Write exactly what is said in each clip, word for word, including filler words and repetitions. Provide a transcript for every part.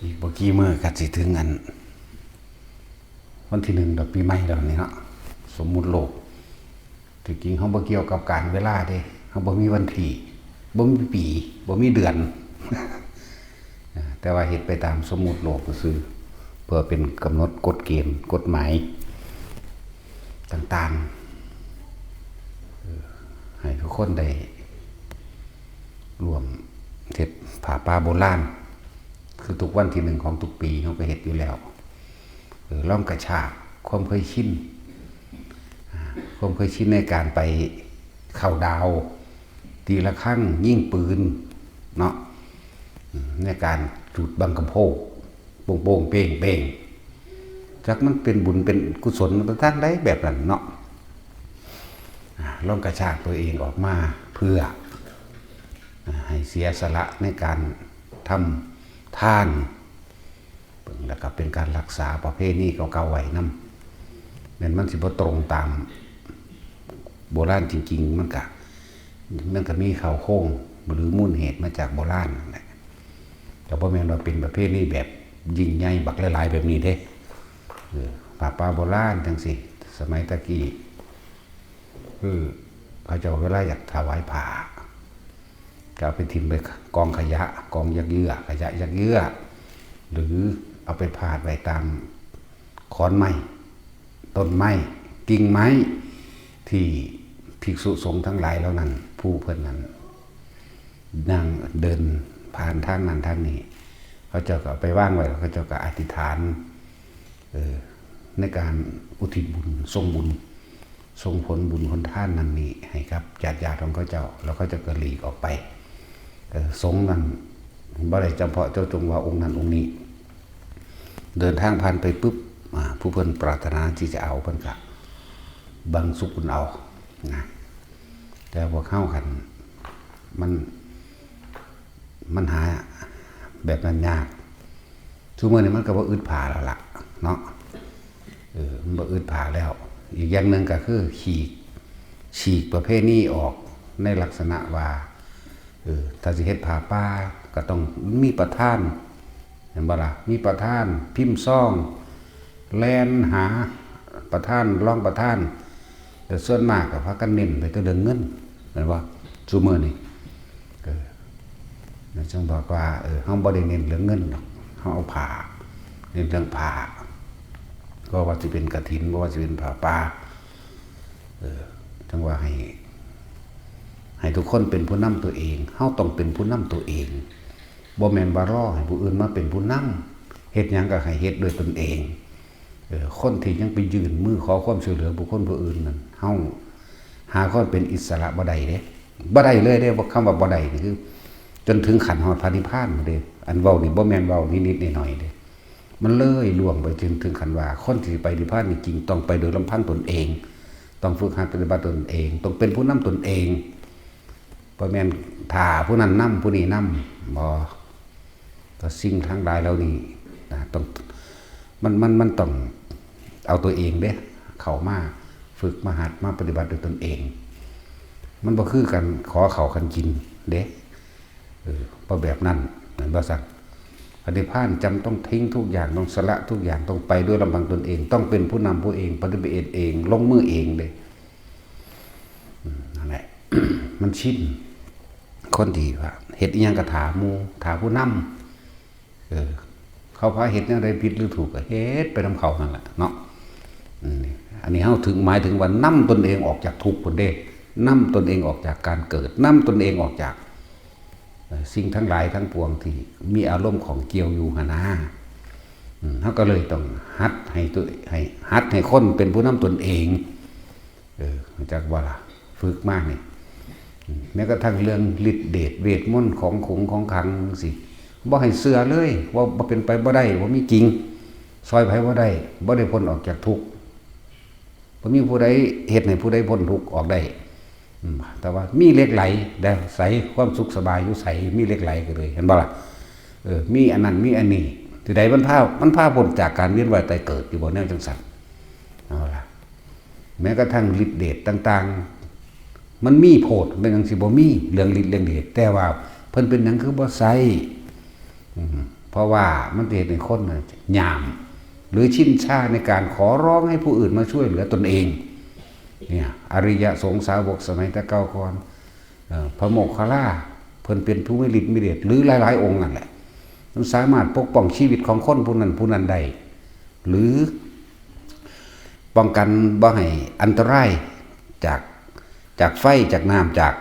อีกบ่กี่มื้อก็สิถึงอัน วันที่หนึ่งดอกปีใหม่แล้วนี่เนาะ สมมุติโลก ที่จริงเฮาบ่เกี่ยวกับการเวลาเด้ เฮาบ่มีวันที่ บ่มีปี บ่มีเดือน แต่ว่าเฮ็ดไปตามสมมุติโลกซื่อ เพื่อเป็นกำหนดกฎเกณฑ์กฎหมายต่างๆ เออ ให้ทุกคนได้ร่วมเฮ็ดผ้าป่าโบราณ คือทุกวันที่หนึ่งของทุกปีเฮาก็เฮ็ดอยู่แล้ว เออ ลองกระชากความเคยชิน อ่า ความเคยชินในการไปเข้าดาวน์ ตีระฆัง ยิงปืน เนาะ อืม ในการจุดบังกะโพก โป่งๆ เป้งๆ จักมันเป็นบุญเป็นกุศลมาทางใดแบบนั้นเนาะ อ่า ลองกระชากตัวเองออกมาเพื่อ อ่า ให้เสียสละในการทำทาน แล้วก็เป็นการรักษาประเพณีเก่าๆไว้นำ แม้นมันสิบ่ตรงตามโบราณจริงๆ มันก็ มันก็มีเข้าโครงหรือมูลเหตุมาจากโบราณนั่นแหละ ก็บ่แม่นว่าเป็นประเพณีแบบยิ่งใหญ่บักหลายๆแบบนี้เด้ เออ ผ้าป่าโบราณจั่งซี้ สมัยตะกี้ คือเขาเจ้าเวลาอยากถวายผ้า ก็เอาไปถิ่มไปกองขยะ กองยักเยื้อ ขยะยักเยื้อ หรือเอาไปพาดไว้ตามขอนไม้ ต้นไม้ กิ่งไม้ ที่ภิกษุสงฆ์ทั้งหลายเหล่านั้น ผู้เพิ่นนั้น นั่งเดินผ่านทางนั้นทางนี้ เขาเจ้าก็เอาไปวางไว้ แล้วเขาเจ้าก็อธิษฐาน เออ ในการอุทิศบุญ ส่งบุญ ส่งผลบุญผลทานนั้นนี้ให้กับญาติๆของเขาเจ้า แล้วเขาเจ้าก็หลีกออกไป เออ สงฆ์นั้นบ่ได้เฉพาะเจาะจงว่าองค์นั้นองค์นี้ เดินทางผ่านไปปุ๊บ อ่า ผู้เพิ่นปรารถนาที่จะเอาเพิ่นก็บังสุกุลเอา นะ แต่พวกเฮาคัน มัน มันหาแบบนั้นยาก ซุมื้อนี้มันก็บ่อึดผ้าแล้วล่ะ เนาะ เออ มันบ่อึดผ้าแล้ว อีกอย่างหนึ่งก็คือขีก ฉีกประเพณีออกในลักษณะว่า เออ ถ้าสิเฮ็ดผ้าป่าก็ต้องมีประธาน เห็นบ่ล่ะ มีประธาน พิมพ์ซอง แล่นหาประธาน รองประธาน แต่ส่วนมากก็พากันเน้นไปแต่เรื่องเงิน แม่นบ่ ซุมื้อนี้ เออ แล้วจั่งบอกว่า เออ เฮาบ่ได้เน้นเรื่องเงินดอก เฮาเอาผ้า เน้นเรื่องผ้า บ่ว่าสิเป็นกฐิน บ่ว่าสิเป็นผ้าป่า เออ จั่งว่าให้ ให้ทุกคนเป็นผู้นำตัวเอง เฮาต้องเป็นผู้นำตัวเอง บ่แม่นว่ารอให้ผู้อื่นมาเป็นผู้นำ เฮ็ดหยังก็ให้เฮ็ดด้วยตนเอง เออ คนที่ยังไปยื่นมือขอความช่วยเหลือบุคคลผู้อื่นนั่น เฮาหาความเป็นอิสระบ่ได้เด้ บ่ได้เลยเด้ บ่ คำว่าบ่ได้นี่คือ จนถึงขั้นฮอดพระนิพพานพู้นเด้ อันเว้านี่บ่แม่นเว้านิดๆหน่อยๆเด้ มันเลยล่วงไปถึง ถึงขั้นว่า คนที่ไปนิพพานนี่จริงต้องไปโดยลำพังตนเอง ต้องฝึกหัดปฏิบัติตนเอง ต้องเป็นผู้นำตนเอง บ่แม่นถ้าผู้นั้นนำ ผู้นี้นำ บ่ ก็สิ่งทั้งหลายเหล่านี้นะ ต้อง มัน มัน มันต้องเอาตัวเองเด้ เข้ามาฝึกมาหัดมาปฏิบัติด้วยตนเอง มันบ่คือกันขอข้าวกันกินเด้ เออ บ่แบบนั้น แม่นบ่ซั่น พระนิพพานจำต้องทิ้งทุกอย่าง ต้องสละทุกอย่าง ต้องไปด้วยลำพังตนเอง ต้องเป็นผู้นำผู้เอง ปฏิบัติเอง ลงมือเองเด้ อืม นั่นแหละ มันชิน คนที่ว่าเฮ็ดอิหยังก็ท่าหมู่ ท่าผู้นำ เออ เขาพาเฮ็ดแนวใดผิดหรือถูกก็เฮ็ดไปนำเขานั่นแหละเนาะ อืม อันนี้เฮาถึง หมายถึงว่านำตนเองออกจากทุกข์พู้นเด้ นำตนเองออกจากการเกิด นำตนเองออกจาก เอ่อ สิ่งทั้งหลายทั้งปวงที่มีอารมณ์ข้องเกี่ยวอยู่หั้นนะ อืม เฮาก็เลยต้องหัดให้ตัว ให้ หัดให้คนเป็นผู้นำตนเอง เออ รู้จักบ่ล่ะ ฝึกมานี่ อืม แม้กระทั่งเรื่องฤทธิ์เดชเวทมนต์ของขลังของขลังจั่งซี้ บ่ให้เชื่อเลย ว่าบ่เป็นไปบ่ได้ บ่มีจริง ซ่อยไผบ่ได้ บ่ได้พ้นออกจากทุกข์ บ่มีผู้ใดเฮ็ดให้ผู้ใดพ้นทุกข์ออกได้ อืม แต่ว่ามีเหล็กไหลเด้ ใส ความสุขสบายอยู่ไส มีเหล็กไหลก็เลย เห็นบ่ล่ะ เออ มีอันนั้น มีอันนี้ ที่ใดมันพา มันพาพ้นจากการเวียนว่ายตายเกิดอยู่บ่ แนวจั่งซั้น เอาล่ะ แม้กระทั่งฤทธิ์เดชต่างๆ มันมีโพด เป็นหยังสิบ่มี เรื่องฤทธิ์เรื่องเดช แต่ว่าเพิ่นเป็นหยังคือบ่ใช้ อืม เพราะว่ามันจะเห็นในคนน่ะหยาม หรือชินชาในการขอร้องให้ผู้อื่นมาช่วยเหลือตนเอง เนี่ย อริยสงฆ์สาวกสมัยแต่เก่าก่อน เอ่อ พระโมคคัลลา เพิ่นเป็นผู้มีฤทธิ์มีเดช หรือหลายๆองค์นั่นแหละ มันสามารถปกป้องชีวิตของคนผู้นั้นผู้นั้นได้ หรือป้องกันบ่ให้อันตรายจาก จากไฟ จากน้ำ จาก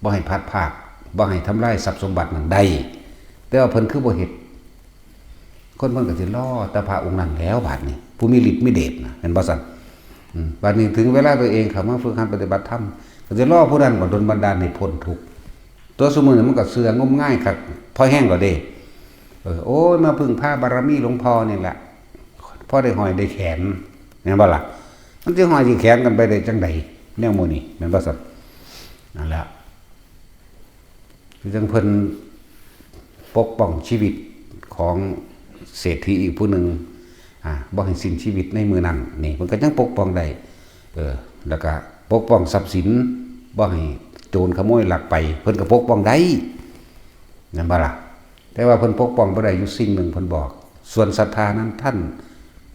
บ่ให้พลัดพราก บ่ให้ทำลายทรัพย์สมบัตินั้นได้ แต่ว่าเพิ่นคือบ่เฮ็ด คนเพิ่นก็สิรอแต่พระองค์นั้นแล้ว บาดนี้ ผู้มีฤทธิ์มีเดชนะ แม่นบ่ซั่น? อืม บาดนี้ถึงเวลาตัวเองเข้ามาฝึกหัดปฏิบัติธรรม ก็สิรอผู้นั้นมาดลบันดาลให้พ้นทุกข์ ตัวซุมื้อนี้มันก็เสื่องมงายคัก พอแฮงแล้วเด้ เออ โอ้ย มาพึ่งพาบารมีหลวงพ่อนี่แหละ พอได้ห้อยได้แขน แม่นบ่ล่ะ? มันสิห้อยสิแขนกันไปได้จั่งใด แนวหมู่นี้ แม่นบ่ซั่น? นั่นแหละ คือจั่งเพิ่นปกป้องชีวิตของเศรษฐีอีกผู้หนึ่ง อ่า บ่ให้สิ้นชีวิตในมื้อนั้น นี่ เพิ่นก็ยังปกป้องได้ เออ แล้วก็ปกป้องทรัพย์สิน บ่ให้โจรขโมยลักไป เพิ่นก็ปกป้องได้ แม่นบ่ล่ะ? แต่ว่าเพิ่นปกป้องบ่ได้อยู่สิ่งหนึ่ง เพิ่นบอก ส่วนศรัทธานั้นท่าน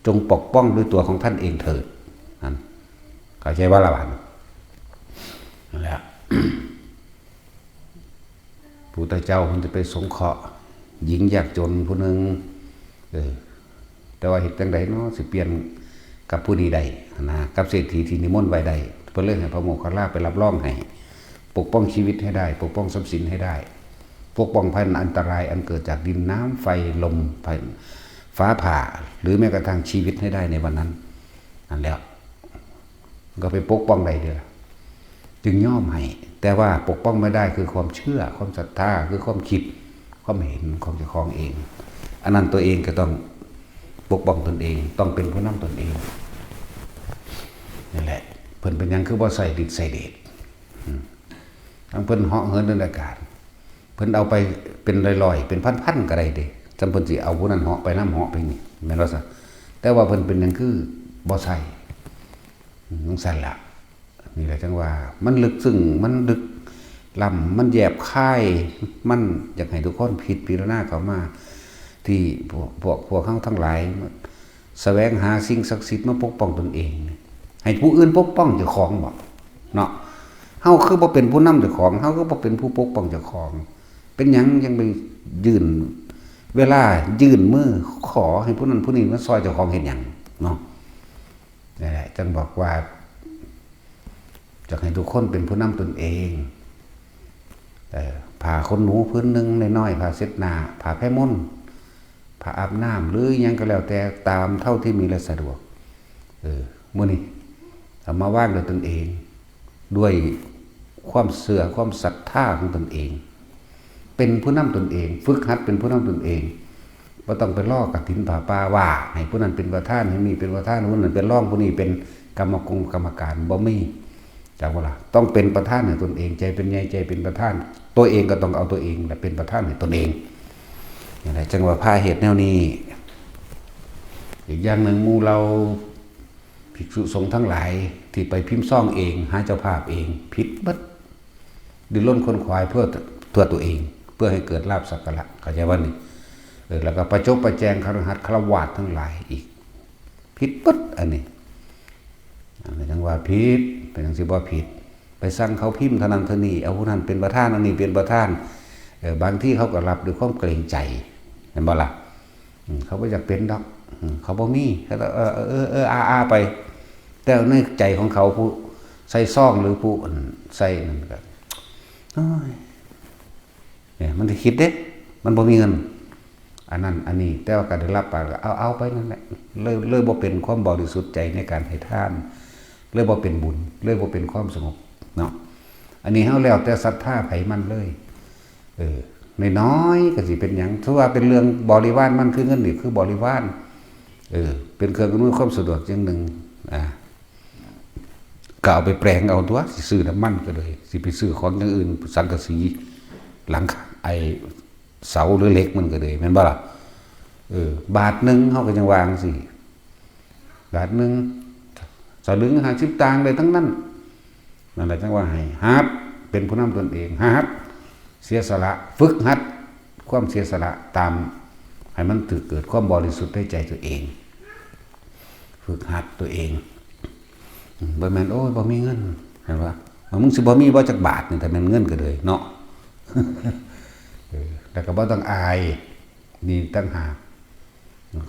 จงปกป้องด้วยตัวของท่านเองเถิด นั่น เข้าใจบ่ล่ะบาดนี้? นั่นแหละ พุทธเจ้าเพิ่นจะไปสงเคราะห์หญิงยากจนผู้หนึ่ง เออ แต่ว่าเฮ็ดจั่งใดเนาะ สิเปลี่ยนกับผู้นี้ได้นะ กับเศรษฐีที่นิมนต์ไว้ได้ เพิ่นเลยให้พระโมคคัลลาไปรับรองให้ ปกป้องชีวิตให้ได้ ปกป้องทรัพย์สินให้ได้ ปกป้องภัยอันตรายอันเกิดจากดินน้ำไฟลม ไฟ ฟ้าผ่า หรือแม้กระทั่งชีวิตให้ได้ในวันนั้น นั่นแหละ ก็ไปปกป้องได้เด้อ จึงยอมให้ แต่ว่าปกป้องไม่ได้คือความเชื่อ ความศรัทธา คือความคิด ความเห็นของเจ้าของเอง อันนั้นตัวเองก็ต้องปกป้องตนเอง ต้องเป็นผู้นำตนเอง นั่นแหละ เพิ่นเป็นหยังคือบ่ใส่ฤทธิ์ใส่เดช อืม ทั้งเพิ่นเหาะเหินเดินอากาศ เพิ่นเอาไปเป็นร้อยๆ เป็นพันๆ ก็ได้เด้ จำเพิ่นสิเอาผู้นั้นเหาะไปนำเหาะไปนี่ แม่นบ่ซะ? แต่ว่าเพิ่นเป็นหยังคือบ่ใส่ อืม จั่งซั้นล่ะ นี่แหละจั่งว่ามันลึกซึ้ง มันลึกล้ำ มันแยบคาย มันอยากให้ทุกคนพิจารณาเข้ามา ที่พวก พวก พวกเฮาทั้งหลาย แสวงหาสิ่งศักดิ์สิทธิ์มาปกป้องตนเอง ให้ผู้อื่นปกป้องเจ้าของบ่ เนาะ เฮาคือบ่เป็นผู้นำเจ้าของ เฮาคือบ่เป็นผู้ปกป้องเจ้าของ เป็นหยังยังไปยื่น เวลายื่นมือขอให้ผู้นั้นผู้นี้มาซอยเจ้าของเฮ็ดหยัง เนาะ นั่นแหละ จั่งบอกว่า อยากให้ทุกคนเป็นผู้นำตนเอง เอ่อ ผ้าขนหนูผืนหนึ่งน้อยๆ ผ้าเช็ดหน้า ผ้าแพรมล ผ้าอาบน้ำ หรือหยังก็แล้วแต่ ตามเท่าที่มีและสะดวก เออ มื้อนี้เอามาวางด้วยตนเอง ด้วยความเชื่อ ความศรัทธาของตนเอง เป็นผู้นำตนเอง ฝึกหัดเป็นผู้นำตนเอง บ่ต้องไปรอกฐินผ้าป่าว่า ให้ผู้นั้นเป็นประธาน ให้นี่เป็นประธาน ผู้นั้นเป็นรอง ผู้นี้เป็นกรรมกงกรรมการ บ่มี จักบ่ล่ะ ต้องเป็นประธานให้ตนเอง ใจเป็นใหญ่ ใจเป็นประธาน ตัวเองก็ต้องเอาตัวเองแหละเป็นประธานให้ตนเอง นี่แหละจั่งว่าพาเฮ็ดแนวนี้ อีกอย่างหนึ่ง หมู่เหล่าภิกษุสงฆ์ทั้งหลายที่ไปพิมพ์ซองเอง หาเจ้าภาพเอง ผิดเบิด ดิ้นรนขวนขวายเพื่อ เพื่อตัวเอง เพื่อให้เกิดลาภสักการะ เข้าใจบ่นี่? เออ แล้วก็ประจบประแจงคฤหัสถ์ฆราวาสทั้งหลายอีก ผิดเบิดอันนี้ อันนี้จั่งว่าผิด เป็นจั่งสิบ่ผิด ไปสั่งเขาพิมพ์เท่านั้นเท่านี้ เอาผู้นั้นเป็นประธาน อันนี้เป็นประธาน เออ บางทีเขาก็รับด้วยความเกรงใจ แม่นบ่ล่ะ? อืม เขาบ่อยากเป็นดอก อืม เขาบ่มี เขาก็ เออ เออ เออ เออ อา อา ไป แต่ในใจของเขาผู้ใส่ซองหรือผู้ อืม ใส่นั่นก็ โอ้ย เนี่ย มันสิคิดเด้ มันบ่มีเงิน อันนั้น อันนี้ แต่ว่าก็ได้รับปากแล้ว เอา เอาไปนั่นแหละ เลย เลยบ่เป็นความบริสุทธิ์ใจในการให้ทาน เลยบ่เป็นบุญ เลยบ่เป็นความสงบ เนาะ อันนี้เฮาแล้วแต่ศรัทธาไผมันเลย เออ น้อยๆ ก็สิเป็นหยัง ถือว่าเป็นเรื่องบริวารมัน คือเงินนี่คือบริวาร เออ เป็นเครื่องอำนวยความสะดวกอย่างหนึ่ง อ่า ก็เอาไปแปลงเอาตัว สิซื้อน้ำมันก็เลย สิไปซื้อของอย่างอื่น สังกะสี หลังคา ไอ้เสาหรือเหล็กมันก็เลย แม่นบ่ล่ะ? เออ บาทหนึ่งเฮาก็ยังว่าจั่งซี้ บาทหนึ่ง สลึงห้าสิบตางค์ได้ทั้งนั้น นั่นแหละจั่งว่าให้หัดเป็นผู้นำตนเอง หัดเสียสละ ฝึกหัดความเสียสละตาม ให้มันถืกเกิดความบริสุทธิ์ในใจตัวเอง ฝึกหัดตัวเอง อืม บ่แม่น "โอ้ย บ่มีเงิน" เห็นปะ "มึงสิบ่มีบ่จักบาทนี่ ถ้าแม่นเงินก็เลยเนาะ" เออ แล้วก็บ่ต้องอาย นี่ต่างหาก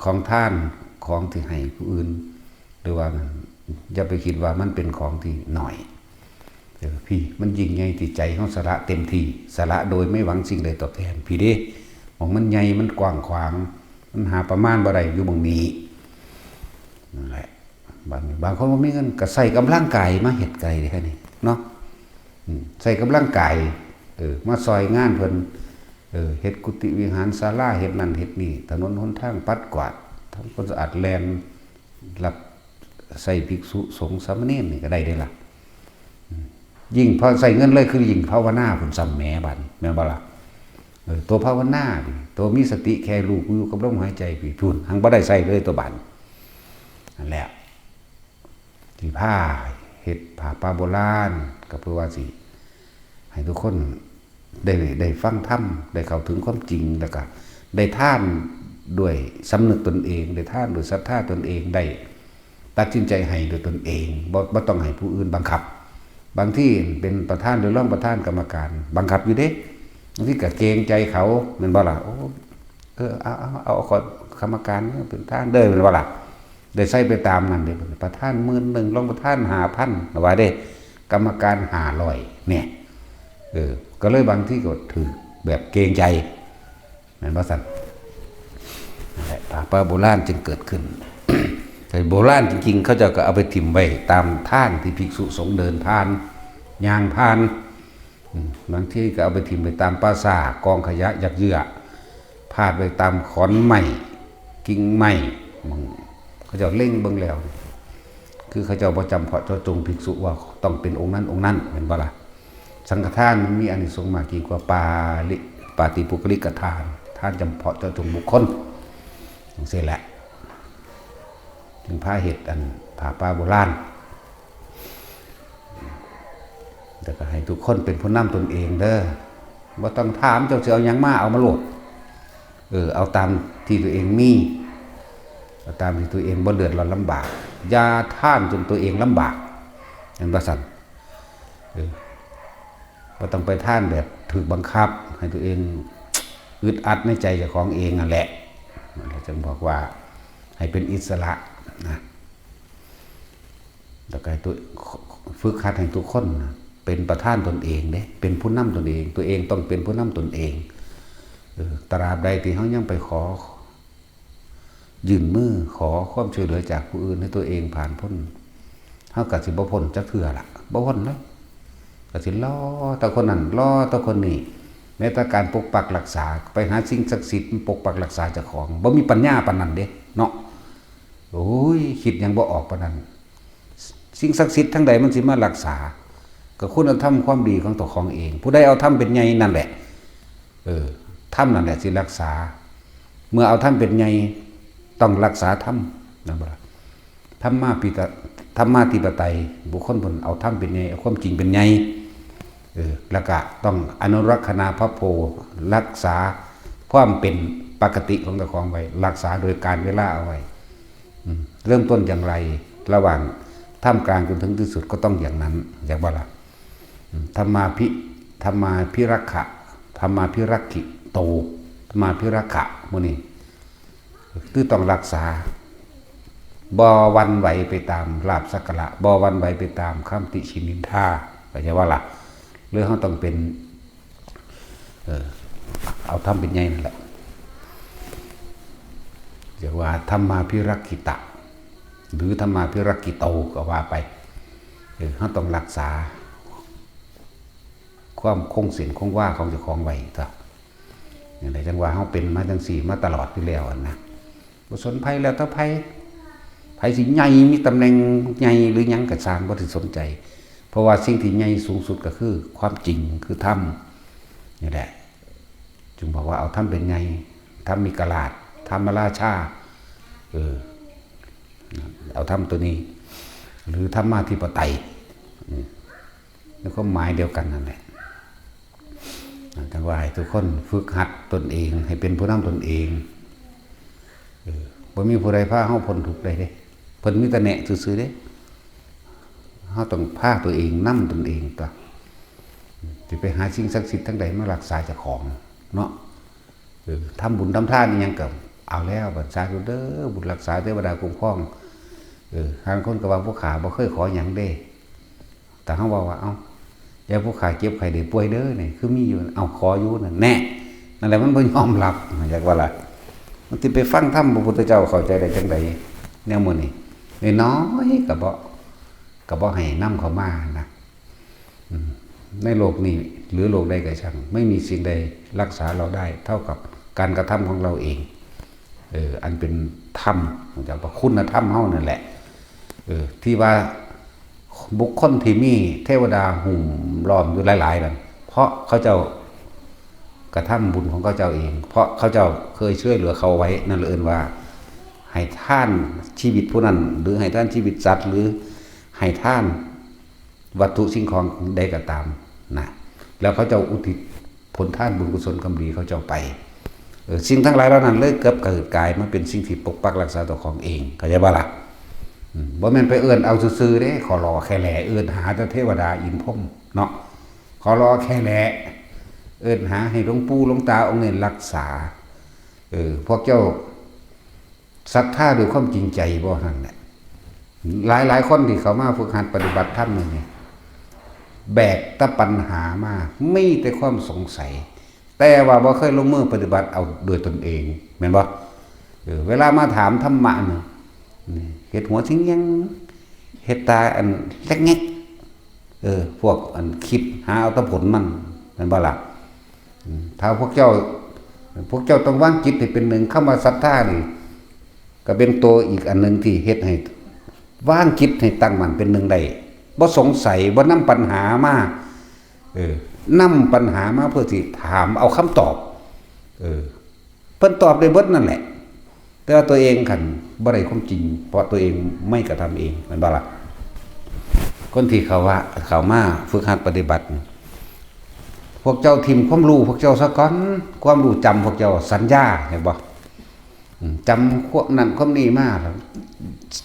ของทาน ของที่ให้ผู้อื่น หรือว่านั่น อย่าไปคิดว่ามันเป็นของที่น้อย เออ พี่ มันยิ่งใหญ่ที่ใจเฮาสละเต็มที่ สละโดยไม่หวังสิ่งใดตอบแทน พี่เด้ ของมันใหญ่ มันกว้างขวาง มันหาประมาณบ่ได้อยู่หม่องนี้ นั่นแหละ บาง บางคนบ่มีเงินก็ใช้กำลังกายมาเฮ็ดก็ได้เด้อนี่เนาะ อืม ใช้กำลังกาย เออ มาซอยงานเพิ่น เออ เฮ็ดกุฏิวิหารศาลา เฮ็ดนั่นเฮ็ดนี่ ถนนหนทางปัดกวาด ทำความสะอาด แล่นรับใช้ภิกษุสงฆ์สามเณรนี่ก็ได้เด้ล่ะ อืม ยิ่งพอใช้เงินเลยคือยิ่งภาวนาพุ้นซ้ำแหมบัด แม่นบ่ล่ะ เออ ตัวภาวนานี่ ตัวมีสติแค่รู้อยู่กับลมหายใจพี่พุ้น หังบ่ได้ใช้เลยตัวบัด นั่นแหละ ที่พาเฮ็ดผ้าป่าโบราณ ก็เพื่อว่าสิให้ทุกคนได้ ได้ฟังธรรม ได้เข้าถึงความจริง แล้วก็ได้ทานด้วยสำนึกตนเอง ได้ทานด้วยศรัทธาตนเอง ได้ตัดสินใจให้ด้วยตนเอง บ่ บ่ต้องให้ผู้อื่นบังคับ บางทีเป็นประธานหรือรองประธานกรรมการบังคับอยู่เด้ บางทีก็เกรงใจเขา แม่นบ่ล่ะ โอ้ เออ เอา เอา เอา เอากรรมการเป็นประธานเด้อ แม่นบ่ล่ะ ได้ใช้ไปตามนั้นเด้ ประธานหมื่นหนึ่ง รองประธานห้าพัน ว่าเด้ กรรมการห้าร้อย เนี่ย เออ ก็เลยบางทีก็ถืกแบบเกรงใจ แม่นบ่ซั่น นั่นแหละ ผ้าป่าโบราณจึงเกิดขึ้น แต่โบราณจริงๆ เขาเจ้าก็เอาไปถิ่มไว้ตามทางที่ภิกษุสงฆ์เดินผ่าน ย่างผ่าน อืม บางทีก็เอาไปถิ่มไว้ตามป่าช้า กองขยะยัดเยื้อ พาดไว้ตามขอนไม้ กิ่งไม้ อืม เขาเจ้าเล็งเบิ่งแล้ว คือเขาเจ้าบ่จำเพาะเจาะจงภิกษุว่าต้องเป็นองค์นั้นองค์นั้น แม่นบ่ล่ะ สังฆทานมันมีอานิสงส์มากยิ่งกว่าปาริ ปาฏิปุคคลิกทาน ทานจำเพาะเจาะจงบุคคล จั่งซี้แหละ จึงพาเฮ็ดอันผ้าป่าโบราณ แล้วก็ให้ทุกคนเป็นผู้นำตนเองเด้อ บ่ต้องถามเจ้าสิเอาหยังมา เอามาโลด เออ เอาตามที่ตัวเองมี เอาตามที่ตัวเองบ่เดือดร้อนลำบาก อย่าทานจนตัวเองลำบาก แม่นบ่ซั่น เออ บ่ต้องไปทานแบบถูกบังคับ ให้ตัวเองอึดอัดในใจเจ้าของเองนั่นแหละ นั่นแหละจึงบอกว่าให้เป็นอิสระนะ แล้วก็ให้ตัว ฝึกหัดให้ทุกคนนะ เป็นประธานตนเองเด้ เป็นผู้นำตนเอง ตัวเองต้องเป็นผู้นำตนเอง เออ ตราบใดที่เฮายังไปขอ ยื่นมือขอความช่วยเหลือจากผู้อื่นให้ตัวเองผ่านพ้น เฮาก็สิบ่พ้นจักเทื่อล่ะ บ่พ้นเลย ก็สิรอแต่คนนั้น รอแต่คนนี้ แม้แต่การปกปักรักษา ไปหาสิ่งศักดิ์สิทธิ์มาปกปักรักษาเจ้าของ บ่มีปัญญาปานนั้นเด้ เนาะ โอ้ย คิดหยังบ่ออกปานนั้น สิ่งศักดิ์สิทธิ์ทั้งใดมันสิมารักษา ก็คุณธรรมความดีของตัวของเอง ผู้ใดเอาธรรมเป็นใหญ่นั่นแหละ เออ ธรรมนั่นแหละสิรักษา เมื่อเอาธรรมเป็นใหญ่ ต้องรักษาธรรม นั่นบ่ล่ะ ธรรมาภิตะ ธรรมาธิปไตย บุคคลเพิ่นเอาธรรมเป็นใหญ่ เอาความจริงเป็นใหญ่ เออ แล้วก็ต้องอนุรักษณาพโพ รักษาความเป็นปกติของเจ้าของไว้ รักษาโดยการเวลาเอาไว้ อืม เริ่มต้นอย่างไร ระหว่างท่ามกลางจนถึงที่สุดก็ต้องอย่างนั้น อย่างว่าล่ะ อืม ธรรมาภิ ธรรมาภิรักขะ ธรรมาภิรักขิโต ธรรมาภิรักขะ หมู่นี้ คือต้องรักษา บ่หวั่นไหวไปตามลาภสักการะ บ่หวั่นไหวไปตามคำติชินินทา เข้าใจว่าล่ะ หรือเฮาต้องเป็น เออ เอาธรรมเป็นใหญ่นั่นแหละ เรียกว่าธรรมาภิรักขิตะ หรือธรรมาภิรักขิโตก็ว่าไป เออ เฮาต้องรักษา ความคงเส้นคงวาของเจ้าของไว้ ก็ อย่างใดจั่งว่าเฮาเป็นมาจั่งซี้มาตลอดอยู่แล้วหั่นนะ บ่สนไผแล้วแต่ไผ ไผสิใหญ่มีตำแหน่งใหญ่หรือหยังก็ซ่าง บ่ได้สนใจ เพราะว่าสิ่งที่ใหญ่สูงสุดก็คือความจริง คือธรรม นี่แหละ จึงบอกว่าเอาธรรมเป็นใหญ่ ธรรมมิกราช ธรรมราชา เออ เอาธรรมตัวนี้ หรือธรรมาธิปไตย อืม ในความหมายเดียวกันนั่นแหละ จั่งว่าให้ทุกคนฝึกหัดตนเอง ให้เป็นผู้นำตนเอง เออ บ่มีผู้ใดพาเฮาพ้นทุกข์ได้เด้ เพิ่นมีแต่แนะซื่อๆเด้ เฮาต้องพาตัวเองนำตนเองตั๊ว สิไปหาสิ่งศักดิ์สิทธิ์ทางใดมารักษาเจ้าของเนาะ เออ ทำบุญทำทานอิหยังก็เอาแล้ว บัดสาธุเด้อ บุญรักษาเทวดาคุ้มครอง เออ บางคนก็ว่าผู้ข้าบ่เคยขอหยังเด้ แต่เฮาเว้าว่า เอ้า อย่าผู้ข้าเจ็บไข้ได้ป่วยเด้อ นี่คือมีอยู่ เอ้า ขออยู่นั่นแน่ นั่นแหละมันบ่ยอมรับ อยากว่าล่ะ มันสิไปฟังธรรมพระพุทธเจ้าเข้าใจได้จังใด แนวมื้อนี้ น้อยๆก็บ่ ก็บ่ให้นำเข้ามานะ อืม ในโลกนี้ หรือโลกใดก็ช่าง ไม่มีสิ่งใดรักษาเราได้เท่ากับการกระทำของเราเอง เออ อันเป็นธรรม จากว่าคุณธรรมเฮานั่นแหละ เออ ที่ว่าบุคคลที่มีเทวดาหุ้มล้อมอยู่หลายๆนั่น เพราะเขาเจ้ากระทำบุญของเขาเจ้าเอง เพราะเขาเจ้าเคยช่วยเหลือเขาไว้ นั่นเอิ้นว่าให้ทานชีวิตผู้นั้น หรือให้ทานชีวิตสัตว์ หรือให้ทานวัตถุสิ่งของใดก็ตามนะ แล้วเขาเจ้าอุทิศผลทานบุญกุศลกรรมดีเขาเจ้าไป เออ สิ่งทั้งหลายเหล่านั้นเลยเกิดเกิดกลายมาเป็นสิ่งที่ปกปักรักษาตัวของเอง เข้าใจบ่ล่ะ อืม บ่แม่นไปเอิ้นเอาซื่อๆเด้ ขอรอแค่แหล่เอิ้นหาแต่เทวดาอินพรหมเนาะ ขอรอแค่แหล่เอิ้นหาให้หลวงปู่หลวงตาองค์นี้รักษา เออ พวกเจ้าศรัทธาด้วยความจริงใจบ่นั่นแหละ หลายๆคนที่เข้ามาฝึกหัดปฏิบัติธรรมนี่ แบกแต่ปัญหามา มีแต่ความสงสัย แต่ว่าบ่เคยลงมือปฏิบัติเอาโดยตนเอง แม่นบ่ เออ เวลามาถามธรรมะนี่ นี่ เฮ็ดหัวสิงหยัง เฮ็ดตาอันแลกแงก เออ พวกอันคิดหาเอาแต่ผลมัน แม่นบ่ล่ะ อืม ถ้าพวกเจ้า พวกเจ้าต้องวางจิตให้เป็นหนึ่ง คำว่าศรัทธานี่ ก็เป็นตัวอีกอันหนึ่งที่เฮ็ดให้วางจิตให้ตั้งมั่นเป็นหนึ่งได้ บ่สงสัย บ่นำปัญหามา เออ นำปัญหามาเพื่อสิถามเอาคำตอบ เออ เพิ่นตอบได้เบิดนั่นแหละ แต่ว่าตัวเองคันบ่ได้ความจริง เพราะตัวเองไม่กระทำเอง แม่นบ่ล่ะ คนที่เขาว่า เขามาฝึกหัดปฏิบัติ พวกเจ้าถิ่มความรู้พวกเจ้าซะก่อน ความรู้จำพวกเจ้าสัญญา เห็นบ่ อืม จำความนั้นความนี้มาแล้ว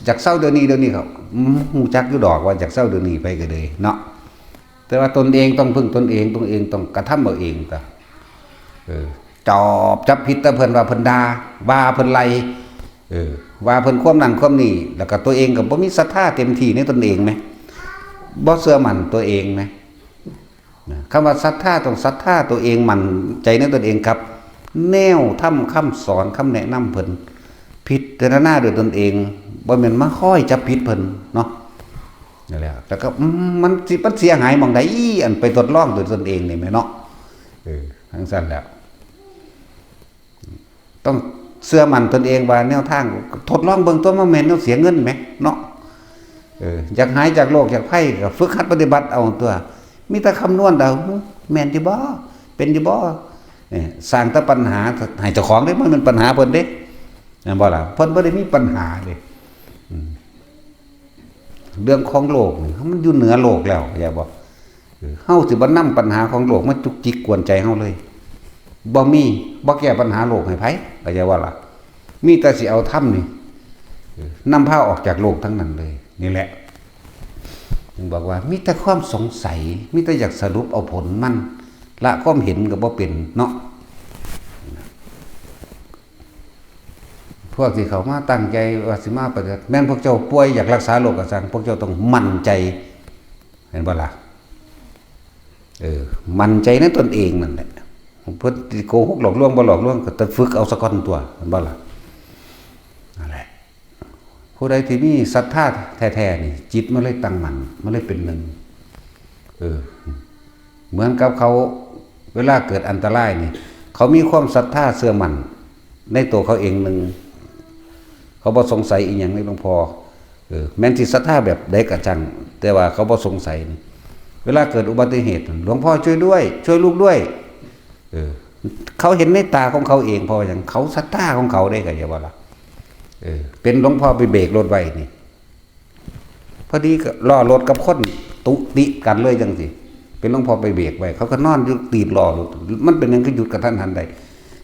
อยากเซาเดี๋ยวนี้ เดี๋ยวนี้เขา อืม ฮู้จักอยู่ดอกว่าอยากเซาเดี๋ยวนี้ ไปก็เลยเนาะ แต่ว่าตนเองต้องพึ่งตนเอง ตนเองต้องกระทำเอาเองตั๊ว เออ จอบจับผิดแต่เพิ่นว่าเพิ่นด่า ว่าเพิ่นไล่ เออ ว่าเพิ่นความนั้นความนี้ แล้วก็ตัวเองก็บ่มีศรัทธาเต็มที่ในตนเองแหม บ่เชื่อมั่นตัวเองแหม นะ คำว่าศรัทธาต้องศรัทธาตัวเอง มั่นใจในตนเองครับ แนวธรรมคำสอนคำแนะนำเพิ่น พิจารณาด้วยตนเอง บ่แม่นมาคอยจับผิดเพิ่นเนาะ นั่นแหละ แล้วก็ อืม มันสิ มันเสียหายหม่องใด อันไปทดลองด้วยตนเองนี่แหมเนาะ เออ จั่งซั้นแหล้ว ต้องเชื่อมั่นตนเองว่าแนวทาง ทดลองเบิ่งตั๊ว มันแม่นแนวเสียเงินแหมเนาะ เออ อยากหายจากโรคจากภัยก็ฝึกหัดปฏิบัติเอาตั๊ว มีแต่คำนวณเอา แม่นอยู่บ่ เป็นอยู่บ่ เออ สร้างแต่ปัญหาให้เจ้าของเด้ มันเป็นปัญหาเพิ่นเด้ แม่นบ่ล่ะ เพิ่นบ่ได้มีปัญหาเด้ อืม เรื่องของโลกนี่มันอยู่เหนือโลกแล้ว เข้าใจบ่ เออ เฮาสิบ่นำปัญหาของโลกมาจุกจิกกวนใจเฮาเลย บ่มี บ่แก้ปัญหาโลกให้ไผ เข้าใจบ่ล่ะ มีแต่สิเอาธรรมนี่ เออ นำพาออกจากโลกทั้งนั้นเลย นี่แหละ ถึงบอกว่ามีแต่ความสงสัย มีแต่อยากสรุปเอาผลมัน ละความเห็นก็บ่เป็นเนาะ พวกที่เขามาตั้งใจว่าสิมาปฏิบัติ แม่นพวกเจ้าป่วยอยากรักษาโรคก็ช่าง พวกเจ้าต้องมั่นใจ เห็นบ่ล่ะ เออ มั่นใจในตนเองนั่นแหละ เพิ่นสิโกหกหลอกลวงบ่หลอกลวงก็แต่ฝึกเอาซะก่อนตั๊ว เห็นบ่ล่ะ นั่นแหละ ผู้ใดที่มีศรัทธาแท้ๆนี่ จิตมันเลยตั้งมั่น มันเลยเป็นหนึ่ง เออ เหมือนกับเขา เวลาเกิดอันตรายนี่ เขามีความศรัทธาเชื่อมั่นในตัวเขาเองหนึ่ง เขาบ่สงสัยอีหยังในหลวงพ่อ เออ แม้นสิศรัทธาแบบใดก็ช่าง แต่ว่าเขาบ่สงสัยนี่ เวลาเกิดอุบัติเหตุ หลวงพ่อช่วยด้วย ช่วยลูกด้วย เออ เขาเห็นในตาของเขาเอง เพราะว่าหยัง เขาศรัทธาของเขาเด้ เข้าใจบ่ล่ะ เออ เป็นหลวงพ่อไปเบรกรถไว้นี่ พอดีก็ล้อรถกับคนตุติกันเลยจังซี่ เป็นหลวงพ่อไปเบรกไว้ เขาก็นอนอยู่ตีนล้อรถ มันเป็นหยังคือหยุดกะทันหันได้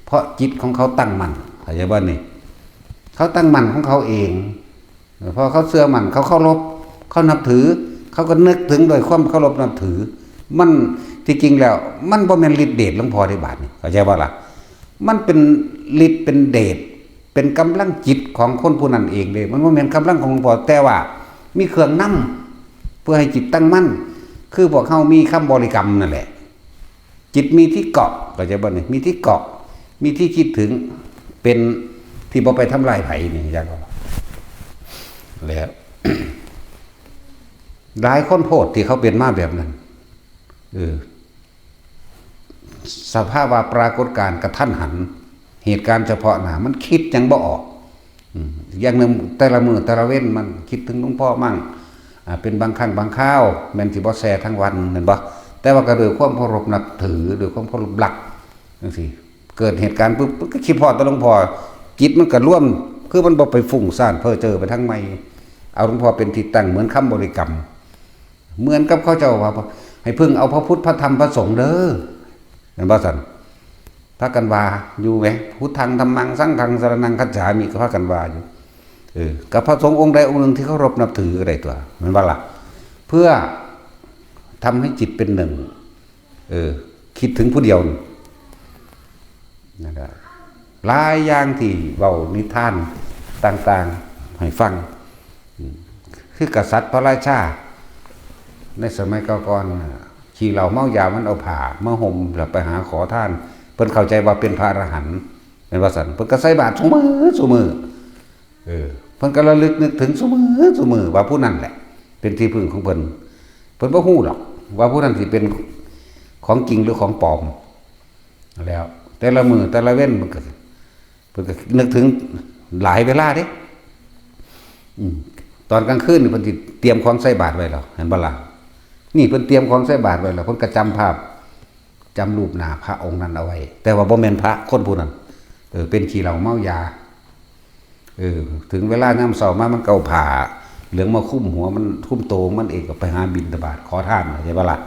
เพราะจิตของเขาตั้งมั่น เข้าใจบ่นี่ เขาตั้งมั่นของเขาเอง เพราะเขาเชื่อมั่น เขาเคารพ เขานับถือ เขาก็นึกถึงโดยความเคารพนับถือ มันที่จริงแล้ว มันบ่แม่นฤทธิ์เดชหลวงพ่อได้บาดนี่ เข้าใจบ่ล่ะ มันเป็นฤทธิ์เป็นเดช เป็นกำลังจิตของคนผู้นั้นเองเลย มันบ่แม่นกำลังของหลวงพ่อ แต่ว่ามีเครื่องนำเพื่อให้จิตตั้งมั่น คือพวกเฮามีคำบริกรรมนั่นแหละ จิตมีที่เกาะ เข้าใจบ่นี่ มีที่เกาะ มีที่คิดถึง เป็นที่บ่ไปทำลายไผนี่ จักว่า แล้ว หลายคนโพดที่เขาเป็นมาแบบนั้น เออ สภาวะปรากฏการณ์กระทันหัน เหตุการณ์เฉพาะหน้า มันคิดหยังบ่ออก อืม อย่างหนึ่ง แต่ละมื้อแต่ละเว็นมันคิดถึงหลวงพ่อมั่ง อ่า เป็นบางครั้งบางคราว แม่นสิบ่แซ่ทั้งวัน แม่นบ่ แต่ว่าก็ด้วยความเคารพนับถือ ด้วยความเคารพรัก จังซี้ เกิดเหตุการณ์ปุ๊บ ก็คิดพอแต่หลวงพ่อ จิตมันก็รวม คือมันบ่ไปฟุ้งซ่านเพ้อเจ้อไปทางใหม่ เอาหลวงพ่อเป็นที่ตั้ง เหมือนคำบริกรรม เหมือนกับเขาเจ้าว่า ให้พึ่งเอาพระพุทธ พระธรรม พระสงฆ์เด้อ แม่นบ่ซั่น พากันว่าอยู่แหม พุทธัง ธัมมัง สังฆัง สรณัง คัจฉามิ ก็พากันว่าอยู่ เออ กับพระสงฆ์องค์ใดองค์หนึ่งที่เคารพนับถือก็ได้ตั๊ว แม่นบ่ล่ะ เพื่อทำให้จิตเป็นหนึ่ง เออ คิดถึงผู้เดียวนี่ นะครับ หลายอย่างที่เว้านิทานต่างๆ ให้ฟัง อืม คือกษัตริย์พระราชา ในสมัยก่อนน่ะ ขี้เหล้าเมายามันเอาผ้ามาห่มแล้วไปหาขอทาน เพิ่นเข้าใจว่าเป็นพระอรหันต์ แม่นว่าซั่น เพิ่นก็ใส่บาตรซุมื้อซุมื้อ เออ เพิ่นก็ระลึกนึกถึงซุมื้อซุมื้อว่าผู้นั้นแหละ เป็นที่พึ่งของเพิ่น เพิ่นบ่ฮู้ดอก ว่าผู้นั้นสิเป็นของจริงหรือของปลอม แล้ว แต่ละมื้อแต่ละเว็นมันก็ เพิ่นก็นึกถึงหลายเวลาเด้ อืม ตอนกลางคืนนี่เพิ่นสิเตรียมของใส่บาตรไว้แล้ว เห็นบ่ล่ะ นี่เพิ่นเตรียมของใส่บาตรไว้แล้ว เพิ่นก็จำภาพ จำรูปหน้าพระองค์นั้นเอาไว้ แต่ว่าบ่แม่นพระคนผู้นั้น เออ เป็นขี้เหล้าเมายา เออ ถึงเวลายามเช้ามามันก็เอาผ้าเหลืองมาคลุมหัวมัน คลุมโตมันเอง ก็ไปหาบิณฑบาตขอทาน เข้าใจบ่ล่ะ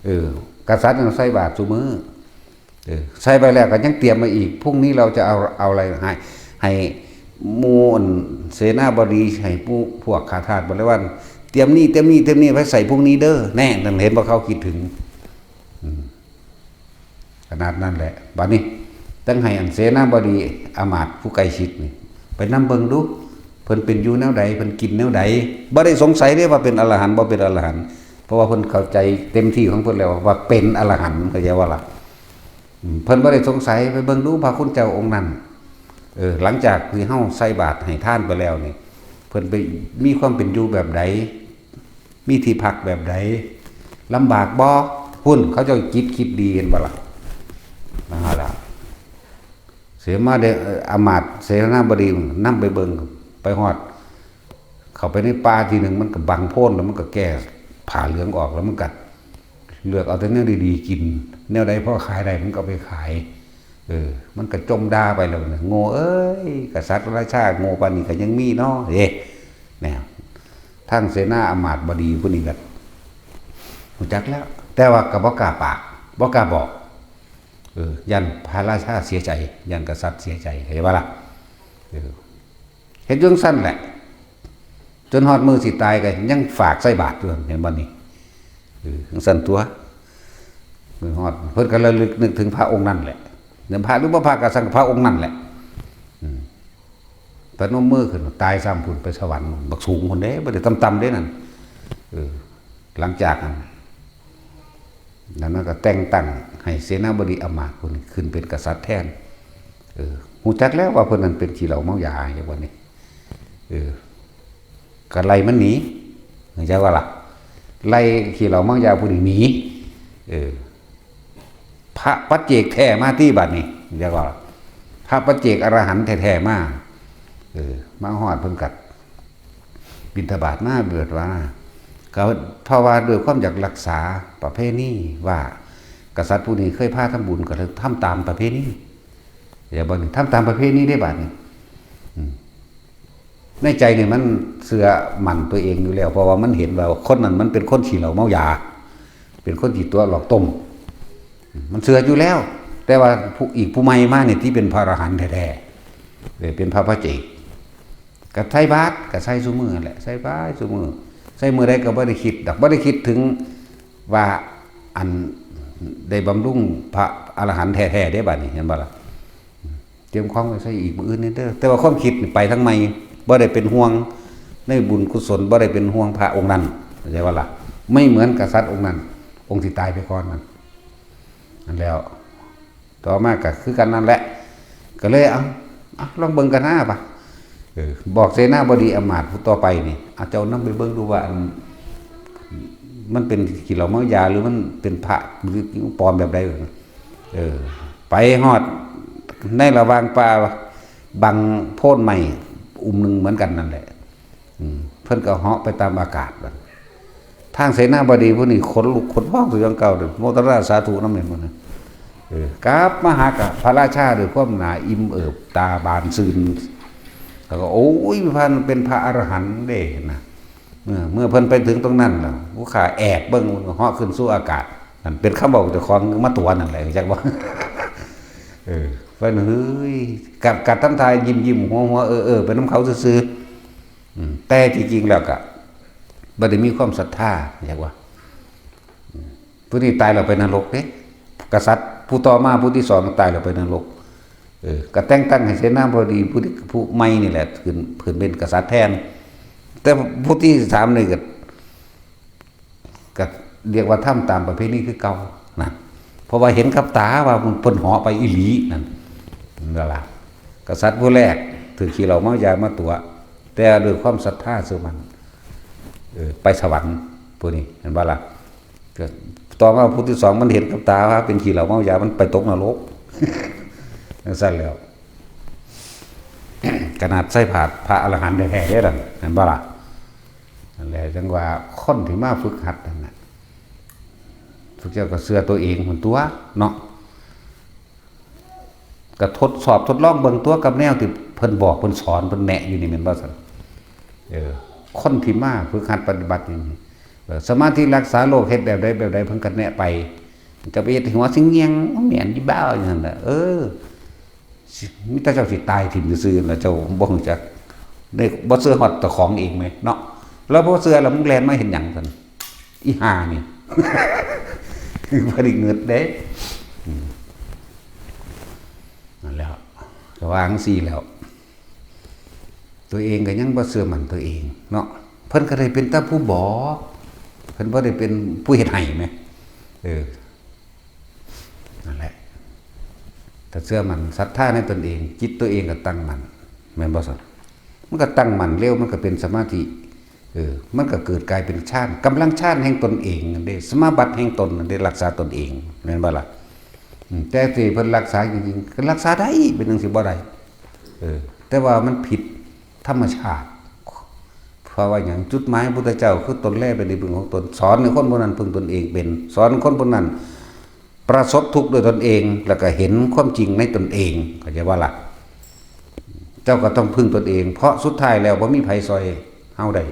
เออ กษัตริย์ยังใส่บาตรซุมื้อ เออ ใส่ไปแล้วก็ยังเตรียมมาอีก พรุ่งนี้เราจะเอา เอาอะไรให้ ให้หมู่เสนาบดี ให้ผู้ พวกข้าทาสบริวาร เตรียมนี่ เตรียมนี่ เตรียมนี่ไว้ใส่พรุ่งนี้เด้อ แน่ นั่นเห็นบ่ เขาคิดถึง อืม ขนาดนั้นแหละ บัดนี้ ต้องให้อันเสนาบดีอำมาตย์ผู้ใกล้ชิดนี่ ไปนำเบิ่งดู เพิ่นเป็นอยู่แนวใด เพิ่นกินแนวใด บ่ได้สงสัยเด้ว่าเป็นอรหันต์ บ่เป็นอรหันต์ เพราะว่าเพิ่นเข้าใจเต็มที่ของเพิ่นแล้วว่าเป็นอรหันต์ เข้าใจบ่ล่ะ อืม เพิ่นบ่ได้สงสัย ไปเบิ่งดูพระคุณเจ้าองค์นั้น เออ หลังจากที่เฮาใส่บาตรให้ทานไปแล้วนี่ เพิ่นไปมีความเป็นอยู่แบบใด มีที่พักแบบใด ลำบากบ่ พุ้น เขาเจ้าจิตคิดดี เห็นบ่ล่ะ นั่นล่ะ เสมาเด้อ เอ่อ อำมาตย์เสนาบดีนำไปเบิ่ง ไปฮอด เข้าไปในป่าทีหนึ่ง มันก็บังโพน แล้วมันก็แก้ผ้าเหลืองออก แล้วมันก็เลือกเอาแต่แนวดีๆกิน แนวใดพอขายได้มันก็เอาไปขาย เออ มันก็จ่มด่าไปแล้วนะ โง่เอ้ย กษัตริย์ราชาโง่ปานนี้ก็ยังมีเนาะ เอ๊ะ เนี่ย ทางเสนาอำมาตย์บดีผู้นี้ก็รู้จักแล้ว แต่ว่าก็บ่กล้าปาก บ่กล้าบอก เออ ย่านพระราชาเสียใจ ย่านกษัตริย์เสียใจ เข้าใจบ่ล่ะ เออ เฮ็ดจั่งซั่นแหละ จนฮอดมื้อสิตายก็ยังฝากใส่บาตรอยู่ เห็นบ่นี่ เออ จั่งซั่นตั๊ว มื้อฮอด เพิ่นก็ระลึกนึกถึงพระองค์นั่นแหละ เนี่ย พระหรือบ่พระก็ช่าง พระองค์นั่นแหละ อืม พนมมือขึ้น ตายซ้ำพุ้น ไปสวรรค์ บักสูงพุ้นเด้ บ่ได้ต่ำๆเด้นั่น เออ หลังจากนั้น แล้วมันก็แต่งตั้งให้เสนาบดีอำมาตย์ผู้นี้ขึ้นเป็นกษัตริย์แทน เออ ฮู้จักแล้วว่าเพิ่นนั้นเป็นขี้เหล้าเมายา อย่างว่านี่ เออ ก็ไล่มันหนี เข้าใจบ่ล่ะ ไล่ขี้เหล้าเมายาผู้นี้หนี เออ พระปัจเจกแท้มาตี้บัดนี้ เข้าใจบ่ล่ะ พระปัจเจกอรหันต์แท้ๆมา เออ มาฮอดเพิ่นก็ บิณฑบาตมา เบิดว่า ก็เพราะว่าด้วยความอยากรักษาประเพณีว่า กษัตริย์ผู้นี้เคยพาทำบุญ ก็เลยทำตามประเพณี อย่าบ่นี่ ทำตามประเพณีได้บาดนี้ อืม ในใจนี่มันเชื่อมั่นตัวเองอยู่แล้ว เพราะว่ามันเห็นว่าคนนั้นมันเป็นคนขี้เหล้าเมายา เป็นคนขี้ตั๋วหลอกต้ม มันเชื่ออยู่แล้ว แต่ว่าผู้ อีกผู้ใหม่มานี่ที่เป็นพระอรหันต์แท้ๆ เออ เป็นพระปัจเจก ก็ใส่บาตรก็ใส่ซุมื้อนั่นแหละ ใส่บาตรซุมื้อ ใส่มื้อใดก็บ่ได้คิดดอก บ่ได้คิดถึงว่าอันได้บำรุงพระอรหันต์แท้ๆเด้ บัดนี้เห็นบ่ล่ะ เตรียมของไว้ใส่อีกมื้ออื่นนี่เด้อ แต่ว่าความคิดนี่ไปทางใหม่ บ่ได้เป็นห่วงในบุญกุศล บ่ได้เป็นห่วงพระองค์นั้น เข้าใจบ่ล่ะ ไม่เหมือนกษัตริย์องค์นั้น องค์ที่ตายไปก่อนนั้น นั่นแล้ว ต่อมาก็คือกันนั่นแหละ ก็เลยเอาเอาลองเบิ่งกันหน้าปะ เออ บอกเสนาบดีอำมาตย์ผู้ต่อไปนี่ เอาเจ้านำไปเบิ่งดูว่าอัน มันเป็นขี้เหล้าเมายา หรือมันเป็นพระ หรือปลอมแบบใด เออ ไปฮอดในระหว่างป่าบังโพนไม้อุ้มหนึ่งเหมือนกันนั่นแหละ อืม เพิ่นก็เหาะไปตามอากาศบัด ทางเสนาบดีผู้นี้ขนลุกขนพองคือจั่งเก่าเด้อ โมทนาสาธุนำแม่นบ่นะ เออ กลับมาหากับพระราชาด้วยความหน้าอิ่มเอิบ ตาบานซื่น แล้วก็ โอ้ย พระเป็นพระอรหันต์เด้นะ เมื่อ เมื่อเพิ่นไปถึงตรงนั้นแล้ว ผู้ข้าแอบเบิ่ง มันก็เหาะขึ้นสู่อากาศ นั่นเป็นคำเว้าเจ้าของมาตั๋วนั่นแหละ จักว่า เออ เพิ่น เฮ้ย กัด กัดทำท่ายิ้มๆ หัวๆ เออๆ ไปนำเขาซื่อๆ อืม แต่ที่จริงแล้วก็บ่ได้มีความศรัทธา จักว่า อืม ผู้นี้ตายแล้วไปนรกเด้ กษัตริย์ผู้ต่อมาผู้ที่สองตายแล้วไปนรก เออ ก็แต่งตั้งให้เสนาบดีผู้ที่ ผู้ใหม่นี่แหละ ขึ้น ขึ้นเป็นกษัตริย์แทน แต่ผู้ที่สามนี่ก็ ก็เรียกว่าทำตามประเพณีคือเก่านะ เพราะว่าเห็นกับตาว่ามันเพิ่นเหาะไปอีหลีนั่น นั่นล่ะ กษัตริย์ผู้แรกถือขี้เหล้าเมายามาตั๋ว แต่ด้วยความศรัทธาซื่อมั่น เออ ไปสวรรค์ ผู้นี้ เห็นบ่ล่ะ ก็ต่อมาผู้ที่สองมันเห็นกับตาว่าเป็นขี้เหล้าเมายา มันไปตกนรก จั่งซั่นแล้ว ขนาดใส่บาตรพระอรหันต์แท้ๆเด้อนั่น เห็นบ่ล่ะ นั่นแหละ จั่งว่าคนที่มาฝึกหัดนั่นน่ะ พวกเจ้าก็เชื่อตัวเองหั่นตั๊วเนาะ ก็ทดสอบทดลองเบิ่งตั๊วกับแนวที่เพิ่นบอก เพิ่นสอน เพิ่นแนะอยู่นี่แม่นบ่ซั่น เออ คนที่มาฝึกหัดปฏิบัตินี่ เออ สมาธิรักษาโรคเฮ็ดแบบใดแบบใด เพิ่นก็แนะไป จะไปเฮ็ดให้หัวสิเงี่ยง แม่นอยู่บ่ อยู่หั่นน่ะ เออ สิ มีแต่เจ้าสิตายถิ่มซื่อๆ แล้วเจ้าบ่รู้จัก ได้บ่เชื่อฮอดเจ้าของเองแหมเนาะ แล้วบ่เชื่อแล้วมึงแล่นมาเฮ็ดหยังซั่น อีห่านี่ บ่ได้เงิดเด้ อืม นั่นแหล้ว ก็ว่าจั่งซี้แล้ว ตัวเองก็ยังบ่เชื่อมั่นตัวเองเนาะ เพิ่นก็ได้เป็นแต่ผู้บอก เพิ่นบ่ได้เป็นผู้เฮ็ดให้แหม เออ นั่นแหละ ถ้าเชื่อมั่นศรัทธาในตนเอง จิตตัวเองก็ตั้งมั่น แม่นบ่ซั่น มันก็ตั้งมั่นเร็ว มันก็เป็นสมาธิ เออ มันก็เกิดกลายเป็นฌาน กำลังฌานแห่งตนเองนั่นเด้ สมาบัติแห่งตนนั่นเด้ รักษาตนเอง แม่นบ่ล่ะ อืม แต่ที่เพิ่นรักษาจริงๆ ก็รักษาได้ เป็นจั่งซี้บ่ได้ เออ แต่ว่ามันผิดธรรมชาติ เพราะว่าหยัง จุดหมายพระพุทธเจ้าคือตนแลเป็นที่พึ่งของตน สอนให้คนผู้นั้นพึ่งตนเองเป็น สอนคนผู้นั้นประสบทุกข์ด้วยตนเอง แล้วก็เห็นความจริงในตนเอง เข้าใจบ่ล่ะ เจ้าก็ต้องพึ่งตนเอง เพราะสุดท้ายแล้วบ่มีไผซ่อยเฮาได้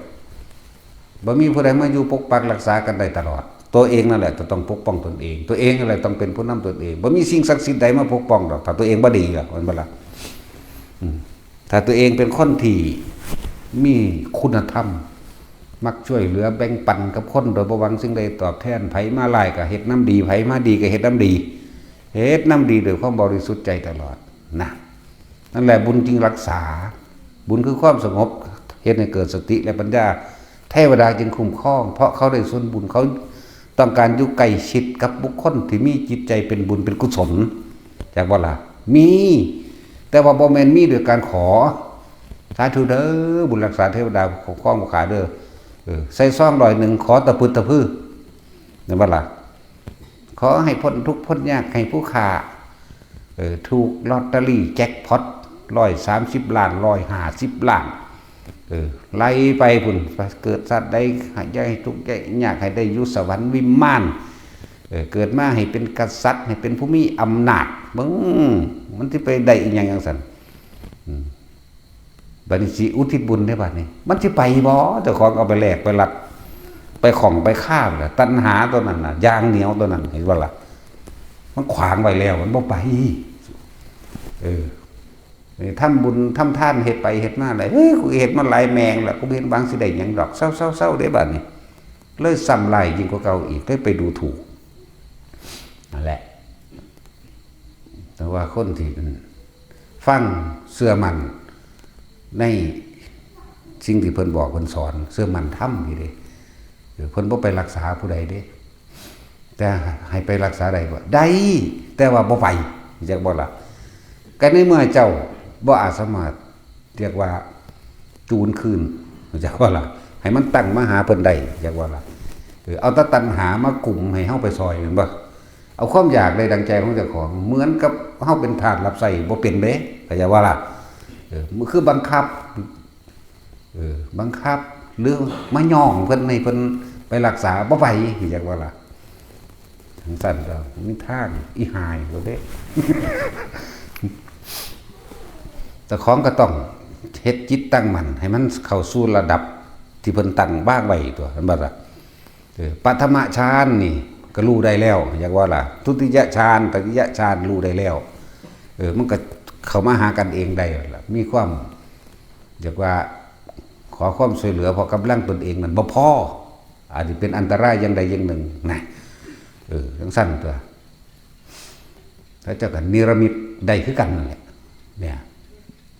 บ่มีผู้ใดมาอยู่ปกปักรักษากันได้ตลอด ตัวเองนั่นแหละจะต้องปกป้องตนเอง ตัวเองนั่นแหละต้องเป็นผู้นำตนเอง บ่มีสิ่งศักดิ์สิทธิ์ใดมาปกป้องดอก ถ้าตัวเองบ่ดีล่ะ แม่นบ่ล่ะ อืม ถ้าตัวเองเป็นคนที่มีคุณธรรม มักช่วยเหลือแบ่งปันกับคนโดยบ่หวังสิ่งใดตอบแทน ไผมาร้ายก็เฮ็ดนำดี ไผมาดีก็เฮ็ดนำดี เฮ็ดนำดีด้วยความบริสุทธิ์ใจตลอดนะ นั่นแหละบุญจึงรักษา บุญคือความสงบ เฮ็ดให้เกิดสติและปัญญา เทวดาจึงคุ้มครอง เพราะเขาได้ส่วนบุญ เขาต้องการอยู่ใกล้ชิดกับบุคคลที่มีจิตใจเป็นบุญเป็นกุศล จักบ่ล่ะ มี แต่ว่าบ่แม่นมีด้วยการขอ สาธุเด้อ บุญรักษาเทวดาคุ้มครองผู้ข้าเด้อ เออ ใส่ซองร้อยหนึ่ง ขอตะพึดตะพือ แม่นบ่ล่ะ ขอให้พ้นทุกข์พ้นยาก ให้ผู้ข้า เออ ถูกลอตเตอรี่แจ็คพอต ร้อยสามสิบล้าน ร้อยห้าสิบล้าน เออ ไล่ไปพุ้น เกิดสัตว์ใดอย่าให้ทุกข์อย่ายาก ให้ได้อยู่สวรรค์วิมาน เออ เกิดมาให้เป็นกษัตริย์ ให้เป็นผู้มีอำนาจ เบิ่ง มันสิไปได้อีหยังจั่งซั่น อืม บัดนี้สิอุทิศบุญได้บัดนี้ มันสิไปบ่ เจ้าของเอาไปแลกไปลัก ไปข้องไปคาบน่ะ ตัณหาตัวนั้นน่ะ อย่างเหนียวตัวนั้น เห็นบ่ล่ะ มันขวางไว้แล้ว มันบ่ไป เออ นี่ทำบุญทำทานเฮ็ดไปเฮ็ดมาเลย เฮ้ย กูเฮ็ดมาหลายแมงแล้ว กูบ่เห็นหวังสิได้หยังดอก เซาๆๆเด้บัดนี้ เลยซ้ำร้ายยิ่งกว่าเก่าอีก เลยไปดูถูก นั่นแหละ แต่ว่าคนที่ฟังเชื่อมั่นในสิ่งที่เพิ่นบอกเพิ่นสอน เชื่อมั่นธรรมนี่เด้ เออ เพิ่นบ่ไปรักษาผู้ใดเด้ แต่ให้ไปรักษาได้บ่ ได้ แต่ว่าบ่ไป จักบ่ล่ะ ก็ในเมื่อเจ้าบ่อาจสามารถ เรียกว่าจูนคืน จักบ่ล่ะ ให้มันตั้งมาหาเพิ่นได้ จักบ่ล่ะ เออ เอาแต่ตัณหามากุมให้เฮาไปซอย แม่นบ่ เอาความอยากได้ดังใจของเจ้าของ เหมือนกับเฮาเป็นทาสรับใช้บ่เป็นเด้ เข้าใจบ่ล่ะ เออ มันคือบังคับ เออ บังคับ หรือมาย้องเพิ่นให้เพิ่นไปรักษา บ่ไป จักบ่ล่ะ จังซั่นก็มีทางอีหายโลดเด้ เจ้าของก็ต้องเฮ็ดจิตตั้งมั่น ให้มันเข้าสู่ระดับที่เพิ่นตั้งวางไว้ตั๊ว แม่นบ่ล่ะ เออ ปฐมฌานนี่ก็รู้ได้แล้ว จักบ่ล่ะ ทุติยฌาน ตติยฌานรู้ได้แล้ว เออ มันก็เข้ามาหากันเองได้ล่ะ มีความ เรียกว่าขอความช่วยเหลือ เพราะกำลังตนเองนั้นบ่พอ อาจจะเป็นอันตรายอย่างใดอย่างหนึ่งนะ เออ จังซั่นตั๊ว พระเจ้าก็นิรมิตได้คือกันนั่นแหละ เนี่ย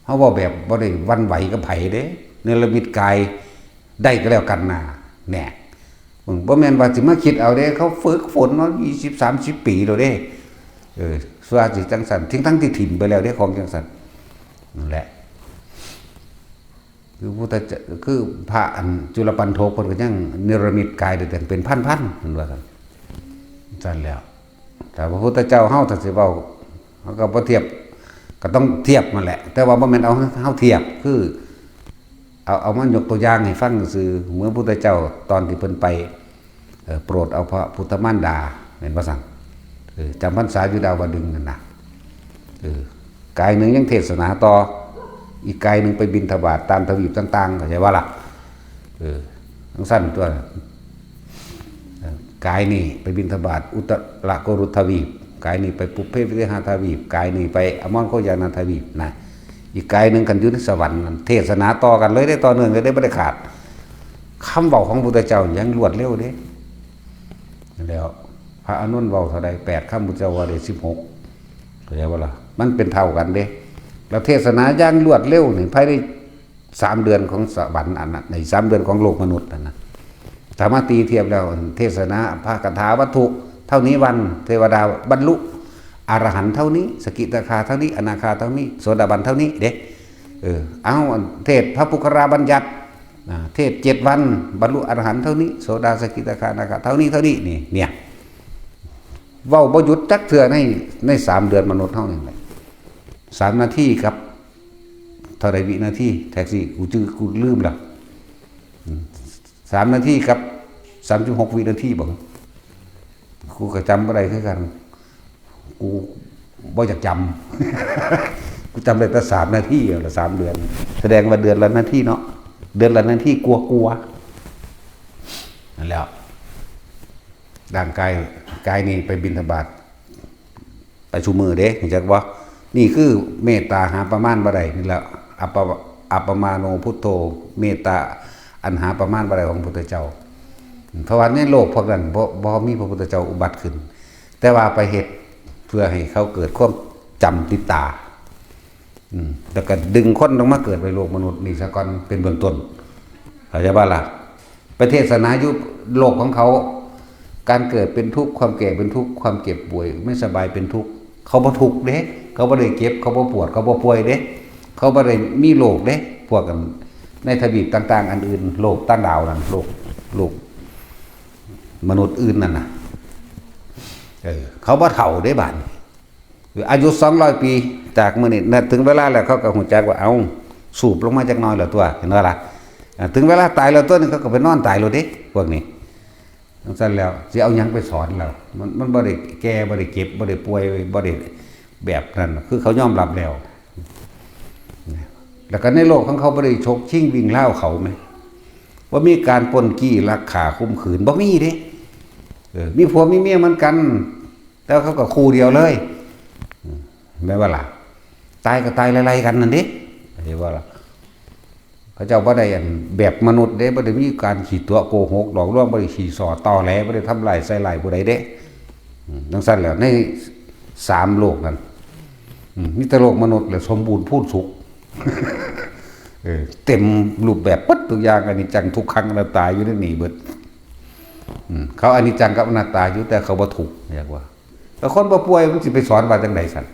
เฮาเว้าแบบบ่ได้หวั่นไหวกับไผเด้ นิรมิตกายได้ก็แล้วกันนะ แหน่ อืม บ่แม่นว่าสิมาคิดเอาเด้ เขาฝึกฝนมายี่สิบ สามสิบ ปีแล้วเด้ เออ ส่วนสิจังซั่น ทั้งๆที่ถิ่มไปแล้วเด้ ของจังซั่น นั่นแหละ คือพุทธเจ้า คือพระอันจุลปันโทกเพิ่นก็ยังนิรมิตกายได้ตั้งเป็นพันๆ เพิ่นว่าซั่น ซั่นแล้ว แต่พระพุทธเจ้าเฮาถ้าสิเว้า เฮาก็บ่เทียบ ก็ต้องเทียบนั่นแหละ แต่ว่าบ่แม่นเอาเฮาเทียบ คือ เอา เอามายกตัวอย่างให้ฟังซื่อ เหมือนพุทธเจ้าตอนที่เพิ่นไป เอ่อ โปรดเอาพระพุทธมารดา แม่นบ่ซั่น เออ จำพรรษาอยู่ดาวดึงส์นั่นน่ะ เออ กายหนึ่งยังเทศนาต่อ อีกกายหนึ่งไปบิณฑบาตตามทวีปต่างๆ เข้าใจบ่ล่ะ เออ จังซั่นตั๊ว เอ่อกายนี่ไปบิณฑบาตอุตรกุรุทวีป กายนี่ไปปุพเพวิหารทวีป กายนี่ไปอมรโคจรทวีปนะ อีกกายหนึ่งคันอยู่ในสวรรค์นั่น เทศนาต่อกันเลยเด้ ต่อเนื่องเลยเด้ บ่ได้ขาด คำเว้าของพุทธเจ้ายังรวดเร็วเด้ แล้วพระอานนท์เว้าเท่าใด แปดคำ พุทธเจ้าว่าได้สิบหก เข้าใจบ่ล่ะ มันเป็นเท่ากันเด้ แล้วเทศนาอย่างรวดเร็วนี่ ภายใน สามเดือนของสวรรค์อันนั้น ในสามเดือนของโลกมนุษย์นั่นนะ สามารถตีเทียบแล้ว เทศนาพระคาถาวัตถุเท่านี้วัน เทวดาบรรลุอรหันต์เท่านี้ สกิทาคาเท่านี้ อนาคาเท่านี้ โสดาบันเท่านี้เด้ เออ เอา เทศพระปุคคราบัญญัติ อ่า เทศเจ็ดวัน บรรลุอรหันต์เท่านี้ โสดา สกิทาคา อนาคาเท่านี้ เท่านี้ นี่ เนี่ย เว้าบ่หยุดจักเทื่อใน ในสามเดือนมนุษย์เฮานี่แหละ สามนาทีกับ เท่าใดวินาที แท็กซี่ กูจื้อ กูลืมแล้ว อืม สามนาทีกับ สามสิบหกวินาทีบ่ กูก็จำบ่ได้คือกัน กูบ่อยากจำ กูจำได้แต่สามนาทีเอาละ สามเดือน แสดงว่าเดือนละนาทีเนาะ เดือนละนาทีกลัวๆ นั่นแหละ ร่างกาย กายนี่ไปบิณฑบาต ไปซุมื้อเด้ รู้จักบ่ นี่คือเมตตาหาประมาณบ่ได้ นี่แหละ อัปปะ อัปปมาโนพุทโธ เมตตาอันหาประมาณบ่ได้ของพุทธเจ้า เพราะว่าในโลกพวกนั้นบ่ บ่มีพระพุทธเจ้าอุบัติขึ้น แต่ว่าไปเฮ็ดเพื่อให้เขาเกิดความจำติดตา อืม แล้วก็ดึงคนลงมาเกิดในโลกมนุษย์นี่ซะก่อน เป็นเบื้องต้น เข้าใจบ่ล่ะ ไปเทศนาอยู่โลกของเขา การเกิดเป็นทุกข์ ความแก่เป็นทุกข์ ความเจ็บป่วย ไม่สบายเป็นทุกข์ เขาบ่ทุกข์เด้ เขาบ่ได้เจ็บ เขาบ่ปวด เขาบ่ป่วยเด้ เขาบ่ได้มีโรคเด้ พวกกันในทวีปต่างๆ อันอื่น โลกต่างดาวนั่น โลก โลกมนุษย์อื่นนั่นน่ะ เออ เขาบ่เฒ่าเด้บาดนี้ อายุสองร้อยปี จากมื้อนี้นะ ถึงเวลาแล้วเขาก็ฮู้จักว่า เอ้า สูบลงมาจักหน่อยแล้วตั๊ว เห็นบ่ล่ะ อ่า ถึงเวลาตายแล้วตั๊วนี่ เขาก็ไปนอนตายแล้วเด้ พวกนี้ จังซั่นแล้ว สิเอาหยังไปสอนแล้ว มัน มันบ่ได้แก่ บ่ได้เจ็บ บ่ได้ป่วย บ่ได้แบบนั้น คือเขายอมรับแล้ว แล้วก็ในโลกของเขาบ่ได้ฉกชิงวิ่งราวเขาแหม บ่มีการปล้นจี้ลักฆ่าข่มขืน บ่มีเด้ เออ มีผัวมีเมียเหมือนกัน แต่เขาก็คู่เดียวเลย อืม แม่นบ่ล่ะ ตายก็ตายไล่ๆกันนั่นเด้ เห็นบ่ล่ะ เขาเจ้าบ่ได้อันแบบมนุษย์เด้ บ่ได้มีการขี้ตั๋วโกหกหลอกลวง บ่ได้ขี้ส่อตอแหล บ่ได้ทำร้ายใส่ร้ายผู้ใดเด้ อืม จั่งซั้นแหล้ว ในสามโลกนั้น อืม มีแต่โลกมนุษย์แหละสมบูรณ์พูนสุข เออ เต็มรูปแบบเบิดทุกอย่าง อนิจจังทุกขังอนัตตาอยู่ในนี่เบิด อืม เขาอนิจจังกับอนัตตาอยู่ แต่เขาบ่ทุกข์ เรียกว่า แต่คนบ่ป่วยมันสิไปสอนว่าจั่งใดซั่น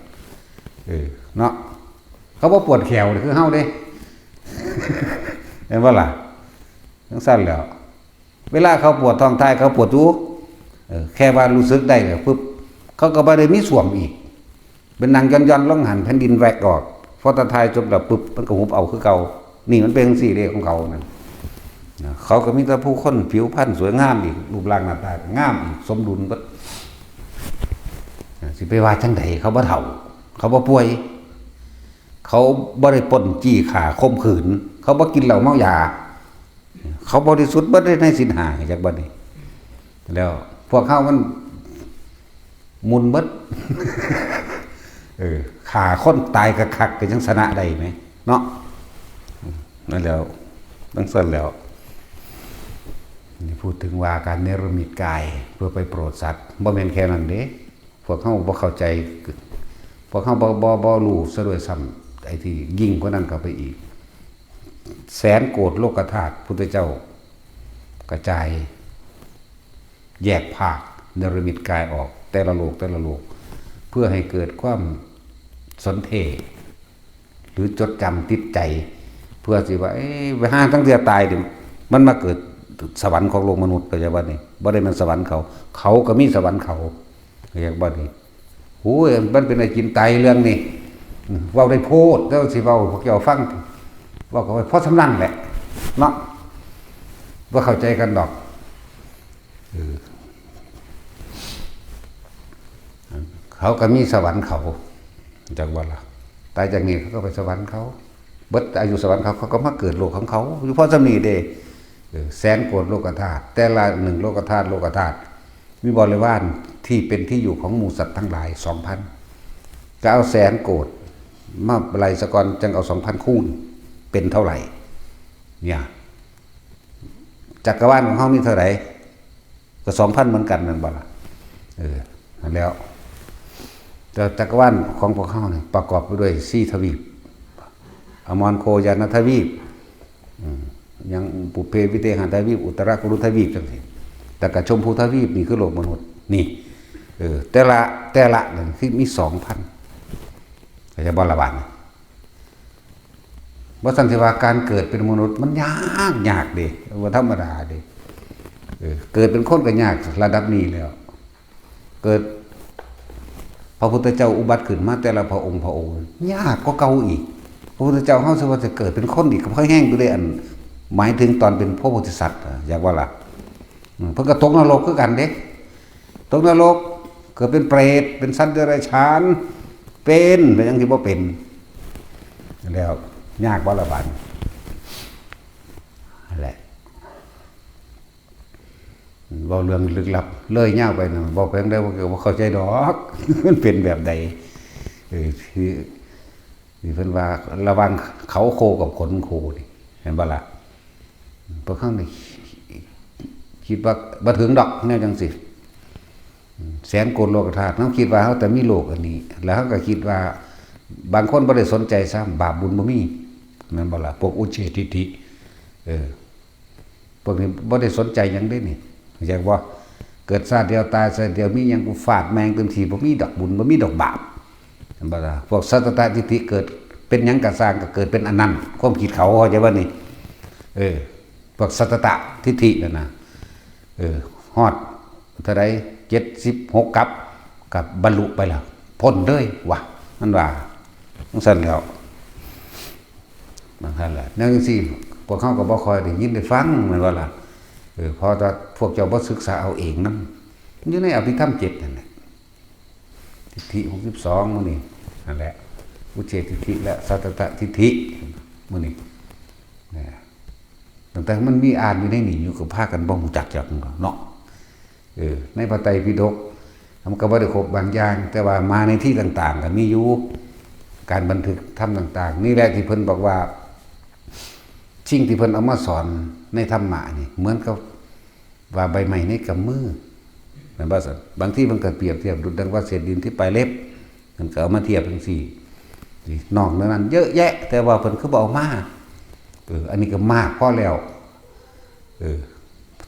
เออ เนาะ เขาบ่ปวดแข้วคือเฮาเด้ เห็นบ่ล่ะ จั่งซั้นแหล้ว เวลาเขาปวดท้องถ่ายเขาปวดอยู่ เออ แค่ว่ารู้สึกได้แล้วปุ๊บ เขาก็บ่ได้มีส้วมอีก เป็นนั่งย่อนๆลงหั่น แผ่นดินแหวกออก พอถ่ายจบแล้วปุ๊บ มันก็หุบเอาคือเก่า นี่มันเป็นจั่งซี้เด้ของเขานั่น นะ เขาก็มีแต่ผู้คนผิวพรรณสวยงามอีก รูปร่างหน้าตาก็งามอีก สมดุลเบิด นะ สิไปว่าจั่งใด เขาบ่เฒ่า เขาบ่ป่วย เขาบ่ได้ปล้นจี้ฆ่าข่มขืน เขาบ่กินเหล้าเมายา เขาบริสุทธิ์เบิดในศีลห้า จักบัดนี้ แล้วพวกเฮามันหมุนเบิด เออ ฆ่าคนตายคักๆ ก็ยังชนะได้แหม เนาะ นั่นแหล้ว จั่งซั้นแหล้ว นี่พูดถึงว่าการเนรมิตกายเพื่อไปโปรดสัตว์ บ่แม่นแค่นั้นเด้ พวกเฮาบ่เข้าใจ พวกเฮาบ่ บ่ บ่รู้ซะด้วยซ้ำ ไอ้ที่ยิ่งกว่านั้นเข้าไปอีก แสนโกฏโลกธาตุ พุทธเจ้ากระจาย แยกภาค เนรมิตกายออก แต่ละโลก แต่ละโลก เพื่อให้เกิดความสนเท หรือจดจำติดใจ เพื่อสิว่า เอ๊ะ ไปหาตั้งแต่ตายนี่ มันมาเกิดสวรรค์ของโลกมนุษย์ เข้าใจบ่นี่ บ่ได้แม่นสวรรค์เขา เขาก็มีสวรรค์เขา เข้าใจบ่นี่ โอ้ย มันเป็นไอ้กินไตเรื่องนี่ อืม เว้าได้โพด แต่ว่าสิเว้าพวกเจ้าฟัง เว้าก็ไปพอส่ำนั้นแหละ เนาะ บ่เข้าใจกันดอก เออ เขาก็มีสวรรค์เขา จักว่าล่ะ ตายจากนี้เขาก็ไปสวรรค์เขา เบิดอายุสวรรค์เขา เขาก็มาเกิดโลกของเขา อยู่พอส่ำนี้เด้ เออ แสนโกฏโลกธาตุ แต่ละหนึ่งโลกธาตุ โลกธาตุ มีบริวารที่เป็นที่อยู่ของหมู่สัตว์ทั้งหลาย สองพัน ก็เอาแสนโกฏมาไล่ซะก่อน จั่งเอา สองพัน คูณ เป็นเท่าไหร่ เนี่ย จักรวาลของเฮามีเท่าไหร่ ก็ สองพัน เหมือนกันแม่นบ่ล่ะ เออ นั่นแหล้ว แต่จักรวาลของพวกเฮานี่ประกอบไปด้วยสี่ทวีป อมรโคจรทวีป อืม ยังปุพเพวิเทหทวีป อุตตรกุรุทวีปจั่งซี้ แต่กะชมพูทวีปนี่คือโลกมนุษย์ นี่ เออ แต่ละ แต่ละนั่นคือมี สองพัน เข้าใจบ่ล่ะบาดนี้ บ่ซั้นสิว่าการเกิดเป็นมนุษย์มันยาก ยากเด้ บ่ธรรมดาเด้ เออ เกิดเป็นคนก็ยากระดับนี้แล้ว เกิดพระพุทธเจ้าอุบัติขึ้นมาแต่ละพระองค์ พระองค์ ยากกว่าเก่าอีก พระพุทธเจ้าเฮาสิว่าจะเกิดเป็นคนอีกก็พอแฮงอยู่เด้ อันหมายถึงตอนเป็นพระโพธิสัตว์อะ อยากว่าล่ะ อืม เพิ่นก็ตกนรกคือกันเด้ ตกนรก เกิดเป็นเปรต เป็นสัตว์เดรัจฉาน เป็น เป็นหยังที่บ่เป็น แล้ว ยากบ่ล่ะบาดนี้ นั่นแหละ เว้าเรื่องลึกลับ เลยยาวไปนะ เว้าไปจั่งใด๋บ่ บ่เข้าใจดอก มันเป็นแบบใด เออ ที่ ที่เพิ่นว่าระหว่างเขาโคกับขนโคนี่ เห็นบ่ล่ะ พวกเฮานี่คิดว่าบ่ถึงดอกแนวจั่งซี้ แสนโกฏโลกธาตุ เฮาคิดว่าเฮาแต่มีโลกอันนี้ แล้วเฮาก็คิดว่า บางคนบ่ได้สนใจซ้ำ บาปบุญบ่มี แม่นบ่ล่ะ พวกอุจเฉททิฏฐิ เออ พวกนี้บ่ได้สนใจหยังเด้นี่ เข้าใจบ่ เกิดชาติเดียวตายชาติเดียว มีหยังกูฟาดแม่งเต็มที่ บ่มีดอกบุญ บ่มีดอกบาป เห็นบ่ล่ะ พวกสัตตทิฏฐิ เกิดเป็นหยังกะซ่าง ก็เกิดเป็นอันนั้น ความคิดเขา เข้าใจบ่นี่ เออ พวกสัตตทิฏฐินั่นน่ะ เออ ฮอดเท่าใด เจ็ดสิบหกกัป ก็บรรลุไปแล้ว พ้นเลยว่ะ มันว่า จั่งซั้นแหล้ว นั่นแหละ แนวจั่งซี้ พวกเฮาก็บ่ค่อยได้ยินได้ฟัง แม่นบ่ล่ะ เออ เพราะว่าพวกเจ้าบ่ศึกษาเอาเองนำ มันอยู่ในอภิธรรมเจ็ดนั่นแหละ ทิฏฐิหกสิบสอง หมู่นี้ นั่นแหละ อุจเฉททิฏฐิ และสัตตทิฏฐิ หมู่นี้ นะ ตั้งแต่มันมีอ่านอยู่ในนี่อยู่ ก็พากันบ่ฮู้จักจักเนาะ เออ ในพระไตรปิฎก มันก็บ่ได้ครบบางอย่าง แต่ว่ามาในที่ต่างๆ ก็มีอยู่ การบันทึกธรรมต่างๆ นี่แหละที่เพิ่นบอกว่า สิ่งที่เพิ่นเอามาสอนในธรรมะนี่ เหมือนกับว่าใบไม้ในกำมือ แม่นบ่ซั่น บางทีเพิ่นก็เปรียบเทียบดุจดังว่าเศษดินที่ปลายเล็บ เพิ่นก็เอามาเทียบจั่งซี้ นี่ นอกนั้นเยอะแยะ แต่ว่าเพิ่นคือบ่เอามา เออ อันนี้ก็มากพอแล้ว เออ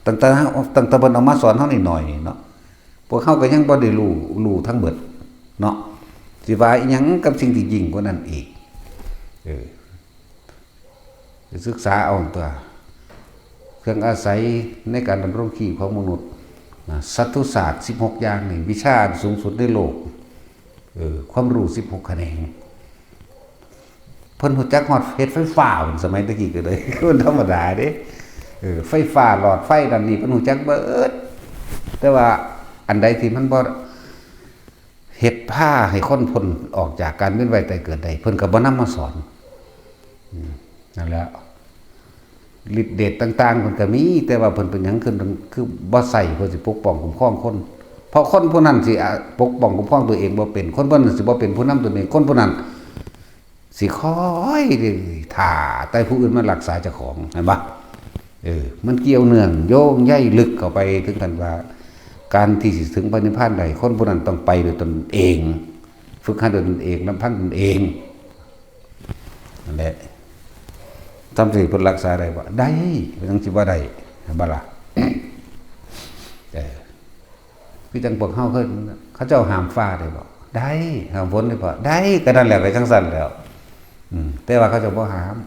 ตั้งแต่ ตั้งแต่เพิ่นเอามาสอนเฮาน้อยๆ นี่เนาะ พวกเฮาก็ยังบ่ได้รู้ รู้ทั้งเบิดเนาะ สิว่าอีหยังกับสิ่งที่ยิ่งกว่านั้นอีก เออ ศึกษาเอาตัว เครื่องอาศัยในการดำรงชีพของมนุษย์นะ สัตตุศาสตร์สิบหกอย่างนี่ วิชาอันสูงสุดในโลก เออ ความรู้สิบหกแขนง เพิ่นฮู้จักฮอดเฮ็ดไฟฟ้าพุ้น สมัยตะกี้ก็เลย มันธรรมดาเด้ เออ ไฟฟ้าหลอดไฟนั่นนี่ เพิ่นฮู้จักเบิด แต่ว่าอันใดที่มันบ่เฮ็ดพาให้คนพ้นออกจากการเวียนว่ายตายเกิดได้ เพิ่นก็บ่นำมาสอน อืม นั่นแหละ ฤทธิ์เดชต่างๆ เพิ่นก็มี แต่ว่าเพิ่นเป็นหยังคือ คือบ่ใช้เพื่อสิปกป้องคุ้มครองคน เพราะคนผู้นั้นสิ อ่ะ ปกป้องคุ้มครองตัวเองบ่เป็น คนผู้นั้นสิบ่เป็นผู้นำตนเอง คนผู้นั้นสิคอยท่าแต่ผู้อื่นมารักษาเจ้าของ เห็นบ่ เออ มันเกี่ยวเนื่องโยงใยลึกเข้าไปถึงขั้นว่า การที่สิถึงพระนิพพานได้ คนผู้นั้นต้องไปด้วยตนเอง ฝึกหัดด้วยตนเอง ลำพังตนเอง นั่นแหละ ทำสิเพิ่นรักษาได้บ่ ได้ เพิ่นจั่งสิบ่ได้ เห็นบ่ล่ะ เออ คือจั่งพวกเฮาเคย เขาเจ้าห้ามฟ้าได้บ่ ได้ ห้ามฝนได้บ่ ได้ ก็นั่นแหละ ก็จั่งซั่นแหล้ว อืม แต่ว่าเขาเจ้าบ่ห้าม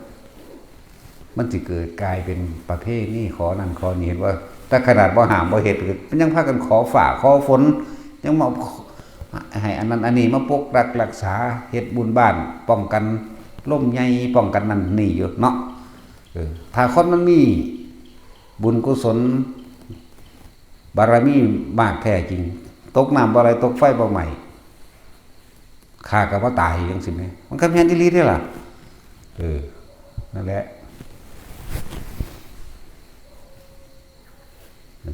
มันสิเกิดกลายเป็นประเพณีขอนั่นขอนี่ เห็นบ่ แต่ขนาดบ่ห้ามบ่เฮ็ด มันยังพากันขอฟ้าขอฝน ยังมาให้อันนั้นอันนี้มาปกปักรักษา เฮ็ดบุญบ้าน ป้องกันลมใหญ่ ป้องกันนั่นนี่อยู่เนาะ เออ ถ้าคนมันมีบุญกุศล บารมีมากแท้จริง ตกน้ำบ่ไหล ตกไฟบ่ไหม้ ข้าก็บ่ตายจั่งซี้แหม มันก็แม่นอีหลีเด้ล่ะ เออ นั่นแหละ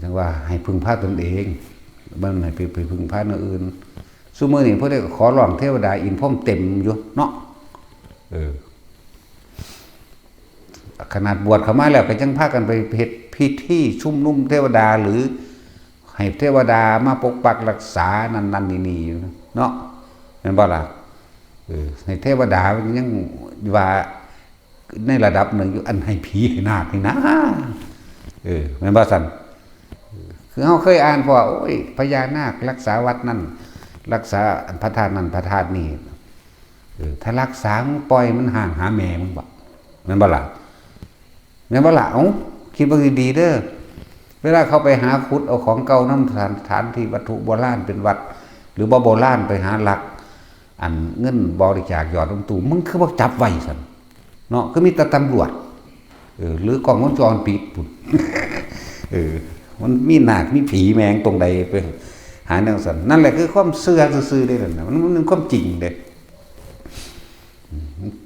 จั่งว่าให้พึ่งพาตนเอง บ่ให้ไป ไปพึ่งพาแนวอื่น ซุมื้อนี้ผู้ใดก็ขอร้องเทวดาอินทร์พรหมเต็มอยู่เนาะ เออ ขนาดบวชเข้ามาแล้วก็ยังพากันไปเฮ็ดพิธีชุมนุมเทวดา หรือให้เทวดามาปกปักรักษานั่นนั่นนี่นี่อยู่เนาะ แม่นบ่ล่ะ เออ ให้เทวดามันยังว่าในระดับหนึ่งอยู่ อันให้ผีให้นาคนี่นะ เออ แม่นบ่ซั่น คือเฮาเคยอ่านพอ โอ้ย พญานาครักษาวัดนั่น รักษาพระธาตุนั่นพระธาตุนี่ เออ ถ้ารักษา มึงปล่อยมันห่างหาแม่มึงบ่ แม่นบ่ล่ะ แม่นบ่ล่ะ เอ้า คิดเบิ่งดีๆ เด้อ เวลาเขาไปหาขุดเอาของเก่านำสถาน สถานที่วัตถุโบราณเป็นวัด หรือบ่โบราณ ไปหาลัก อันเงินบริจาคหยอดลงตู้ มึงคือบ่จับไว้ซั่น เนาะ คือมีแต่ตำรวจ เออ หรือกล้องวงจรปิดพุ้น เออ มันมีนาคมีผีแม่งตรงใดไปหาแนวซั่น นั่นแหละคือความเชื่อซื่อๆ เด้นั่นน่ะ มัน มันเป็นความจริงเด้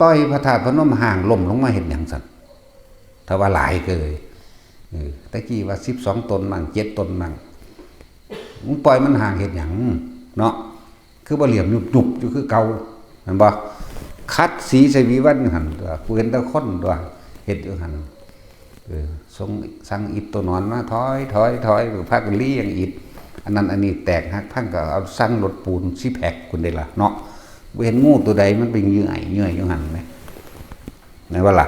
ต่อยพระธาตุพนมห่างล้มลงมาเฮ็ดหยังซั่น ถ้าว่าหลายเกย เออ แต่กี้ว่าสิบสองตนมั่ง เจ็ดตนมั่ง มึงปล่อยมันห่างเฮ็ดหยังเนาะ คือบ่เหลี่ยมยุบๆ อยู่คือเก่า แม่นบ่ ขัดสีใส่วิวันหั่นตัว กูเห็นแต่คนตัว เฮ็ดอยู่หั่น เออ ส่ง สั่งอิฐตัวนอนมา ถอย ถอย ถอย พากันเลี้ยงอิฐ อันนั้นอันนี้แตกหักพังก็เอาสั่งรถปูน ซีแพ็ค พุ้นเด้ล่ะเนาะ บ่เห็นงูตัวใดมันไปเยื่อย เยื่อยอยู่หั่นแหม แม่นบ่ล่ะ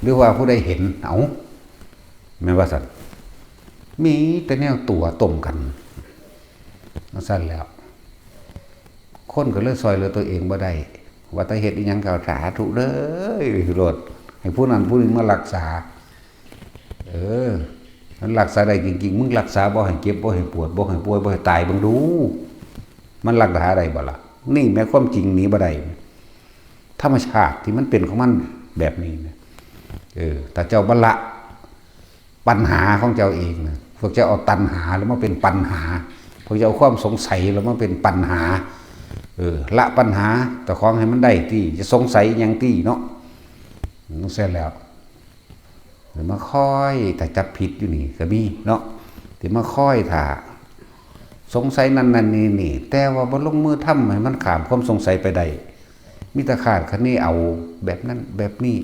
หรือว่าผู้ใดเห็น เอ้า แม่นว่าซั่น มีแต่แนวตั๋วต้มกัน จั่งซั่นแล้ว คนก็เลยซ่อยเหลือตัวเองบ่ได้ ว่าแต่เฮ็ดอีหยังก็สาธุเด้อโลด ให้ผู้นั้นผู้นี้มารักษา เออ มันรักษาได้จริงๆ มึงรักษาบ่ให้เจ็บ บ่ให้ปวด บ่ให้ป่วย บ่ให้ตาย เบิ่งดู มันรักษาได้บ่ล่ะ นี่แหมความจริงหนีบ่ได้ ธรรมชาติที่มันเป็นของมันแบบนี้นะ เออ ถ้าเจ้าบ่ละปัญหาของเจ้าเองนะ พวกเจ้าเอาตัณหาแล้วมาเป็นปัญหา พวกเจ้าเอาความสงสัยแล้วมาเป็นปัญหา เออ ละปัญหาเจ้าของให้มันได้ติ จะสงสัยหยังติเนาะ จั่งซั่นแล้ว มาคอยถ้าจับผิดอยู่นี่ก็มีเนาะ ที่มาคอยถ้า สงสัยนั่นนั่นนี่นี่ แต่ว่าบ่ลงมือทำให้มันข้ามความสงสัยไปได้ มีแต่คาดคะเนเอาแบบนั้นแบบนี้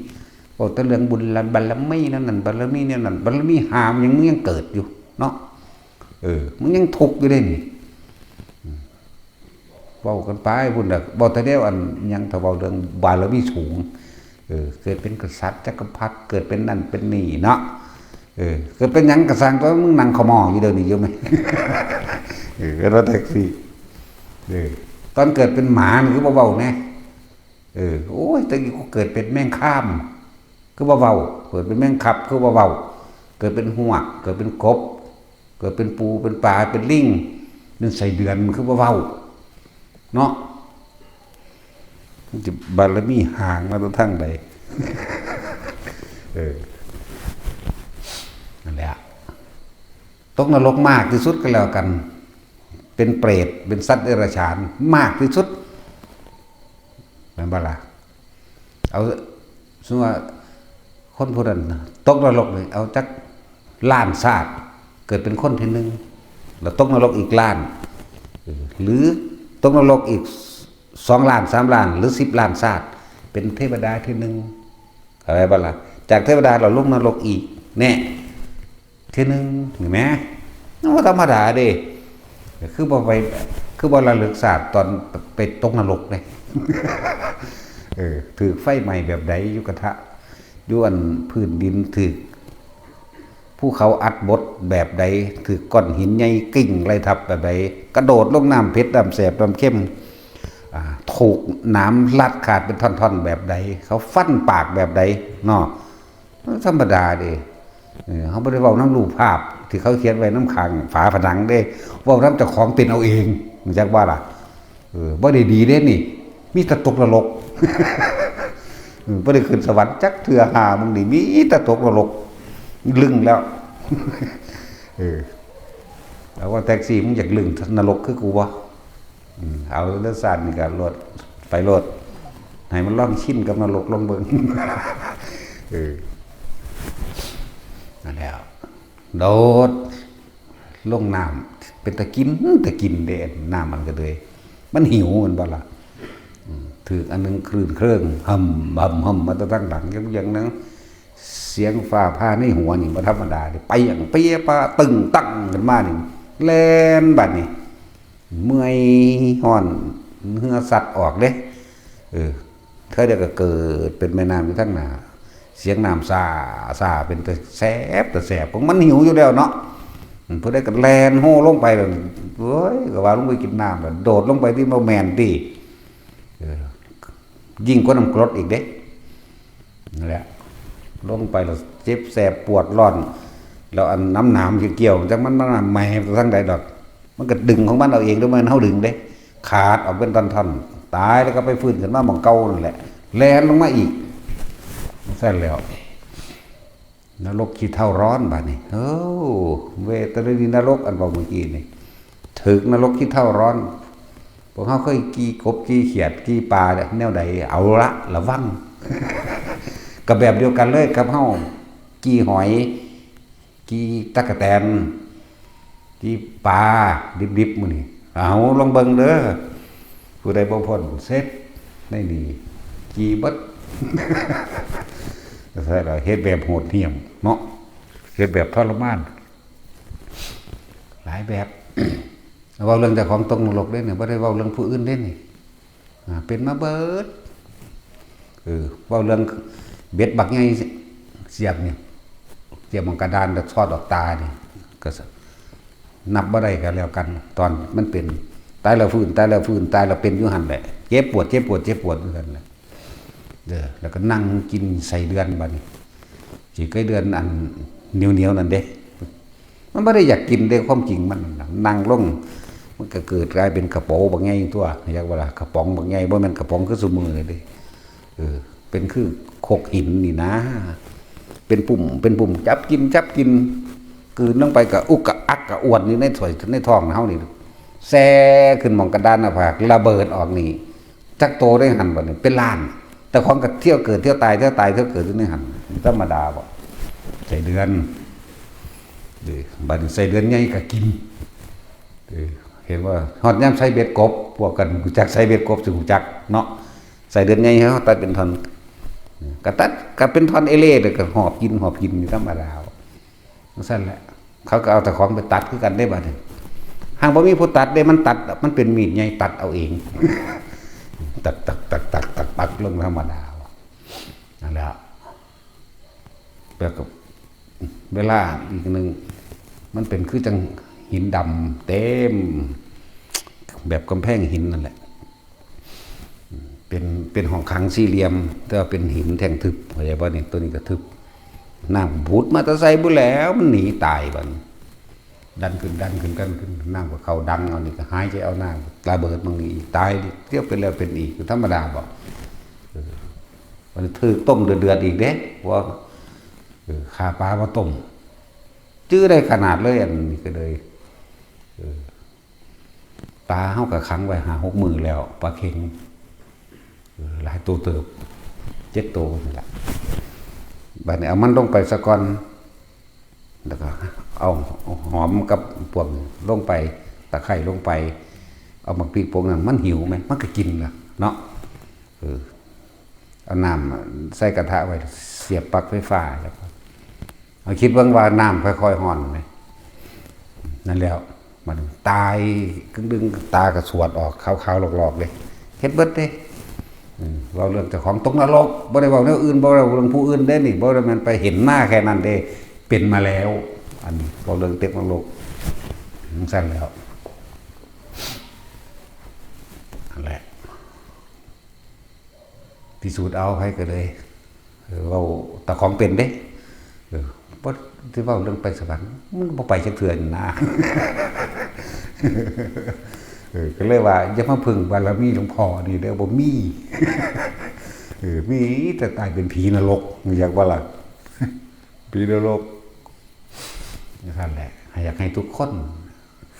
เว้าแต่เรื่องบุญบารมีนั่นนั่น บารมีเนี่ยนั่น บารมีห้ามันยัง มึงยังเกิดอยู่เนาะ เออ มึงยังทุกข์อยู่เด้นี่ อืม เว้ากันไปพุ้นน่ะ เว้าแต่แนวอันหยัง ถ้าเว้าเรื่องบารมีสูง เออ เกิดเป็นกษัตริย์จักรพรรดิ เกิดเป็นนั่นเป็นนี่เนาะ เออ เกิดเป็นหยังก็ซ่าง ตัวมึงนั่งขะหม้ออยู่เดี๋ยวนี้อยู่ไหม เออ ก็ว่าจั่งซี้ เออ ตอนเกิดเป็นหมานี่คือบ่เว้าแหน่ เออ โอ้ย แต่กี้กูเกิดเป็นแมงคาม คือบ่เว้า เกิดเป็นแมงคับ คือบ่เว้า เกิดเป็นฮวก เกิดเป็นกบ เกิดเป็นปู เป็นปลา เป็นลิง เป็นไส้เดือน คือบ่เว้า เนาะ มันจะบารมีห่างมาตั้งทางใด เออ นั่นแหละ ตกนรกมากที่สุดก็แล้วกัน เป็นเปรต เป็นสัตว์เดรัจฉาน มากที่สุด แม่นบ่ล่ะ เอา สมมุติว่าคนผู้นั้นน่ะ ตกนรกนี่ เอาจักล้านชาติ เกิดเป็นคนเทื่อหนึ่ง แล้วตกนรกอีกล้าน เออ หรือตกนรกอีกสองล้าน สามล้าน หรือสิบล้านชาติ เป็นเทวดาเทื่อหนึ่ง เข้าใจบ่ล่ะ จากเทวดาแล้วลงนรกอีก แน่ เทื่อหนึ่ง นี่แหม มันบ่ธรรมดาเด้ คือบ่ไป คือบ่ระลึกชาติตอนไปตกนรกเด้ เออ ถืกไฟไหม้แบบใด อยู่กระทะ อยู่อันพื้นดิน ถืกภูเขาอัดบดแบบใด ถืกก้อนหินใหญ่กิ่งไล่ทับแบบใด กระโดดลงน้ำเผ็ด น้ำแสบ น้ำเค็ม อ่า ถูกหนามรัดขาดเป็นท่อนๆแบบใด เขาฟันปากแบบใด เนาะ มันธรรมดาเด้ เออ เขาบ่ได้เว้านำรูปภาพที่เขาเขียนไว้นำข้างฝาผนังเด้ เว้านำเจ้าของเป็นเอาเอง รู้จักบ่ล่ะ เออ บ่ได้ดีเด้นี่ มีแต่ตกนรก เออ บ่ได้ขึ้นสวรรค์จักเทื่อ หามึงนี่ มีแต่ตกนรก ลึงแล้ว เออ เอาว่าแท็กซี่ มึงอยากลึงนรกคือกูบ่ อืม เอาเรื่องชาตินี่ก็โลด ไปโลด ให้มันลองชินกับนรกลองเบิ่ง เออ นั่นแหละ โดดลงน้ำ เป็นตากิน ตากินเด้ น้ำมันก็เลย มันหิว แม่นบ่ล่ะ อืม ถืกอันหนึ่งคลื่นเครื่อง หำ หำ หำ มาแต่ทางหลัง ยัง ยังนะ เสียงฟ้าผ่าในหัวนี่บ่ธรรมดาเด้ เปรี้ยง เปรี้ย ปะ ตึง ตัง ขึ้นมานี่ แล่นบัดนี่ เมื่อย ฮ้อน เหงื่อซัดออกเด้ เออ เทื่อเดียวก็เกิดเป็นแม่น้ำอยู่ทางหน้า เสียงน้ำซ่าซ่า เป็นตาแสบ ตาแสบ ของมันหิวอยู่แล้วเนาะ อืม ผู้ใดก็แล่นโฮลงไปแล้ว โอ้ย ก็ว่าลงไปกินน้ำแล้ว โดดลงไปที่บ่แม่นติ เออ ยิ่งกว่าน้ำกรดอีกเด้ นั่นแหละ ลงไปแล้วเจ็บแสบปวดร้อน แล้วอันน้ำหนามเกี่ยวๆ จักมัน มันไหม้ไปทางใดดอก มันก็ดึงของมันเอาเอง โดยบ่แม่นเฮาดึงเด้ ขาดออกเป็นท่อนๆ ตายแล้วก็ไปฟื้นขึ้นมาหม่องเก่านั่นแหละ แล่นลงมาอีก ซั่นแล้ว นรกขี้เถ้าร้อนบาดนี้ โอ้ เวทนาดีนรกอันเว้าเมื่อกี้นี่ ถืกนรกขี้เถ้าร้อน พวกเฮาเคยกี่กบกี่เขียดกี่ปลาแนวใด เอาละ ระวัง ก็แบบเดียวกันเลยกับเฮากี่หอย กี่ตั๊กแตน กี่ปลาดิบๆ มื้อนี้ เอาลองเบิ่งเด้อ ผู้ใดบ่พ้นเสร็จในนี่ กี่เบิด ใช่แล้ว เฮ็ดแบบโหดเหี้ยมเนาะ เฮ็ดแบบทรมาน หลายแบบ เว้าเรื่องเจ้าของตกนรกเด้เนี่ย บ่ได้เว้าเรื่องผู้อื่นเด้นี่ อ่า เป็นมาเบิด เออ เว้าเรื่องเบ็ดบักใหญ่เสียบนี่ เสียบหม่องกระดานแล้วทอดออกตานี่ ก็นับบ่ได้ก็แล้วกัน ตอนมันเป็น ตายแล้วฟื้น ตายแล้วฟื้น ตายแล้วเป็นอยู่หั่นแหละ เจ็บปวด เจ็บปวด เจ็บปวดอยู่หั่นแหละ เด้อ แล้วก็นั่งกินไส้เดือนบัดนี้ สิไส้เดือนอันเหนียวๆ นั่นเด้ มันบ่ได้อยากกินเด้ ความจริงมันน่ะ นั่งลง มันก็เกิดกลายเป็นกระเป๋าบักใหญ่ตัว อยากว่าล่ะ กระป๋องบักใหญ่ บ่แม่นกระป๋องคือซุมื้อนี้เด้ เออ เป็นคือครกหินนี่นะ เป็นปุ่ม เป็นปุ่ม จับกิน จับกิน กลืนลงไปก็อุกกะอักกะอ่วนอยู่ในถ้วย ในท้องเฮานี่ แซ่ขึ้นหม่องกระดานหน้าผาก ระเบิดออกนี่ จักโตได้หั่นบัดนี้ เป็นล้าน แต่ของก็เที่ยวเกิด เที่ยวตาย เที่ยวตาย เที่ยวเกิดอยู่ในหั่น ธรรมดาบ่ ไส้เดือน เออ บัดนี้ไส้เดือนใหญ่ก็กิน เออ เห็นว่าฮอดยามใส่เบ็ดกบ พวกกันรู้จักใส่เบ็ดกบสิรู้จักเนาะ ไส้เดือนใหญ่เขาตัดเป็นท่อน ก็ตัด ก็เป็นท่อนเอเล่เลย ก็หอบกิน หอบกินอยู่ธรรมดา จั่งซั่นแหละ เขาก็เอาตะของไปตัดคือกันได้บัดนี้ หากบ่มีผู้ตัดเด้ มันตัด มันเป็นมีดใหญ่ตัดเอาเอง ตัด ตัด ตัด ตัด ตัด ตัดลงธรรมดา นั่นแหละ แล้วก็เวลาอีกหนึ่ง มันเป็นคือจังหินดำเต็ม แบบกำแพงหินนั่นแหละ เป็น เป็นห้องขังสี่เหลี่ยม แต่ว่าเป็นหินแท่งทึบ เข้าใจบ่นี่ ตัวนี้ก็ทึบ น้ำผุดมาแต่ไสบ่แล้ว มันหนีตายบัดนี้ ดันขึ้น ดันขึ้น ดันขึ้น น้ำก็เข้าดัง เอานี่ก็หายใจเอาน้ำ ระเบิดมันอีก ตายเที่ยวเป็นแล้วเป็นอีก ธรรมดาบ่ เออ มันถืกต้มเดือดๆอีกเด้ ว่า เออ ฆ่าปลามาต้ม จื้อได้ขนาดเลย อันนี้ก็เลย เออ ปลาเฮาก็ขังไว้ห้าหกมื้อแล้ว ปลาเข็ง เออ หลายตัวเติบ เจ็ดตัวนี่ล่ะ บัดนี้เอามันลงไปซะก่อน แล้วก็เอาหอมกับพวกลงไป ตะไคร้ลงไป เอาหมากพริกพวกนั้น มันหิวไหม มันก็กินล่ะเนาะ เออ เอาน้ำใส่กระทะไว้ เสียบปลั๊กไฟฟ้า แล้วก็เอาคิดเบิ่งว่าน้ำค่อยๆร้อนไหม นั่นแล้ว มันตายกึ่งดึง ตากระสวดออก ขาวๆหลอกๆเลย เฮ็ดเบิดเด้ อืม เว้าเรื่องเจ้าของตกนรก บ่ได้เว้าแนวอื่น บ่ได้เว้าเรื่องผู้อื่นเด้นี่ บ่ได้แม่นไปเห็นมาแค่นั้นเด้ เป็นมาแล้ว อันนี้เว้าเรื่องตกนรก จั่งซั่นแล้ว นั่นแหละ พิสูจน์เอา ไผก็เลย เออ เว้าแต่ของเป็นเด้ เออ บ่ได้เว้าเรื่องไปสวรรค์ มันบ่ไปจักเทื่อนี่นะ เออ ก็เลยว่า อย่ามาพึ่งบารมีหลวงพ่อนี่เด้อ บ่มี เออ มีแต่ตายเป็นผีนรก อยากบ่ล่ะ ผีนรก นั่นแหละ อยากให้ทุกคน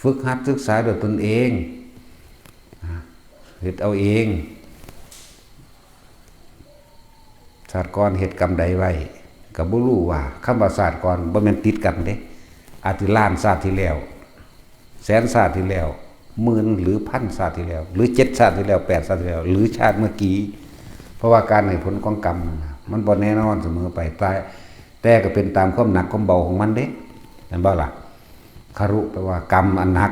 ฝึกหัดศึกษาด้วยตนเอง นะ เฮ็ดเอาเอง ชาติก่อนเฮ็ดกรรมใดไว้ ก็บ่รู้ว่า คำว่าชาติก่อนบ่แม่นติดกันเด้ อาจสิล้านชาติที่แล้ว แสนชาติที่แล้ว หมื่นหรือพันชาติที่แล้ว หรือเจ็ดชาติที่แล้ว แปดชาติที่แล้ว หรือชาติเมื่อกี้ เพราะว่าการให้ผลของกรรมน่ะ มันบ่แน่นอนเสมอไป แต่ แต่ก็เป็นตามความหนักความเบาของมันเด้ แม่นบ่ล่ะ คารุแปลว่ากรรมอันหนัก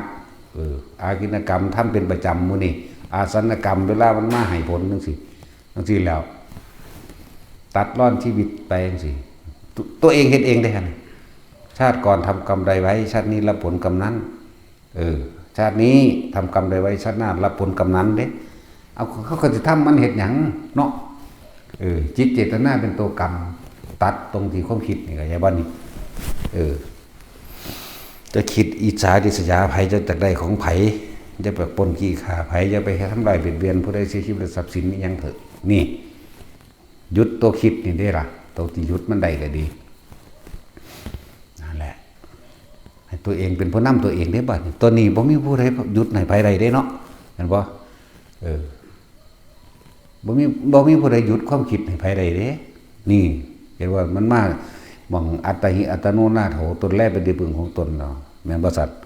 เออ อากินกรรมทำเป็นประจำมื้อนี้ อาสันกรรมเวลามันมาให้ผลจั่งซี้ จั่งซี้แล้ว ตัดรอนชีวิตไปจั่งซี้ ตัว ตัวเองเฮ็ดเองเด้หั่น ชาติก่อนทำกรรมใดไว้ ชาตินี้รับผลกรรมนั้น เออ ชาตินี้ทำกรรมใดไว้ ชาติหน้ารับผลกรรมนั้นเด้ เอา เขาก็สิทำมันเฮ็ดหยังเนาะ เออ จิตเจตนาเป็นตัวกรรม ตัดตรงที่ความคิดนี่ เข้าใจบ่นี่ เออ จะคิดอิจฉาริษยาไผ จะจักได้ของไผ จะไปปล้นจี้ฆ่าไผ จะไปทำร้ายเบียดเบียนผู้ใด เสียชีวิตและทรัพย์สินอิหยังเถอะ นี่ หยุดตัวคิดนี่เด้ล่ะ ตัวที่หยุดมันได้ก็ดี นั่นแหละ ให้ตัวเองเป็นผู้นำตัวเองเด้บัดนี้ ตัวนี้บ่มีผู้ใดหยุดให้ไผได้เด้เนาะ แม่นบ่ เออ บ่มี บ่มีผู้ใดหยุดความคิดให้ไผได้เด้ นี่ เห็นว่ามันมา หม่องอัตตาหิอัตโนนาโถ ตนแลเป็นที่พึ่งของตนเนาะ แม่นบ่สัตว์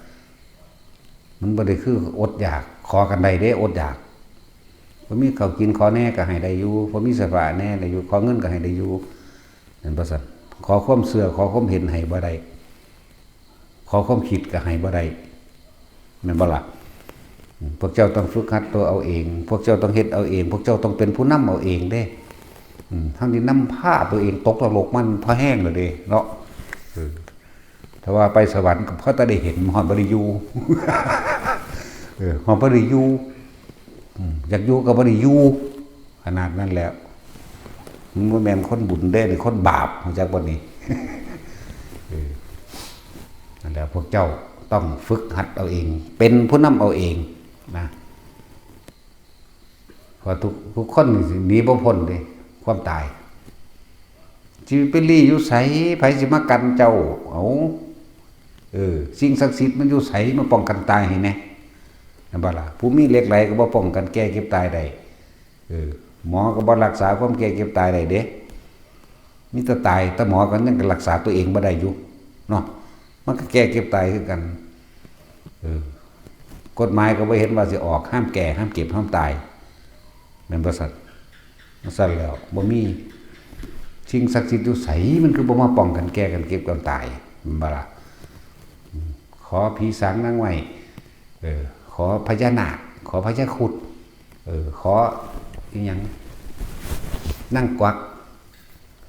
มันบ่ได้คืออดอยาก ขอกันได้เด้ อดอยาก พอมีข้าวกินขอแหน่ก็ให้ได้อยู่ พอมีเสื้อผ้าแหน่ได้อยู่ ขอเงินก็ให้ได้อยู่ แม่นบ่สัตว์ ขอความเชื่อ ขอความเห็นให้บ่ได้ ขอความคิดก็ให้บ่ได้ แม่นบ่ล่ะ พวกเจ้าต้องฝึกหัดตัวเอาเอง พวกเจ้าต้องเฮ็ดเอาเอง พวกเจ้าต้องเป็นผู้นำเอาเองเด้ อืม ทั้งที่นำพาตัวเองตกนรกมันพอแห้งแล้วเด้เนาะ เออ ถ้าว่าไปสวรรค์ก็พอแต่ได้เห็น ฮอดบ่ได้อยู่ เออ ฮอดบ่ได้อยู่ อืม อยากอยู่ก็บ่ได้อยู่ ขนาดนั้นแล้ว มันบ่แม่นคนบุญเด้ นี่คนบาป รู้จักบ่นี่ เออ นั่นแหละ พวกเจ้าต้องฝึกหัดเอาเอง เป็นผู้นำเอาเองนะ เพราะทุก ทุกคนนี่สิหนีบ่พ้นเด้ ความตาย สิไปลี้อยู่ไส ไผสิมากันเจ้า เอ้า เออ สิ่งศักดิ์สิทธิ์มันอยู่ไส มาป้องกันตายให้แหน่ แม่นบ่ล่ะ ผู้มีเหล็กไหลก็บ่ป้องกันแก่เจ็บตายได้ เออ หมอก็บ่รักษาความแก่เจ็บตายได้เด้ มีแต่ตาย แต่หมอก็ยังรักษาตัวเองบ่ได้อยู่ เนาะ มันก็แก่เจ็บตายคือกัน เออ กฎหมายก็บ่เห็นว่าสิออก ห้ามแก่ ห้ามเจ็บ ห้ามตาย แม่นบ่สัตว์ ซั่นแล้ว บ่มีสิ่งศักดิ์สิทธิ์อยู่ไส มันคือบ่มาป้องกันแก้กันเก็บกันตาย แม่นบ่ล่ะ? ขอผีสางนางไม้ เออ ขอพญานาค ขอพญาครุฑ เออ ขออิหยัง นางกวัก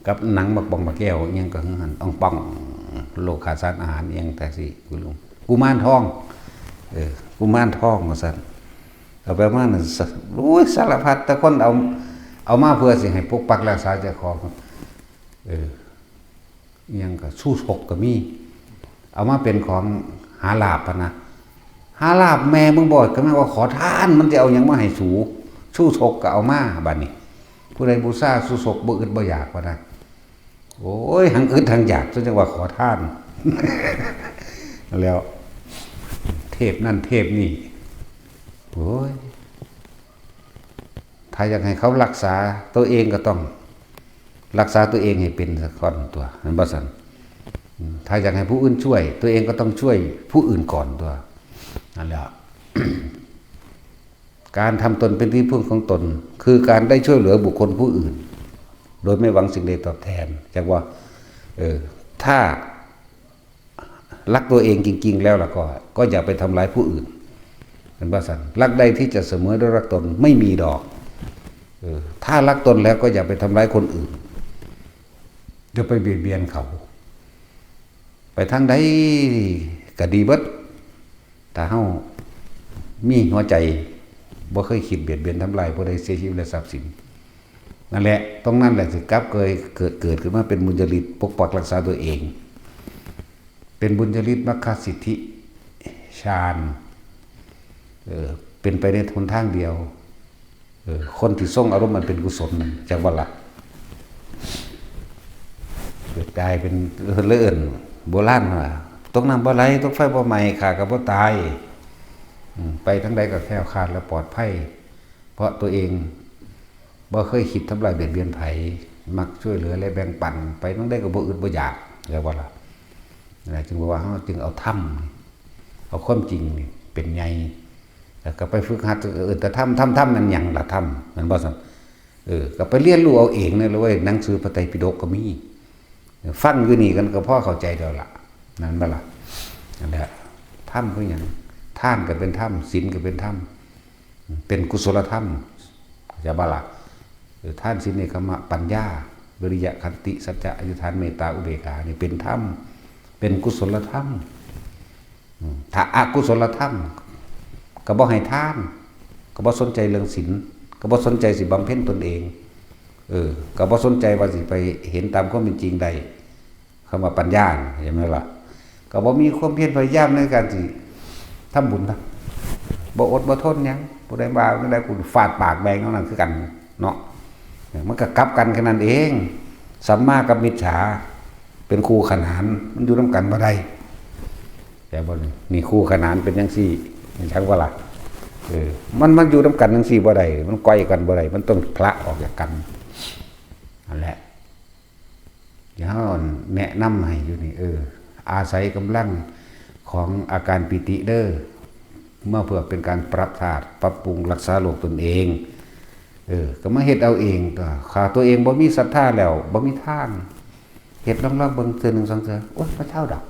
กับหนังบักป่องบักแก้ว อิหยังก็คือหั่น อ่องป่อง โลกขาดสารอาหาร อิหยังแต่สิ กุมารทอง เออ กุมารทอง ว่าซั่น เอาไปมานั่น โอ้ย สารพัด แต่คนเอา เอามาเพื่อสิให้ปกปักรักษาเจ้าของ เออ อิหยังก็ชู้ชกก็มี เอามาเป็นของหาลาภพะนะ หาลาภแม่มึงบ่ ก็แม่นว่าขอทาน มันจะเอาหยังมาให้สู ชู้ชกก็เอามา บัดนี้ ผู้ใดบูชาชู้ชกบ่อึดบ่อยากพะนะ โอ้ย ทั้งอึดทั้งอยาก จนจังว่าขอทาน แล้ว เทพนั่นเทพนี่ โอ้ย ถ้าอยากให้เขารักษาตัวเองก็ต้องรักษาตัวเองให้เป็นซะก่อนตั๊ว แม่นบ่ซั่น? อืม ถ้าอยากให้ผู้อื่นช่วย ตัวเองก็ต้องช่วยผู้อื่นก่อนตั๊ว นั่นแหละ การทำตนเป็นที่พึ่งของตน คือการได้ช่วยเหลือบุคคลผู้อื่น โดยไม่หวังสิ่งใดตอบแทน จักว่า เออ ถ้า รักตัวเองจริงๆ แล้วล่ะก็ ก็อย่าไปทำร้ายผู้อื่น แม่นบ่ซั่น? รักใดที่จะเสมอด้วยรักตนไม่มีดอก เออ ถ้ารักตนแล้วก็อย่าไปทำร้ายคนอื่น อย่าไปเบียดเบียนเขา ไปทางใดก็ดีเบิด ถ้าเฮามีหัวใจบ่เคยคิดเบียดเบียนทำลายผู้ใดเสียชีวิตและทรัพย์สิน นั่นแหละ ตรงนั้นแหละสิกลับเกิด เกิด เกิดขึ้นมาเป็นบุญญาฤทธิ์ปกปักรักษาตัวเอง เป็นบุญญาฤทธิ์มรรคสิทธิฌาน เออ เป็นไปในหนทางเดียว เออ คนที่ทรงอารมณ์มันเป็นกุศลนั่น จักว่าล่ะ เกิดกลายเป็น เออ เลื่อน โบราณว่า ตกน้ำบ่ไหล ตกไฟบ่ไหม้ ข้าก็บ่ตาย อืม ไปทางใดก็แคล้วคลาดและปลอดภัย เพราะตัวเองบ่เคยคิดทำลายเบียดเบียนไผ มักช่วยเหลือและแบ่งปัน ไปทางใดก็บ่อึดบ่อยาก จักว่าล่ะ นะ จึงบอกว่าเฮาจึงเอาธรรม เอาความจริงนี่เป็นใหญ่ แล้วก็ไปฝึกหัด เออ แต่ธรรม ธรรม ธรรมมันหยังล่ะ ธรรม แม่นบ่ซั่น? เออ ก็ไปเรียนรู้เอาเองนี่แหละเว้ย หนังสือพระไตรปิฎกก็มี ฟังอยู่นี่กันก็พอเข้าใจแล้วล่ะ นั่นบ่ล่ะ? นั่นแหละ ธรรมคือหยัง? ทานก็เป็นธรรม ศีลก็เป็นธรรม เป็นกุศลธรรม เข้าใจบ่ล่ะ? เออ ทาน ศีล เนกขัมมะ ปัญญา วิริยะ ขันติ สัจจะ อธิษฐาน เมตตา อุเบกขา นี่เป็นธรรม เป็นกุศลธรรม อืม ถ้าอกุศลธรรม ก็บ่ให้ทาน ก็บ่สนใจเรื่องศีล ก็บ่สนใจสิบำเพ็ญตนเอง เออ ก็บ่สนใจว่าสิไปเห็นตามความเป็นจริงได้ คำว่าปัญญาน่ะ เห็นไหมล่ะ? ก็บ่มีความเพียรพยายามในการสิทำบุญนะ บ่อดบ่ทนหยัง ผู้ใดว่าจั่งใดกูฟาดปากแบงเท่านั้นคือกันเนาะ มันก็กลับกันแค่นั้นเอง สัมมากับมิจฉา เป็นคู่ขนาน มันอยู่นำกันบ่ได้ แต่บ่นี่ นี่คู่ขนานเป็นจั่งซี่ เห็นจังบ่ล่ะ? เออ มัน มันอยู่นำกันจั่งซี่บ่ได้ มันไกวกันบ่ได้ มันต้องพละออกจากกัน นั่นแหละ เดี๋ยวเฮาแนะนำให้อยู่นี่ เออ อาศัยกำลังของอาการปีติเด้อ มาเพื่อเป็นการปรับธาตุ ปรับปรุงรักษาโรคตนเอง เออ ก็มาเฮ็ดเอาเองตั๊ว ถ้าตัวเองบ่มีศรัทธาแล้ว บ่มีทาง เฮ็ดลองๆเบิ่งเทื่อหนึ่งสองเทื่อ โอ๊ย บ่เซาดอก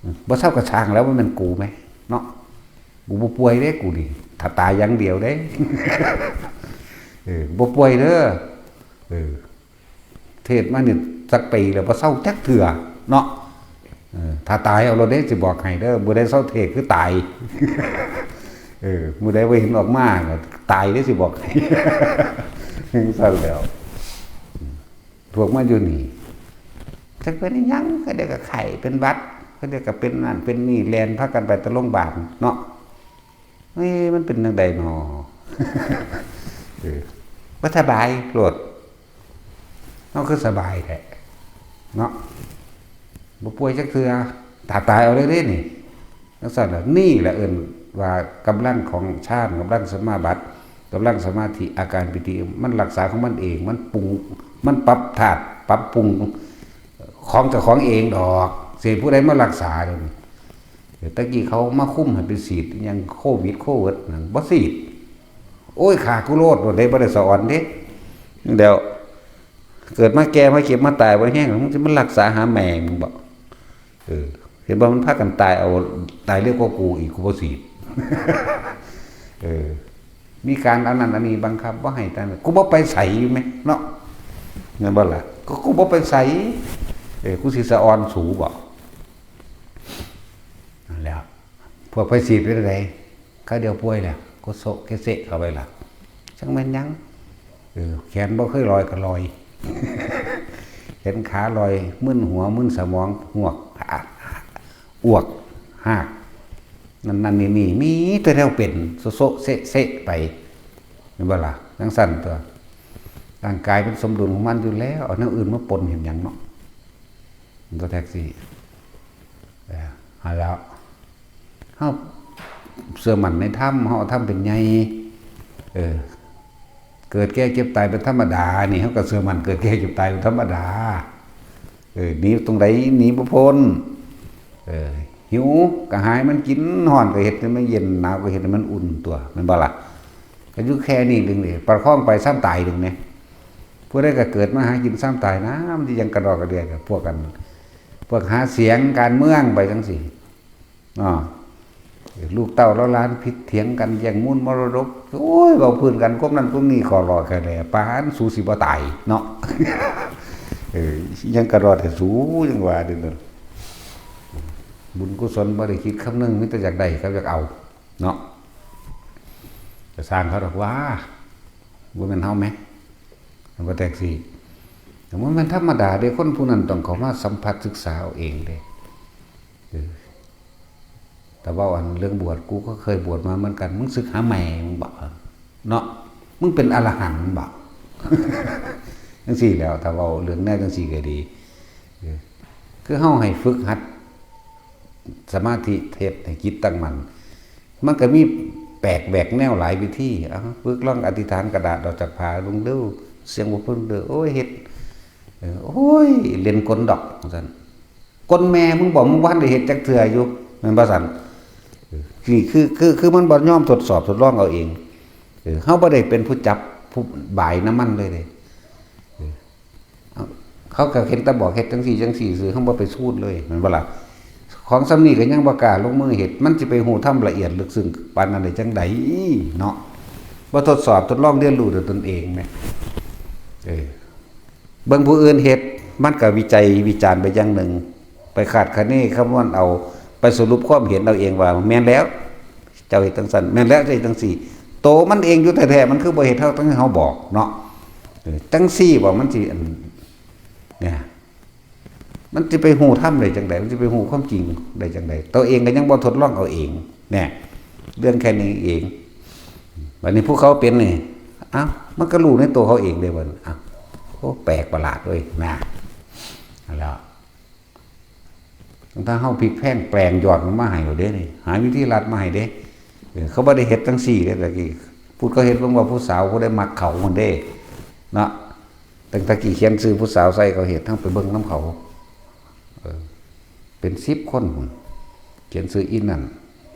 อืม บ่เซาก็ช่างแล้ว มันแม่นกูแหม เนาะ กูบ่ป่วยเด้ กูนี่ ถ้าตายอย่างเดียวเด้ เออ บ่ป่วยเด้อ เออ เทศน์มานี่จักปีแล้ว บ่เซาจักเทื่อ เนาะ เออ ถ้าตายเอาโลดเด้ สิบอกให้เด้อ มื้อใดเซาเทศน์คือตาย เออ มื้อใดบ่เห็นออกมาก็ตายเด้ สิบอกให้ จั่งซั้นแหล้ว พวกมาอยู่นี่ จักเป็นอิหยัง เขาเดี๋ยวก็ไข้เป็นหวัด เขาเดี๋ยวก็เป็นนั่นเป็นนี่ แล่นพากันไปแต่โรงพยาบาลเนาะ เอ้ย มันเป็นจั่งใดน้อ เออ บ่สบายโลด เฮาคือสบายแท้ เนาะ บ่ป่วยจักเทื่อ ถ้าตายเอาเลยเด้นี่ จั่งซั้นล่ะ นี่แหละเอิ้นว่ากำลังของฌาน กำลังสมาบัติ กำลังสมาธิ อาการปีติ มันรักษาของมันเอง มันปรุง มันปรับธาตุ ปรับปรุงของเจ้าของเองดอก สิให้ผู้ใดมารักษาเดี๋ยวนี้ เดี๋ยวตะกี้เขามาคุมให้ไปฉีด ยังโควิด โควิด นั่น บ่ฉีด โอ้ย ฆ่ากูโลด บ่ได้ บ่ได้สะออนเด้ เดี๋ยวเกิดมาแก่มาเจ็บมาตายบ่แฮง มึงสิมารักษาหาแม่มึงบ่ เออ เห็นบ่ มันพากันตายเอา ตายเร็วกว่ากูอีก กูบ่สิ เออ มีการอันนั้นอันนี้บังคับบ่ให้ตาย กูบ่ไปไสแหมเนาะ แม่นบ่ล่ะ ก็กูบ่ไปไส เออ กูสิสะออนสูบ่ นั่นแหล้ว พวกไปสิเป็นได คราวเดียวป่วยแล้ว ก็โซะเกะเซะเข้าไปล่ะ จั่งแม่นหยัง เออ แขนบ่เคยลอยก็ลอย แขนขาลอย มึนหัว มึนสมอง หวก อ้วก หาก นั่นนั่นนี่นี่ มีแต่แนวเป็น โซะโซะเซะเซะไป แม่นบ่ล่ะ จั่งซั่นตั๊ว ร่างกายเป็นสมดุลของมันอยู่แล้ว เอาแนวอื่นมาปนเฮ็ดหยังเนาะ มันก็แท็กซี่ เออ เอาแล้ว เฮาเชื่อมั่นในธรรม เฮาเอาธรรมเป็นใหญ่ เออ เกิดแก่เจ็บตายเป็นธรรมดา นี่ เฮาก็เชื่อมั่นเกิดแก่เจ็บตายเป็นธรรมดา เออ หนีตรงใดหนีบ่พ้น เออ หิวกระหายมันกิน ร้อนก็เฮ็ดให้มันเย็น หนาวก็เฮ็ดให้มันอุ่นตั๊ว แม่นบ่ล่ะ ก็อยู่แค่นี้เองนี่ ประคองไปซ้ำตายเองเนี่ย ผู้ใดก็เกิดมาหากินซ้ำตายนะ มันสิยังกระดอกกระเดียกับพวกกัน พวกหาเสียงการเมืองไปจั่งซี้ อ้อ ลูกเต้าเหล่าหลานผิดเถียงกันแย่งมูลมรดก โอ้ย เว้าพื้นกัน กมนั้นกมนี้ ขอรอแค่แหล่ ปานสูสิบ่ตายเนาะ เออ ยังกระดอกแต่สูยังว่าเด้อ บุญกุศลบ่ได้คิดคำนึง มีแต่อยากได้กับอยากเอาเนาะ จะสร้างเขาดอกว่า บ่แม่นเฮาแหม มันบ่แท็กซี่ แต่ว่ามันธรรมดาเด้ คนผู้นั้นต้องเข้ามาสัมผัสศึกษาเอาเองเด้ เออ แต่ว่าอันเรื่องบวช กูก็เคยบวชมาเหมือนกัน มึงศึกหาแม่มึงบ่ เนาะ มึงเป็นอรหันต์บ่ จั่งซี้แหล้ว ถ้าเว้าเรื่องแนวจั่งซี้ก็ดี เออ คือเฮาให้ฝึกหัดสมาธิ เฮ็ดให้จิตตั้งมั่น มันก็มีแปลกแหวกแนวหลายวิธี เอา ฝึกลองอธิษฐานกระดาษออกจากผ้าลงเด้อ เสียงบ่เพิ่นเด้อ โอ้ย เฮ็ด เออ โอ้ย เล่นกลดอก ว่าซั่น กลแม่มึงบ่ มึงบ่ทันได้เฮ็ดจักเทื่ออยู่ แม่นบ่ซั่น เออ นี่คือ คือ คือมันบ่ยอมทดสอบทดลองเอาเอง เออ เฮาบ่ได้เป็นผู้จับผู้บายนำมันเลยเด้ เออ เอา เขาก็เห็นแต่บอกเฮ็ดจั่งซี้จั่งซี้ซื่อ เฮาบ่ไปสูดเลย แม่นบ่ล่ะ ของส่ำนี้ก็ยังบ่กล้าลงมือเฮ็ด มันสิไปฮู้ธรรมละเอียดลึกซึ้งปานนั้นได้จั่งใดเนาะ บ่ทดสอบทดลองเรียนรู้ด้วยตนเองแหม เออ เบิ่งผู้อื่นเฮ็ด มันก็วิจัยวิจารณ์ไปอย่างหนึ่ง ไปคาดคะเนคำนวณเอา ไปสรุปความเห็นเอาเองว่า แม่นแล้ว เจ้าเฮ็ดจั่งซั้น แม่นแล้ว เจ้าเฮ็ดจั่งซี้ โตมันเองอยู่แท้ๆ มันคือบ่เฮ็ดเท่าที่เฮาบอกเนาะ เออ จั่งซี้บ่ มันสิ อัน เนี่ย มันสิไปฮู้ธรรมได้จั่งใด มันสิไปฮู้ความจริงได้จั่งใด ตัวเองก็ยังบ่ทดลองเอาเอง เนี่ย เรื่องแค่นี้เอง บัดนี้ผู้เขาเป็นนี่ เอ้า มันก็รู้ในตัวเขาเองเด้บัดนี้ เอ้า โอ้ แปลกประหลาดเว้ย นะ แล้ว ถ้าเฮาพลิกแพลงแปลงยอดมันมาให้เด้นี่ หาวิธีลัดมาให้เด้ เออ เขาบ่ได้เฮ็ดจั่งซี้เด้ ตะกี้ พุทธเขาเฮ็ดเบิ่งว่าผู้สาวผู้ใดมักเขามันเด้ เนาะ ตั้งแต่กี้เขียนชื่อผู้สาวใส่เขาเฮ็ด ทั้งไปเบิ่งนำเขา เออ เป็นสิบคนพุ้น เขียนชื่ออีนั่น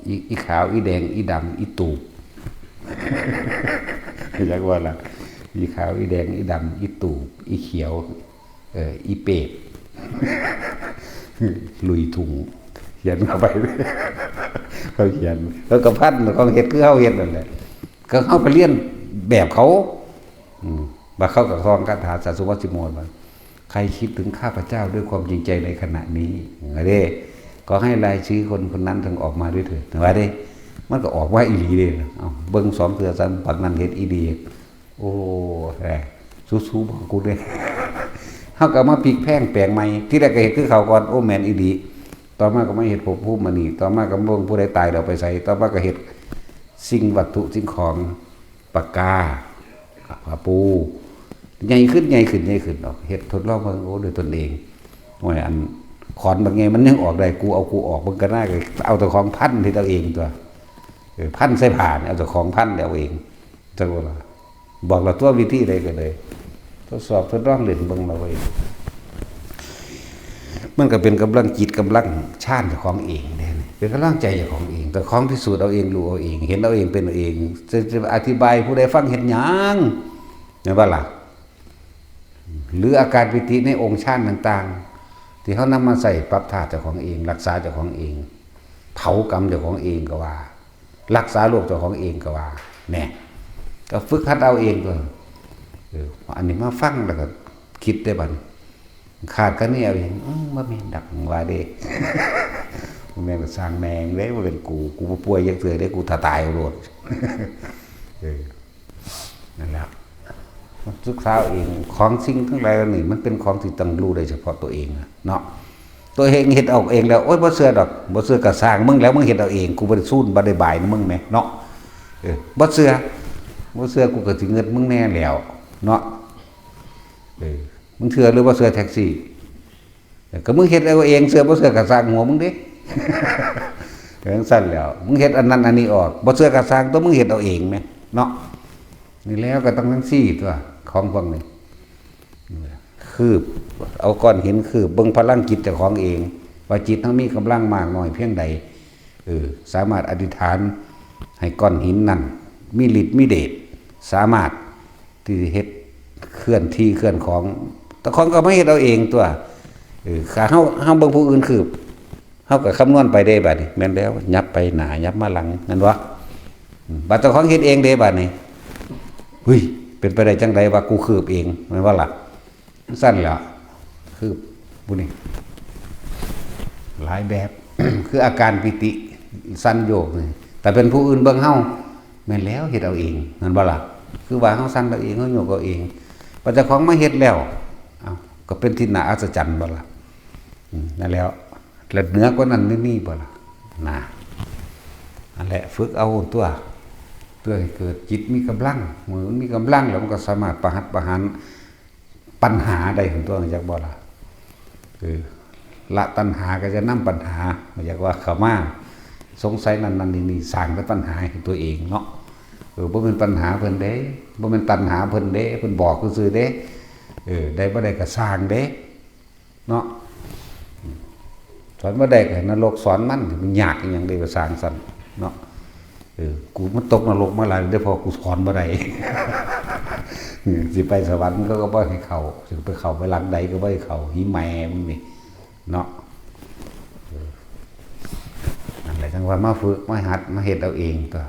อี อีขาว อีแดง อีดำ อีตูบ จักว่าล่ะ อีขาว อีแดง อีดำ อีตูบ อีเขียว เออ อีเปรต ลุยทุ่ง เขียนเข้าไป เขาเขียน เขาก็พัน เขาเฮ็ดคือเฮาเฮ็ดนั่นแหละ ก็เฮาไปเรียนแบบเขา อืม บัดเขาก็ท่องคาถาสาสุวัสสิโมนว่า ใครคิดถึงข้าพเจ้าด้วยความจริงใจในขณะนี้ ว่าเด้ ก็ให้รายชื่อคนคนนั้นจงออกมาด้วยเถิด ว่าเด้ มันก็ออกมาอีหลีเด้ เอ้า เบิ่งสองเทื่อสาม บักนั้นเฮ็ดอีหลี โอ้ แหม สู้ๆ บอกกูเด้ เฮาก็มาพลิกแพลงแปลงใหม่ ทีแรกก็เฮ็ดคือเขาก่อน โอ้ แม่นอีหลี ต่อมาก็มาเฮ็ดภพภูมิอันนี้ ต่อมาก็มาเบิ่งผู้ใดตายแล้วไปไส ต่อมาก็เฮ็ดสิ่งวัตถุสิ่งของ ปากกา ผ้าปู ใหญ่ขึ้น ใหญ่ขึ้น ใหญ่ขึ้น ออก เฮ็ดทดลองเบิ่ง โอ้ ด้วยตนเอง โอ้ย อันขอนบักใหญ่มันยังออกได้ กูเอากูออก เบิ่งก็น่า เอาเจ้าของพันเฮ็ดเอาเองตั๊ว เออ พันใส่ผ้านี่ เอาเจ้าของพันเอาเอง จั่งว่าล่ะ บอกแล้วตั๊ว วิธีใดก็ได้ ทดสอบทดลองเล่นเบิ่งเอาไว้ มันก็เป็นกำลังจิตกำลังฌานเจ้าของเองเด้ เป็นกำลังใจเจ้าของเอง แต่ของพิสูจน์เอาเอง รู้เอาเอง เห็นเอาเอง เป็นเอาเอง จะ จะอธิบายผู้ใดฟังเฮ็ดหยัง แม่นบ่ล่ะ หรืออาการปีติในองค์ฌานต่างๆ ที่เฮานำมาใช้ปรับธาตุเจ้าของเอง รักษาเจ้าของเอง เผากรรมเจ้าของเองก็ว่า รักษาโรคเจ้าของเองก็ว่า แหน่ ก็ฝึกหัดเอาเองตัว เออ อันนี้มาฟังแล้วก็คิดได้บัดนี้ ขาดคะแนนเอาเอง อืม บ่แม่นดอก ว่าเด้ บ่แม่นก็สร้างแม่งเด้ บ่เป็นกู กูบ่ป่วยจักเทื่อเด้ กูถ้าตายเอาโลด เออ นั่นแหละ มันศึกษาเอาเอง ของสิ่งทั้งหลายเหล่านี้ มันเป็นของที่ต้องรู้ได้เฉพาะตัวเองอะเนาะ ตัวเองเฮ็ดเอาเองแล้ว โอ๊ย บ่เชื่อดอก บ่เชื่อก็สร้างมึงแล้ว มึงเฮ็ดเอาเอง กูบ่ได้ซูน บ่ได้บายนำมึงแหมเนาะ เออ บ่เชื่อ บ่เชื่อ กูก็สิเงิดมึงแหน่แล้ว เนาะ เออ มึงเชื่อหรือบ่เชื่อแท็กซี่ เออ ก็มึงเฮ็ดเอาเอง เชื่อบ่เชื่อก็สร้างหัวมึงเด้ เออ จั่งซั้นแหล้ว มึงเฮ็ดอันนั้นอันนี้ออก บ่เชื่อก็สร้าง ตัวมึงเฮ็ดเอาเองแหมเนาะ นี่แล้วก็ต้องจั่งซี้ตัว ของพวกนี้ คืบ เอาก้อนหินคืบ เบิ่งพลังจิตเจ้าของเอง ว่าจิตเฮามีกำลังมากน้อยเพียงใด เออ สามารถอธิษฐานให้ก้อนหินนั่น มีฤทธิ์มีเดช สามารถที่สิเฮ็ดเคลื่อนที่เคลื่อนของ แต่ของก็มาเฮ็ดเอาเองตัว เออ ถ้าเฮา เฮาเบิ่งผู้อื่นคืบ เฮาก็คำนวณไปเด้บัดนี้ แม่นแล้ว ยับไปหน้า ยับมาหลัง แม่นบ่ อืม บัดเจ้าของเฮ็ดเองเด้บัดนี้ เฮ้ย เป็นไปได้จั่งใดว่ากูคืบเอง แม่นบ่ล่ะ จั่งซั้นแหล้ว คือผู้นี้ หลายแบบ คืออาการปีติสัญโยคนี่ แต่เป็นผู้อื่นเบิ่งเฮา แม่นแล้ว เฮ็ดเอาเอง แม่นบ่ล่ะ คือว่าเฮาสั่นเอาเอง เฮาโยกเอาเอง บัดเจ้าของมาเฮ็ดแล้ว เอ้า ก็เป็นที่น่าอัศจรรย์บ่ล่ะ อืม นั่นแหล้ว และเหนือกว่านั้นไม่มีบ่ล่ะ น่ะ นั่นแหละ ฝึกเอาตัว เพื่อให้เกิดจิตมีกำลัง เมื่อมันมีกำลังแล้วมันก็สามารถประหัตประหารปัญหาได้ หั้นตัว จักบ่ล่ะ เออ ละตัณหาก็จะนำปัญหา บ่อยากว่าเข้ามา สงสัยนั่นนั่นนี่นี่ สร้างแต่ปัญหาให้ตัวเองเนาะ เออ บ่แม่นปัญหาเพิ่นเด้ บ่แม่นตัณหาเพิ่นเด้ เพิ่นบอกซื่อๆเด้ เออ ได้บ่ได้ก็สร้างเด้ เนาะ สอนบ่ได้ก็ให้นรกสอนมัน มันยากอิหยังเด้ ไปสร้างซั่นเนาะ เออ กูมันตกนรกมาหลายเด้อ เพราะกูสอนบ่ได้ เออ สิไปสวรรค์เขาก็บ่ให้เข้า สิไปเข้าไปหลังใดก็บ่ให้เข้า หิแม่มึงนี่เนาะ เออ นั่นแหละ จั่งว่ามาฝึก มาหัด มาเฮ็ดเอาเองตัว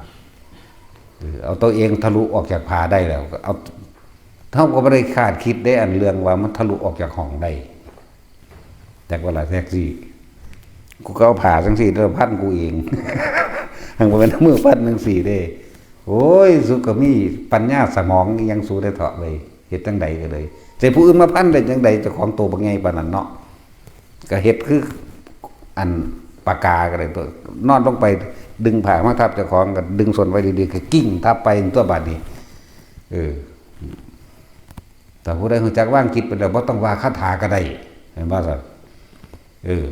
เออ เอาตัวเองทะลุออกจากผ้าได้แล้ว ก็เอา เฮาก็บ่ได้คาดคิดได้ อันเรื่องว่ามันทะลุออกจากห้องได้ จักว่าล่ะแท็กซี่ กูก็เอาผ้าจั่งซี้แล้วพันกูเอง หั้นบ่แม่นมือพันจั่งซี้เด้ โอ้ย สุก็มีปัญญาสมองอิหยังสูได้เถาะเว้ย เฮ็ดจั่งใดก็เลย แต่ผู้อื่นมาพันได้จั่งใด เจ้าของโตบักใหญ่ปานนั้นเนาะ ก็เฮ็ดคืออันปากกาก็ได้ตัว นอนลงไปดึงผ้ามาทับเจ้าของ ก็ดึงส้นไว้ดีๆ ก็กิ้งทับไปตัวบาดนี้ เออ แต่ผู้ใดรู้จักวางจิตไปแล้ว บ่ต้องว่าคาถาก็ได้ แม่นบ่ซั่น เออ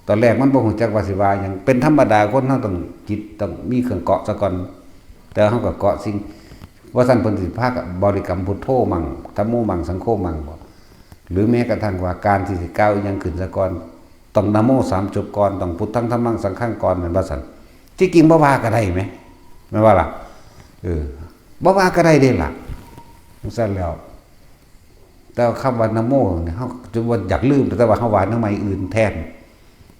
ตอนแรกมันบ่รู้จักว่าสิว่าหยัง เป็นธรรมดา คนเฮาต้องจิตต้องมีเครื่องเกาะซะก่อน แต่เฮาก็เกาะสิ่ง ว่าซั่นเพิ่นสิพากันบริกรรมพุทโธมั่ง ธัมโมมั่ง สังโฆมั่งบ่ หรือแม้กระทั่งว่าการที่สิกล่าวอิหยังขึ้นซะก่อน ต้องนะโมสามจบก่อน ต้องพุทธัง ธัมมัง สังฆังก่อน แม่นว่าซั่น ที่จริงบ่ว่าก็ได้แหม แม่นว่าล่ะ เออ บ่ว่าก็ได้เด้ล่ะ จั่งซั้นแล้ว แต่ว่าคำว่านะโมนี่ เฮาจนว่าอยากลืม แต่ว่าเฮาว่านำไม้อื่นแทน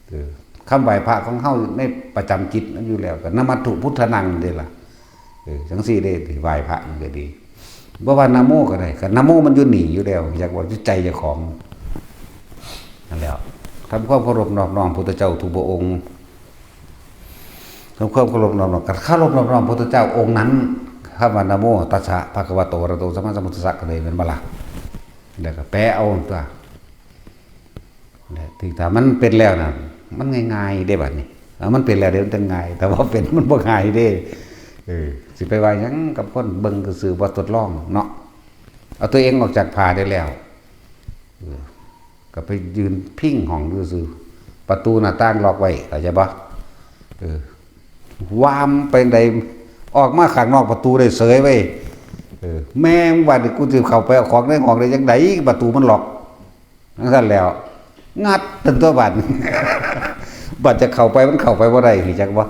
เออ คำไหว้พระของเฮาในประจำจิตมันอยู่แล้ว ก็นะมัตถุพุทธานังเด้ล่ะ เออ จั่งซี้เด้ ไหว้พระนี่ก็ดี บ่ว่านะโมก็ได้ ก็นะโมมันอยู่นี่อยู่แล้ว อยากว่าอยู่ใจเจ้าของ นั่นแหล้ว ทำความเคารพนอบน้อมพุทธเจ้าทุกพระองค์ ทำความเคารพนอบน้อม ก็เคารพนอบน้อมพุทธเจ้าองค์นั้น คำว่านะโมตัสสะภะคะวะโตอะระหะโตสัมมาสัมพุทธัสสะก็เลย แม่นบ่ล่ะ แล้วก็แปลเอาตัว และที่ถ้ามันเป็นแล้วน่ะ มันง่ายๆเด้บัดนี้ ถ้ามันเป็นแล้วเด้มันจั่งง่าย แต่ว่าเป็นมันบ่ง่ายเด้ เออ สิไปว่าหยังกับคนเบิ่งซื่อๆ บ่ทดลองเนาะ เอาตัวเองออกจากผ้าได้แล้ว เออ ก็ไปยืนพิงห้องซื่อๆ ประตูหน้าต่างล็อกไว้ เข้าใจบ่ เออ วามไปใด ออกมาข้างนอกประตูได้เสยเว้ย เออ แม่ง บัดนี้กูสิเข้าไปเอาของในห้องได้จั่งใด ประตูมันล็อก จั่งซั้นแล้ว งัดตันตัวบัด บัดจะเข้าไปมันเข้าไปบ่ได้ รู้จักบ่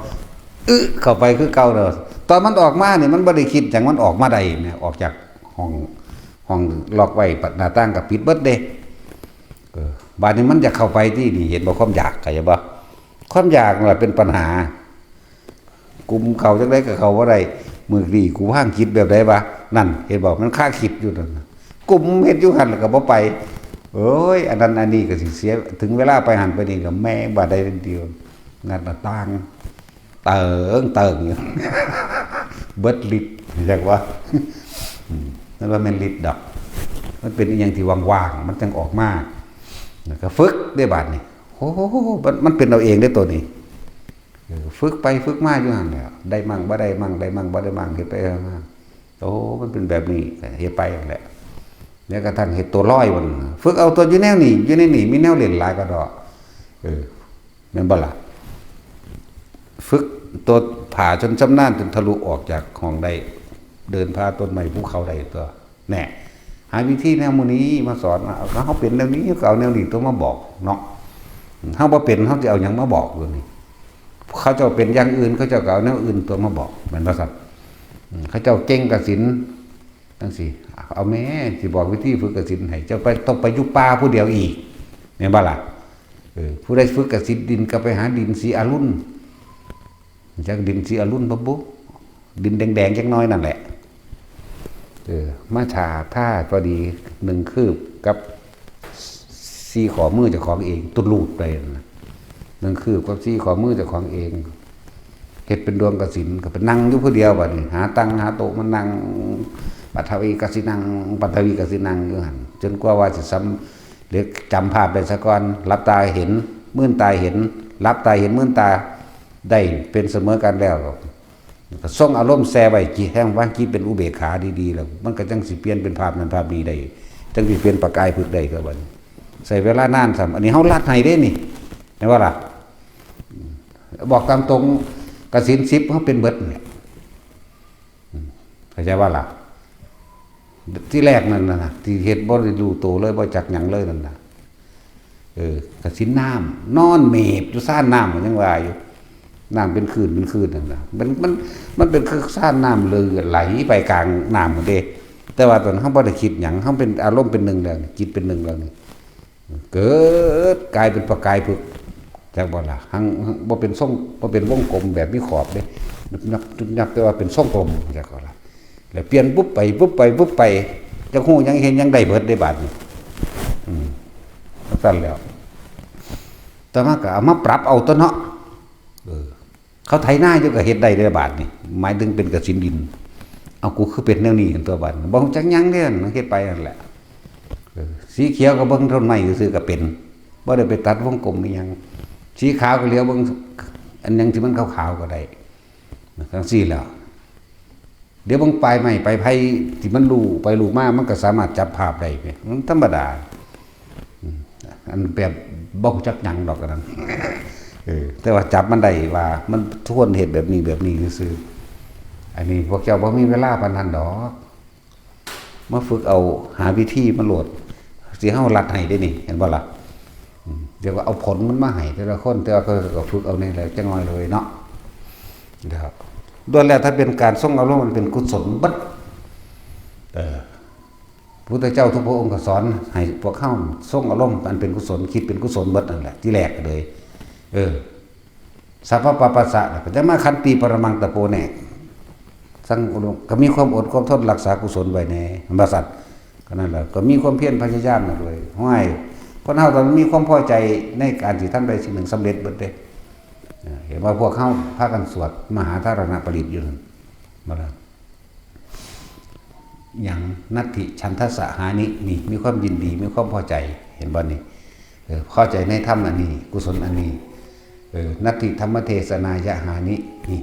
อึ เข้าไปคือเก่าเด้อ ตอนมันออกมานี่มันบ่ได้คิดหยัง มันออกมาได้แหม ออกจากห้อง ห้องล็อกไว้ หน้าต่างก็ปิดเบิดเด้ เออ บาดนี้มันอยากเข้าไปที่นี่ เห็นบ่ ความอยาก เข้าใจบ่ ความอยากนั่นแหละเป็นปัญหา กุมเข้าจั่งใดก็เข้าบ่ได้ มื้อนี้กูวางจิตแบบใดวะ นั่น เห็นบ่ มันคาคิดอยู่นั่นน่ะ กุมเฮ็ดอยู่หั่นแล้วก็บ่ไป โอ้ย อันนั้นอันนี้ก็สิเสีย ถึงเวลาไปหั่นไปนี่ก็แม่งบาดใดเดียว งัดหน้าต่าง เติงเติงอยู่ เบิดฤทธิ์ จักว่า อืม นั่นว่าแม่นฤทธิ์ดอก มันเป็นอีหยังที่ว่างๆ มันจั่งออกมา แล้วก็ฝึกได้บาดนี้ โอ้โห มัน มันเป็นเอาเองได้ตัวนี้ เออ ฝึกไปฝึกมาอยู่หั่นแหละ ได้มั่งบ่ได้มั่ง ได้มั่งบ่ได้มั่ง เฮ็ดไปเฮ็ดมา โอ้ มันเป็นแบบนี้ เฮ็ดไปหั่นแหละ แล้วกระทั่งเฮ็ดตัวลอยมัน ฝึกเอาตัวอยู่แนวนี้ อยู่ในนี้ มีแนวเล่นหลายกระดอก เออ แม่นบ่ล่ะ ฝึกตัวผ่าจนชำนาญจนทะลุออกจากห้องได้ เดินผ่าต้นไม้ภูเขาได้ตัว แน่ หาวิธีแนวหมู่นี้มาสอน เอา เฮาเป็นแนวนี้ก็เอาแนวนี้ตัวมาบอกเนาะ เฮาบ่เป็น เฮาสิเอาหยังมาบอกอยู่นี่ เขาเจ้าเป็นอย่างอื่น เขาเจ้าก็เอาแนวอื่นตัวมาบอก แม่นบ่ซั่น อืม เขาเจ้าเก่งกสิณ จั่งซี้ เอาแม่ สิบอกวิธีฝึกกสิณให้ เจ้าไป ต้องไปอยู่ป่าผู้เดียวอีก แม่นบ่ล่ะ เออ ผู้ใดฝึกกสิณดินก็ไปหาดินสีอรุณ จักดินสีอรุณบ่บุ ดินแดงๆ จักหน่อยนั่นแหละ เออ มาทา ทาพอดี หนึ่งคืบกับ สี่ข้อมือเจ้าของเอง ตุลูดไปนั่นน่ะ หนึ่งคืบกับสี่ข้อมือเจ้าของเอง เฮ็ดเป็นดวงกสิณ ก็ไปนั่งอยู่ผู้เดียวบัดนี้ หาตังหาโต๊ะมานั่ง ปัทวีกสิณัง ปัทวีกสิณังอยู่หั่น จนกว่าว่าสิสำเร็จ จำภาพได้ซะก่อน หลับตาเห็น มื่นตาเห็น หลับตาเห็น มื่นตา ได้เป็นเสมอกันแล้ว ก็ทรงอารมณ์แช่ไว้ จิตแห่งวางจิตเป็นอุเบกขาดีๆ แล้ว มันก็จั่งสิเปลี่ยนเป็นภาพนั้นภาพนี้ได้ จั่งสิเปลี่ยนประกายพฤกษ์ได้ก็บัดนี้ ใช้เวลานานซ้ำ อันนี้เฮาลัดให้เด้นี่ เห็นบ่ล่ะ บอกตามตรง กสิณสิบเฮาเป็นเบิดเนี่ย อืม เข้าใจบ่ล่ะ ที่แรกนั่นน่ะนะ ที่เฮ็ดบ่ได้รู้ตัวเลย บ่จักหยังเลยนั่นน่ะ เออ กสิณน้ำ นอนเมดอยู่ซ่านน้ำ ก็ยังว่าอยู่ น้ำเป็นคลื่นเป็นคลื่นนั่นน่ะ มัน มัน มันเป็นคือซ่านน้ำเลยไหลไปกลางน้ำหมดเด้ แต่ว่าตอนนั้นเฮาบ่ได้คิดหยัง เฮาเป็นอารมณ์เป็นหนึ่งแล้วนี่ จิตเป็นหนึ่งแล้วนี่ เกิดกลายเป็นประกายพฤกษ์ จักบ่ล่ะ หัง หังบ่เป็นทรง บ่เป็นวงกลมแบบมีขอบเด้ นึบนับ นึบนับ แต่ว่าเป็นทรงกลม จักบ่ล่ะ แล้วเปลี่ยนปุ๊บไป ปุ๊บไป ปุ๊บไป จักฮู้หยังเห็นหยังได้เบิดได้บาดนี้ อืม จั่งซั่นแล้ว แต่มาก็เอามาปรับเอาตัวเนาะ เออ เขาไถนาอยู่ก็เฮ็ดได้เด้อบาดนี้ หมายถึงเป็นกสิณดิน เอา กูคือเป็นแนวนี้หั่นตัวบาดนี้ บ่รู้จักหยังเด้ มันเฮ็ดไปนั่นแหละ เออ สีเขียวก็เบิ่งต้นไม้ซื่อๆก็เป็น บ่ได้ไปตัดวงกลมอีหยัง สีขาวก็เหลียวเบิ่งอันหยังที่มันขาวๆก็ได้ จั่งซี้แหล้ว เดี๋ยวเบิ่งปลายไม้ปลายไผ่ที่มันลู่ไปลู่มา มันก็สามารถจับภาพได้เด้ มันธรรมดา อืม อันแบบบ่รู้จักหยังดอกอันนั้น เออ แต่ว่าจับมันได้ว่ามันควรเฮ็ดแบบนี้แบบนี้ซื่อๆ อันนี้พวกเจ้าบ่มีเวลาปานนั้นดอก มาฝึกเอา หาวิธีมาโลด สิเฮาลัดให้เด้นี่ เห็นบ่ล่ะ อืม เดี๋ยวก็เอาผลมันมาให้แต่ละคน แต่ว่าก็ ก็ฝึกเอานี่แหละจักหน่อยเลยเนาะ นะครับ ล้วนแล้วถ้าเป็นการทรงอารมณ์มันเป็นกุศลเบิด เออ พุทธเจ้าทุกพระองค์ก็สอนให้พวกเฮาทรงอารมณ์อันเป็นกุศล คิดเป็นกุศลเบิดนั่นแหละ ที่แรกเลย เออ สัพพะปาปัสสะ ก็จะมาขันติปรมังตะโปแน่ สัง ก็มีความอดความทนรักษากุศลไว้แน่ ว่าซั่น ก็นั่นแหละ ก็มีความเพียรพยายามนั่นเลย ห้วย คนเฮาต้องมีความพอใจในการที่ทำได้สิ่งหนึ่งสำเร็จเบิดเด้ เออ เห็นว่าพวกเฮาพากันสวดมหาธารณปริตรอยู่นั่น บ่ล่ะ หยัง นัตถิฉันทะสะหานิ นี่ มีความยินดี มีความพอใจ เห็นบ่นี่ เออ พอใจในธรรมอันนี้ กุศลอันนี้ เออ นัตถิธรรมเทศนายะหานิ นี่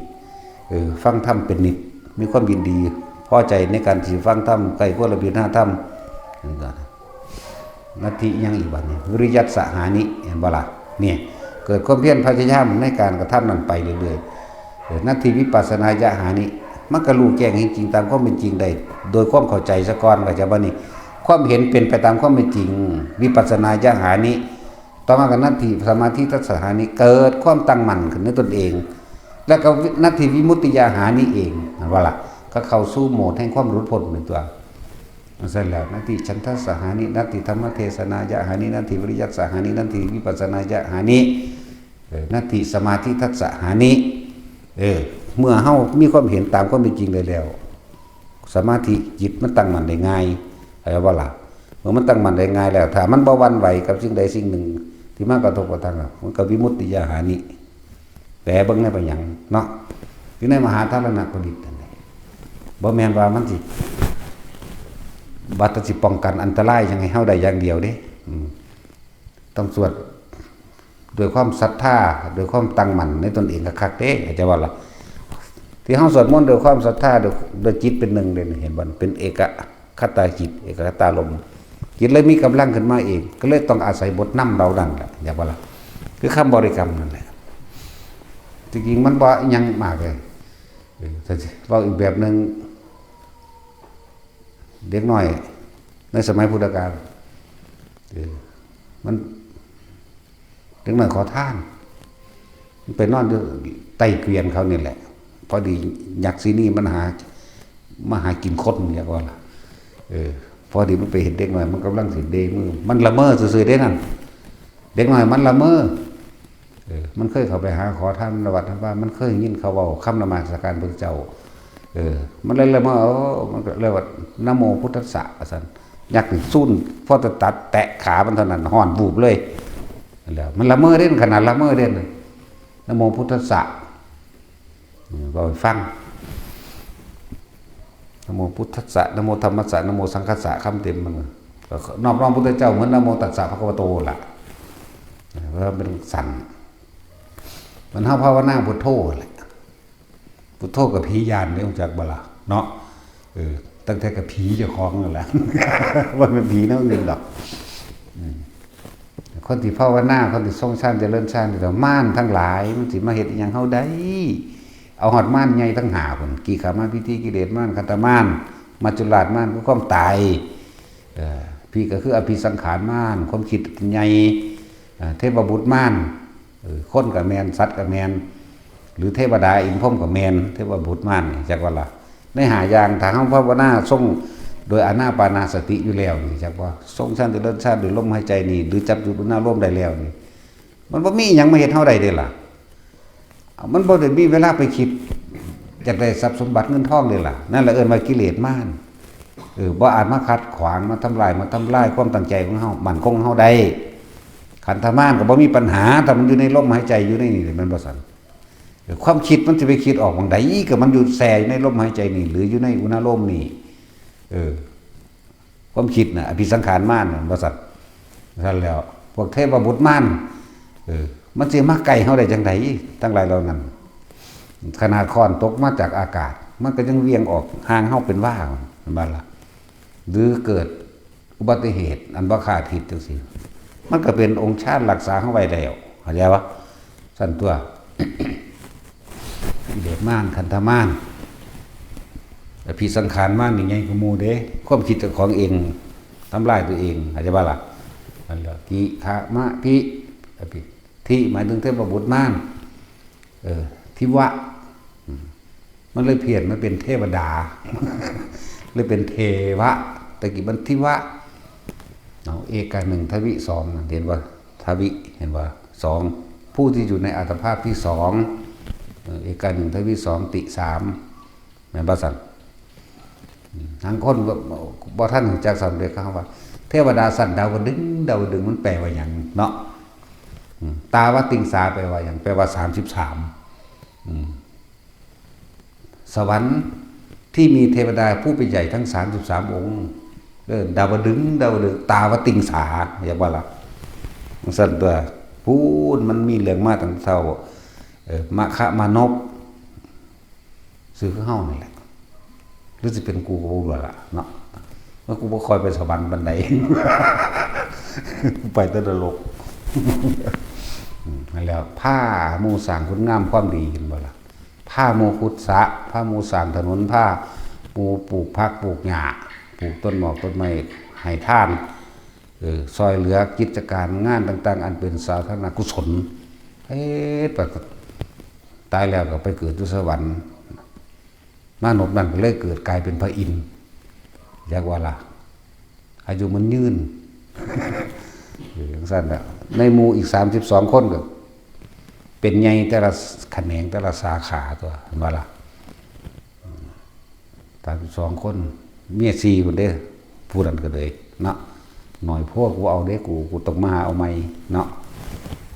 เออ ฟังธรรมเป็นนิจ มีความยินดี พอใจในการที่ฟังธรรม ใคร่ควรและพิจารณาธรรม นั่นก็ นัตถิยังอีกบัดนี้ วิริยัสสะหานิ เห็นบ่ล่ะ เนี่ย เกิดความเพียรพยายามในการกระทำนั้นไปเรื่อยๆ เออ นัตถิวิปัสสนายะหานิ มันก็รู้แจ้งเห็นจริงตามความเป็นจริงได้ โดยความเข้าใจซะก่อน เข้าใจบ่นี่ ความเห็นเป็นไปตามความเป็นจริง วิปัสสนายะหานิ ต่อมาก็นัตถิสมาธิทัสสะหานิ เกิดความตั้งมั่นขึ้นในตนเอง แล้วก็นัตถิวิมุตติยาหานิเอง เห็นบ่ล่ะ ก็เข้าสู่โหมดแห่งความหลุดพ้นเป็นตัว มันเสร็จแล้ว นัตถิฉันทัสสะหานิ นัตถิธรรมเทศนายะหานิ นัตถิวิริยัสสะหานิ นัตถิวิปัสสนายะหานิ เออ นัตถิสมาธิทัสสะหานิ เออ เมื่อเฮามีความเห็นตามความเป็นจริงได้แล้ว สมาธิจิตมันตั้งมั่นได้ง่าย เข้าใจบ่ล่ะ เมื่อมันตั้งมั่นได้ง่ายแล้ว ถ้ามันบ่หวั่นไหวกับสิ่งใดสิ่งหนึ่ง ที่มากระทบกระทั่งเรา มันก็วิมุตติยาหานิ แปลเบิ่งในไปหยังเนาะ อยู่ในมหาธารณกฤตนั่นแหละ บ่แม่นว่ามันสิ บัดสิป้องกันอันตรายหยังให้เฮาได้อย่างเดียวเด้ อืม ต้องสวดด้วยความศรัทธา ด้วยความตั้งมั่นในตนเองคักๆเด้ เข้าใจบ่ล่ะ ที่เฮาสวดมนต์ด้วยความศรัทธา ด้วย ด้วยจิตเป็นหนึ่งเด้ เห็นบ่ เป็นเอกคตาจิต เอกคตารมณ์ จิตเลยมีกำลังขึ้นมาเอง ก็เลยต้องอาศัยบทนำเหล่านั้นแหละ เข้าใจบ่ล่ะ คือคำบริกรรมนั่นแหละ จริงๆมันบ่หยังมากเลย เออ แต่เว้าอีกแบบหนึ่ง เด็กน้อยในสมัยพุทธกาล เออ มัน เด็กน้อยขอทาน มันไปนอนอยู่ใต้เกวียนเขานี่แหละ พอดียักษ์สินีมันหา มาหากินคน เรียกว่าล่ะ เออ พอดีมันไปเห็นเด็กน้อย มันกำลังสิเดมือ มันละเมอซื่อๆเด้นั่น เด็กน้อยมันละเมอ เออ มันเคยเข้าไปหาขอทานในวัดในวา มันเคยยินเขาเว้าคำนมัสการพระเจ้า เออ มันเลยละเมอ โอ้ มันก็เลยว่า นะโมพุทธัสสะ ว่าซั่น ยักษ์นี่ซูน พอจะตัดแตะขามันเท่านั้น ฮ้อนวูบเลย แล้วมันละเมอเด้ ขนาดละเมอเด้ นะโมพุทธัสสะ อืม เว้าให้ฟัง นะโมพุทธัสสะ นะโมธัมมัสสะ นะโมสังคัสสะ คำเต็มมัน ก็นอบน้อมพุทธเจ้าเหมือนนะโมตัสสะภะคะวะโตล่ะ เพราะมันสั่น มันเฮาภาวนาพุทโธแหละ พุทโธกับผีย่านเด้ รู้จักบ่ล่ะ เนาะ เออ ตั้งแต่กับผีเจ้าของนั่นแหละ ว่าเป็นผีแนวอื่นดอก อืม คนที่ภาวนา คนที่ทรงฌานเจริญฌานนี่ก็มารทั้งหลาย มันสิมาเฮ็ดอิหยังเฮาได้ เอาฮอดมารใหญ่ทั้งห้าพุ้น กิกขามาทิฏฐิ กิเลสมาร ขันธมาร มัจจุราชมาร คือความตาย เอ่อ ผีก็คืออภิสังขารมาร ความคิดใหญ่ เอ่อ เทพบุตรมาร เออ คนก็แม่น สัตว์ก็แม่น หรือเทวดาอินทร์พรหมก็แม่น เทพบุตรมารนี่ จักว่าล่ะ ในห้าอย่าง ถ้าเฮาภาวนาทรงโดยอานาปานาสติอยู่แล้วนี่ จักว่าทรงฌานเจริญฌานโดยลมหายใจนี่ หรือจับจุดอุณาโลมได้แล้วนี่ มันบ่มีอิหยังมาเฮ็ดเฮาได้เด้ล่ะ มันบ่ได้มีเวลาไปคิดอยากได้ทรัพย์สมบัติเงินทองเด้ล่ะ นั่นแหละเอิ้นว่ากิเลสมาร เออ บ่อาจมาขัดขวาง มาทำลาย มาทำลายความตั้งใจของเฮา มั่นคงของเฮาได้ ขันธมารก็บ่มีปัญหา ถ้ามันอยู่ในลมหายใจอยู่ในนี่ แม่นบ่ซั่น เออ ความคิดมันสิไปคิดออกหม่องใด ก็มันอยู่แช่อยู่ในลมหายใจนี่ หรืออยู่ในอุณาโลมนี่ เออ ความคิดน่ะ อภิสังขารมารน่ะ ว่าซั่น ซั่นแล้ว พวกเทพบุตรมาร เออ มันสิมาใกล้เฮาได้จังใด ทั้งหลายเหล่านั้น ขนาดค้อนตกมาจากอากาศ มันก็ยังเหวี่ยงออกห่างเฮาเป็นวา แม่นบ่ล่ะ หรือเกิดอุบัติเหตุอันบ่คาดคิดจังซี่ มันก็เป็นองค์ฌานรักษาเฮาไว้แล้ว เข้าใจบ่ ซั่นตั๊ว กิเลสมาร ขันธมาร อภิสังขารมารนี่ใหญ่กว่าหมู่เด้ ความคิดเจ้าของเอง ทำลายตัวเอง เข้าใจบ่ล่ะ นั่นแหละ กิขะมะทิ อภิ ทิหมายถึงเทพบุตรมาร เออ ทิวะ อืม มันเลยเพี้ยน มันเป็นเทวดา เลยเป็นเทวะ ตะกี้มันทิวะ เอา เอกาหนึ่ง ทวิสอง นั่น เห็นบ่ ทวิ เห็นบ่ สอง ผู้ที่อยู่ในอัตภาพที่สอง เออ เอกาหนึ่ง ทวิสอง ติสาม แม่นบ่ซั่น อืม บางคนก็บ่ทันรู้จักซ้ำเด้ เขาว่า เทวดาชั้นดาวดึงส์ ดาวดึงส์มันแปลว่าหยังเนาะ อืม ตาวติงสาแปลว่าหยัง แปลว่าสามสิบสาม อืม สวรรค์ที่มีเทวดาผู้เป็นใหญ่ทั้งสามสิบสามองค์ เออ ดาวดึงส์ ดาวดึงส์ ตาวติงสา เรียกว่าล่ะ ซั่นตั๊ว พู้นมันมีเรื่องมาตั้งแต่เช้า เออ มะคะมานพ ซื่อคือเฮานี่แหละ หรือสิเป็นกูก็บ่รู้ล่ะเนาะ ว่ากูบ่ค่อยไปสวรรค์ปานใด กูไปแต่นรก อืม นั่นแหละ พาหมู่สร้างคุณงามความดี เห็นบ่ล่ะ พาหมู่ขุดสระ พาหมู่สร้างถนน พาหมู่ปลูกผักปลูกหญ้า ปลูกต้นหมากต้นไม้ ให้ทาน เออ ซ่อยเหลือกิจการงานต่างๆ อันเป็นสาธารณกุศล เฮ็ดไป ตายแล้วก็ไปเกิดอยู่สวรรค์ มานพนั่นก็เลยเกิดกลายเป็นพระอินทร์ เรียกว่าล่ะ อายุมันยืน เออจั่งซั่นแหละ ในหมู่อีกสามสิบสองคนก็ เป็นใหญ่แต่ละแขนงแต่ละสาขาตัว เห็นบ่ล่ะ สามสิบสองคน เมียสี่คนเด้ ผู้นั้นก็เลยเนาะ หน่อยโพด กูเอาเด้ กู กูต้องมาหาเอาใหม่เนาะ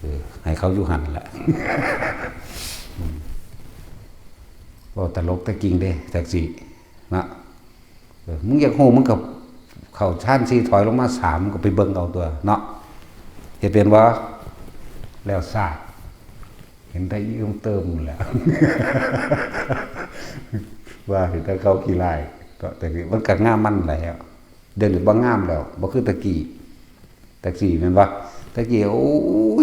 เออ ให้เขาอยู่หั่นแหละ ก็ตลกแต่จริงเด้ จักสิเนาะ เออ มึงอยากฮู้ มึงก็เข้าชานสี่ ถอยลงมาสาม ก็ไปเบิ่งเอาตัวเนาะ เฮ็ดเป็นบ่ แล้วซาด เห็นแต่อีต้องเติมหมดแหละ ว่าเห็นแต่เขาขี้ร้าย แต่นี่มันก็งามมันแหละ เดี๋ยวนี้บ่งามแล้ว บ่คือแต่กี้ แต่กี้แม่นบ่ แต่กี้ โอ้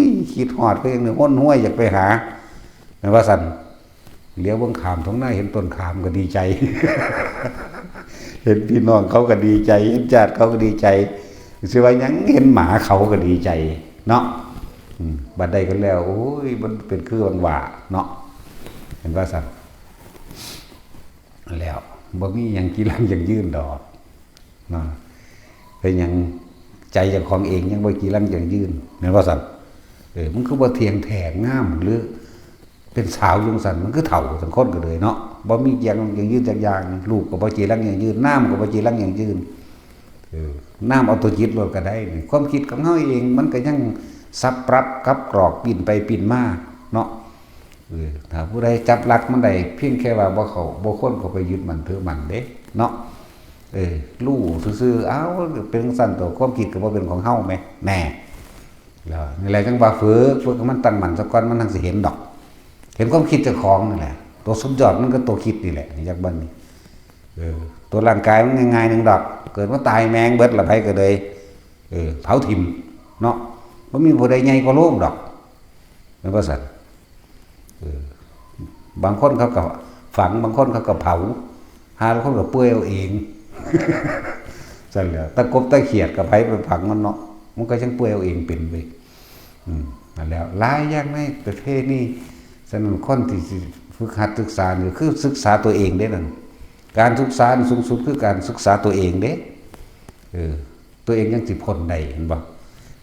ย คิดฮอดก็ยังนึกฮ้นห้วยอยากไปหา แม่นว่าซั่น เหลียวเบิ่งข้ามท้องนา เห็นต้นขามก็ดีใจ เห็นพี่น้องเขาก็ดีใจ เห็นญาติเขาก็ดีใจ สิว่าหยัง เห็นหมาเขาก็ดีใจเนาะ อืม บัดได้กันแล้ว โอ้ย มันเป็นคือหว่างว่าเนาะ เห็นว่าซั่น แล้ว บ่มีหยังจีรังยั่งยืนดอกเนาะ เป็นหยัง ใจเจ้าของเองยังบ่จีรังยั่งยืน แม่นว่าซั่น เออ มันคือบ่เที่ยงแท้งาม หรือเป็นสาวอยู่ซั่น มันคือเฒ่าซั่น คนก็เลยเนาะ บ่มีจีรังยั่งยืนจักอย่าง ลูกก็บ่จีรังยั่งยืน น้ำก็บ่จีรังยั่งยืน เออ น้ำเอาตัวจิตโลดก็ได้นี่ ความคิดของเฮาเอง มันก็ยังสับปรับกับกรอกปิ้นไปปิ้นมาเนาะ เออ ถ้าผู้ใดจับหลักมันได้ เพียงแค่ว่าบ่เข้า บ่ควรเข้าไปยึดมั่นถือมั่นเด้เนาะ เออ รู้ซื่อๆ เอ้า เป็นจั่งซั่นตัว ความคิดก็บ่เป็นของเฮาแหม แน่ แล้วนี่แหละจั่งว่าฝึก ฝึกให้มันตั้งมั่นซะก่อน มันจั่งสิเห็นดอก เห็นความคิดเจ้าของนี่แหละ ตัวสุดยอดมันก็ตัวคิดนี่แหละ อยากเบิ่งนี่ เออ ตัวร่างกายมันง่ายๆหนึ่งดอก เกิดมาตายแม่งเบิดละ ไผก็เลย เออ เผาถิ่มเนาะ บ่มีผู้ใดใหญ่กว่าโลงดอก แม่นบ่ซั่น เออ บางคนเขาก็ฝัง บางคนเขาก็เผา หาลางคนก็เปื่อยเอาเอง ซั่นแหละ ตะกบตะเขียดก็ไผไปฝังมันเนาะ มันก็จั่งเปื่อยเอาเองเป็นเว้ย อืม นั่นแหละ หลายอย่างในประเภทนี้ ฉะนั้นคนที่สิฝึกหัดศึกษานี่คือศึกษาตัวเองเด้นั่น การศึกษาอันสูงสุดคือการศึกษาตัวเองเด้ เออ ตัวเองยังสิพ้นได้ เห็นบ่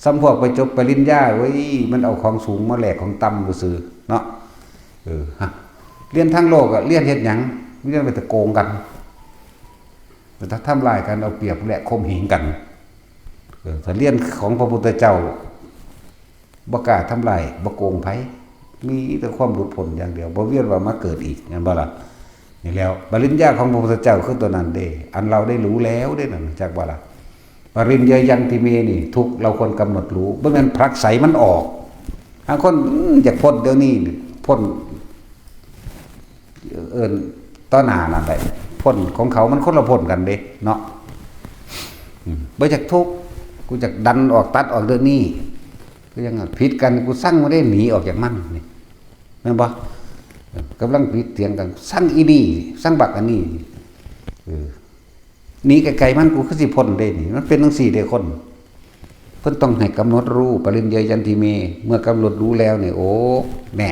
ส่ำพวกไปจบปริญญา เว้ย มันเอาของสูงมาแลกของต่ำซื่อๆ เนาะ เออ ฮะ เรียนทางโลกอะ เรียนเฮ็ดหยัง เรียนไปแต่โกงกัน แต่ถ้าทำลายกัน เอาเปรียบและข่มเหงกัน เออ ถ้าเรียนของพระพุทธเจ้า บ่กล้าทำลาย บ่โกงไผ มีแต่ความหลุดพ้นอย่างเดียว บ่เวียนว่ายมาเกิดอีก แม่นบ่ล่ะ นี่แล้ว ปริญญาของพระพุทธเจ้าคือตัวนั้นเด้ อันเราได้รู้แล้วเด้นั่น จักบ่ล่ะ ปริญญายันติเมนี่ ทุกข์เราควรกำหนดรู้ บ่แม่นผลักไสมันออก บางคน อืม อยากพ้นเดี๋ยวนี้ พ้น เอิ้นต่อหน้านั่นแหละ พ้นของเขามันคนละพ้นกันเด้เนาะ อืม บ่อยากทุกข์ กูอยากดันออกตัดออกเรื่องนี้ ก็ยังผิดกัน กูสั่งมันได้หนีออกจากมันนี่ แม่นบ่ เออ กำลังผิดเถียงกัน สั่งอีนี่ สั่งบักอันนี้ เออ หนีไกลๆมัน กูคือสิพ้นได้นี่ มันเป็นจั่งซี้เด้คน เพิ่นต้องให้กำหนดรู้ ปริญญายันติเม เมื่อกำหนดรู้แล้วนี่ โอ้ แน่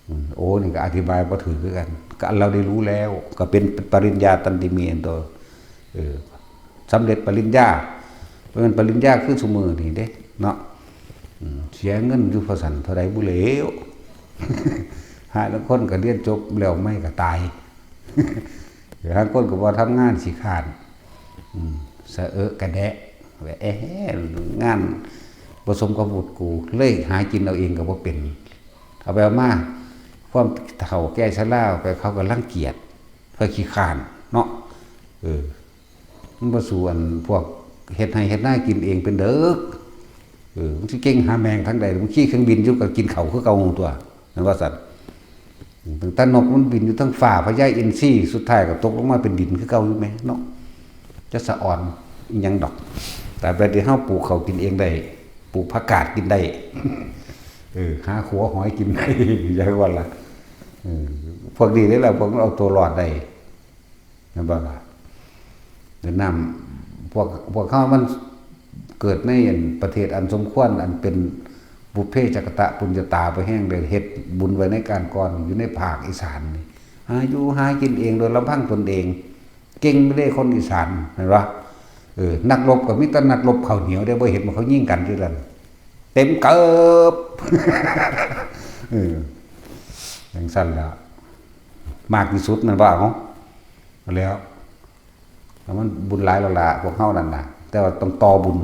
อืม โอ้ นี่ก็อธิบายบ่ถืกคือกัน ก็อันเราได้รู้แล้ว ก็เป็นปริญญาตันติเม อันโต เออ สำเร็จปริญญา บ่แม่นปริญญาคือซุมื้อนี่เด้ เนาะ อืม เสียเงินอยู่พอซั่นเท่าใดบุแล้ว หาลางคนก็เรียนจบแล้วไม่ก็ตาย หาลางคนก็บ่ทำงานขี้คร้าน อืม สะเอะกะแดะ ว่า เอ๊ะ งานบ่สมกับวุฒิกู เลยหากินเอาเองก็บ่เป็น เอาไปเอามา ความเฒ่าแก่ชราไป เขาก็รังเกียจ เขาขี้คร้านเนาะ เออ มันบ่สู้อันพวกเฮ็ดไร่เฮ็ดนากินเองเป็นเด้อ เออ มันสิเก่งหาแม่งทางใด มันขี่เครื่องบินอยู่ก็กินข้าวคือเก่าตัว แม่นว่าซั่น ตั้งแต่นกมันบินอยู่เทิงฟ้า พญาอินทรี สุดท้ายก็ตกลงมาเป็นดินคือเก่าอยู่แหมเนาะ จะสะออนอิหยังดอก ตราบใดที่เฮาปลูกข้าวกินเองได้ ปลูกผักกาดกินได้ เออ หาขัวหอยกินได้ อย่างว่าล่ะ เออ พวกนี้นี่แหละ พวกมันเอาตัวรอดได้ แม่นบ่ล่ะ เวียดนาม พวก พวกเขามันเกิดในอันประเทศอันสมควร อันเป็นบุพเพจักกตะปุญญาตาไปแฮง ได้เฮ็ดบุญไว้ในการก่อน อยู่ในภาคอีสานนี่ หาอยู่หากินเองโดยลำพังตนเอง เก่งเด้คนอีสาน แม่นบ่ เออ นักรบก็มีแต่นักรบข้าวเหนียวเด้ บ่เห็นว่าเขายิงกันอยู่นั่น เต็มเกิบ เออ จั่งซั่นล่ะ มากที่สุดนั่นว่า เอา แล้ว แล้วมันบุญหลายแล้วล่ะ พวกเฮานั่นน่ะ แต่ว่าต้องต่อบุญ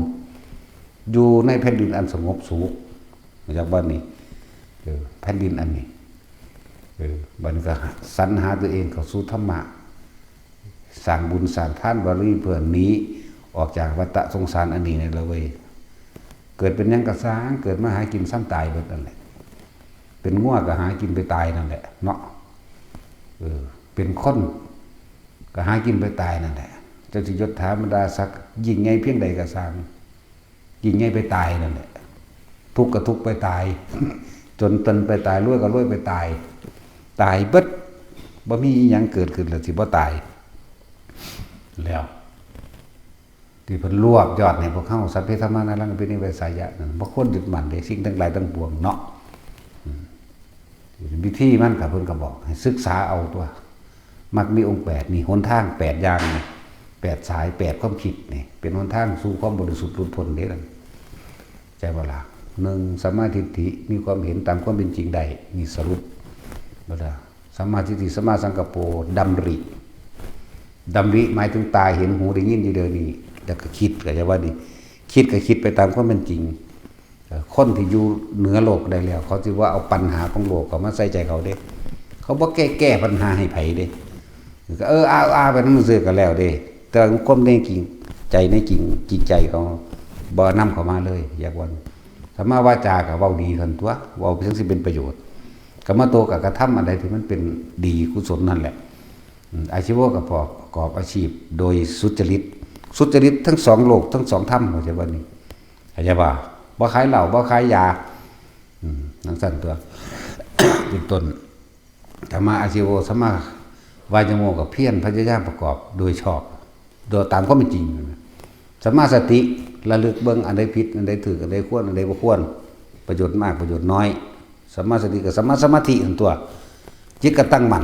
อยู่ในแผ่นดินอันสงบสุข จากบ้านนี้ เออ แผ่นดินอันนี้ เออ บัดนี้ก็สรรหาตัวเองเข้าสู่ธรรมะ สร้างบุญสร้างทานบารมีเพื่อหนีออกจากวัฏสงสารอันนี้นี่ละเว้ย เกิดเป็นหยังก็ซ่าง เกิดมาหากินซ้ำตายเบิดนั่นแหละ เป็นงัวก็หากินไปตายนั่นแหละเนาะ เออ เป็นคนก็หากินไปตายนั่นแหละ เจ้าสิยศถาบรรดาศักดิ์ยิ่งใหญ่เพียงใดก็ซ่าง ยิ่งใหญ่ไปตายนั่นแหละ ทุกข์ก็ทุกข์ไปตาย จนตนไปตาย รวยก็รวยไปตาย ตายเบิด บ่มีอิหยังเกิดขึ้นแล้วสิบ่ตาย แล้ว ที่เพิ่นรวบยอดให้พวกเฮา สัพเพธัมมานารัง อภินิเวสายะ นั่น บ่ควรยึดมั่นเด้ สิ่งทั้งหลายทั้งปวงเนาะ อืม วิธีมันก็เพิ่นก็บอกให้ศึกษาเอาตัว มรรคมีองค์แปดนี่ หนทางแปดอย่างนี่ แปดสาย แปดความคิดนี่ เป็นหนทางสู่ความบริสุทธิ์หลุดพ้นเด้นั่น ใช่บ่ล่ะ หนึ่ง สัมมาทิฏฐิ มีความเห็นตามความเป็นจริงได้ นี่สรุปบ่ล่ะ สัมมาทิฏฐิ สัมมาสังกัปโป ดำริ ดำริหมายถึงตาเห็น หูได้ยินอยู่เดี๋ยวนี้ แล้วก็คิด ก็จะว่านี่ คิดก็คิดไปตามความเป็นจริง เอ่อ คนที่อยู่เหนือโลกได้แล้ว เขาสิว่าเอาปัญหาของโลกเข้ามาใส่ใจเขาเด้ เขาบ่แก้ แก้ปัญหาให้ไผเด้ ก็ เออ อา อา ไปนำซื่อก็แล้วเด้ แต่ว่าความในจริงใจ ในจริง จริงใจเขาบ่นำเข้ามาเลย อยากว่า สัมมาวาจาก็เว้าดีเท่านั้นตัว เว้าเพียงสิเป็นประโยชน์ กรรมโตก็กระทำอันใดที่มันเป็นดีกุศลนั่นแหละ อืม อาชีวะก็ประกอบอาชีพโดยสุจริต สุจริตทั้งสองโลก ทั้งสองธรรม เข้าใจบ่นี่ เข้าใจบ่ บ่ขายเหล้า บ่ขายยา อืม จั่งซั่นตัว เป็นต้น สัมมาอาชีโว สัมมาวายโม ก็เพียรพยายามประกอบโดยชอบ โดยตามความเป็นจริง สัมมาสติ ระลึกเบิ่งอันใดผิด อันใดถูก อันใดควร อันใดบ่ควร ประโยชน์มาก ประโยชน์น้อย สัมมาสติกับสัมมาสมาธินั่นตัว จิตก็ตั้งมั่น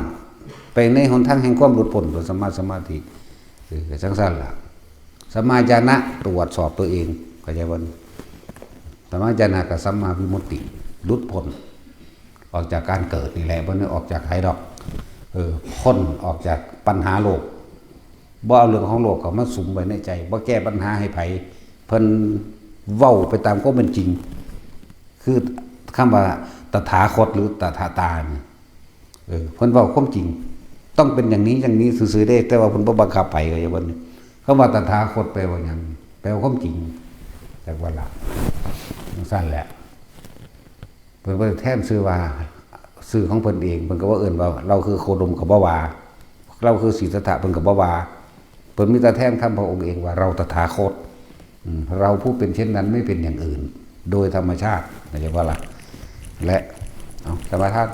ไปในหนทางแห่งความหลุดพ้น ตัวสัมมาสมาธิ เออ ก็จั่งซั่นล่ะ สัมมาญาณะ ตรวจสอบตัวเอง เข้าใจบ่ สัมมาญาณะกับสัมมาวิมุตติ หลุดพ้น ออกจากการเกิดนี่แหละ บ่ได้ออกจากไสดอก เออ พ้นออกจากปัญหาโลก บ่เอาเรื่องของโลกเข้ามาสุมไว้ในใจ บ่แก้ปัญหาให้ไผ เพิ่นเว้าไปตามความเป็นจริง คือคำว่าตถาคตหรือตถาตานี่ เออ เพิ่นเว้าความจริง ต้องเป็นอย่างนี้อย่างนี้ซื่อๆเด้ แต่ว่าเพิ่นบ่บังคับไผ เข้าใจบ่นี่ คำว่าตถาคตแปลว่าหยัง แปลว่าความจริง จักว่าล่ะ จั่งซั่นแหละ เพิ่นบ่ได้แทนชื่อว่า ชื่อของเพิ่นเอง เพิ่นก็บ่เอิ้นว่า ลาวคือโคดม ก็บ่ว่า ลาวคือสิทธัตถะ เพิ่นก็บ่ว่า เพิ่นมีแต่แทนคำพระองค์เองว่า เราตถาคต อืม เราผู้เป็นเช่นนั้นไม่เป็นอย่างอื่น โดยธรรมชาติ เข้าใจบ่ล่ะ และ เอา สมาทาน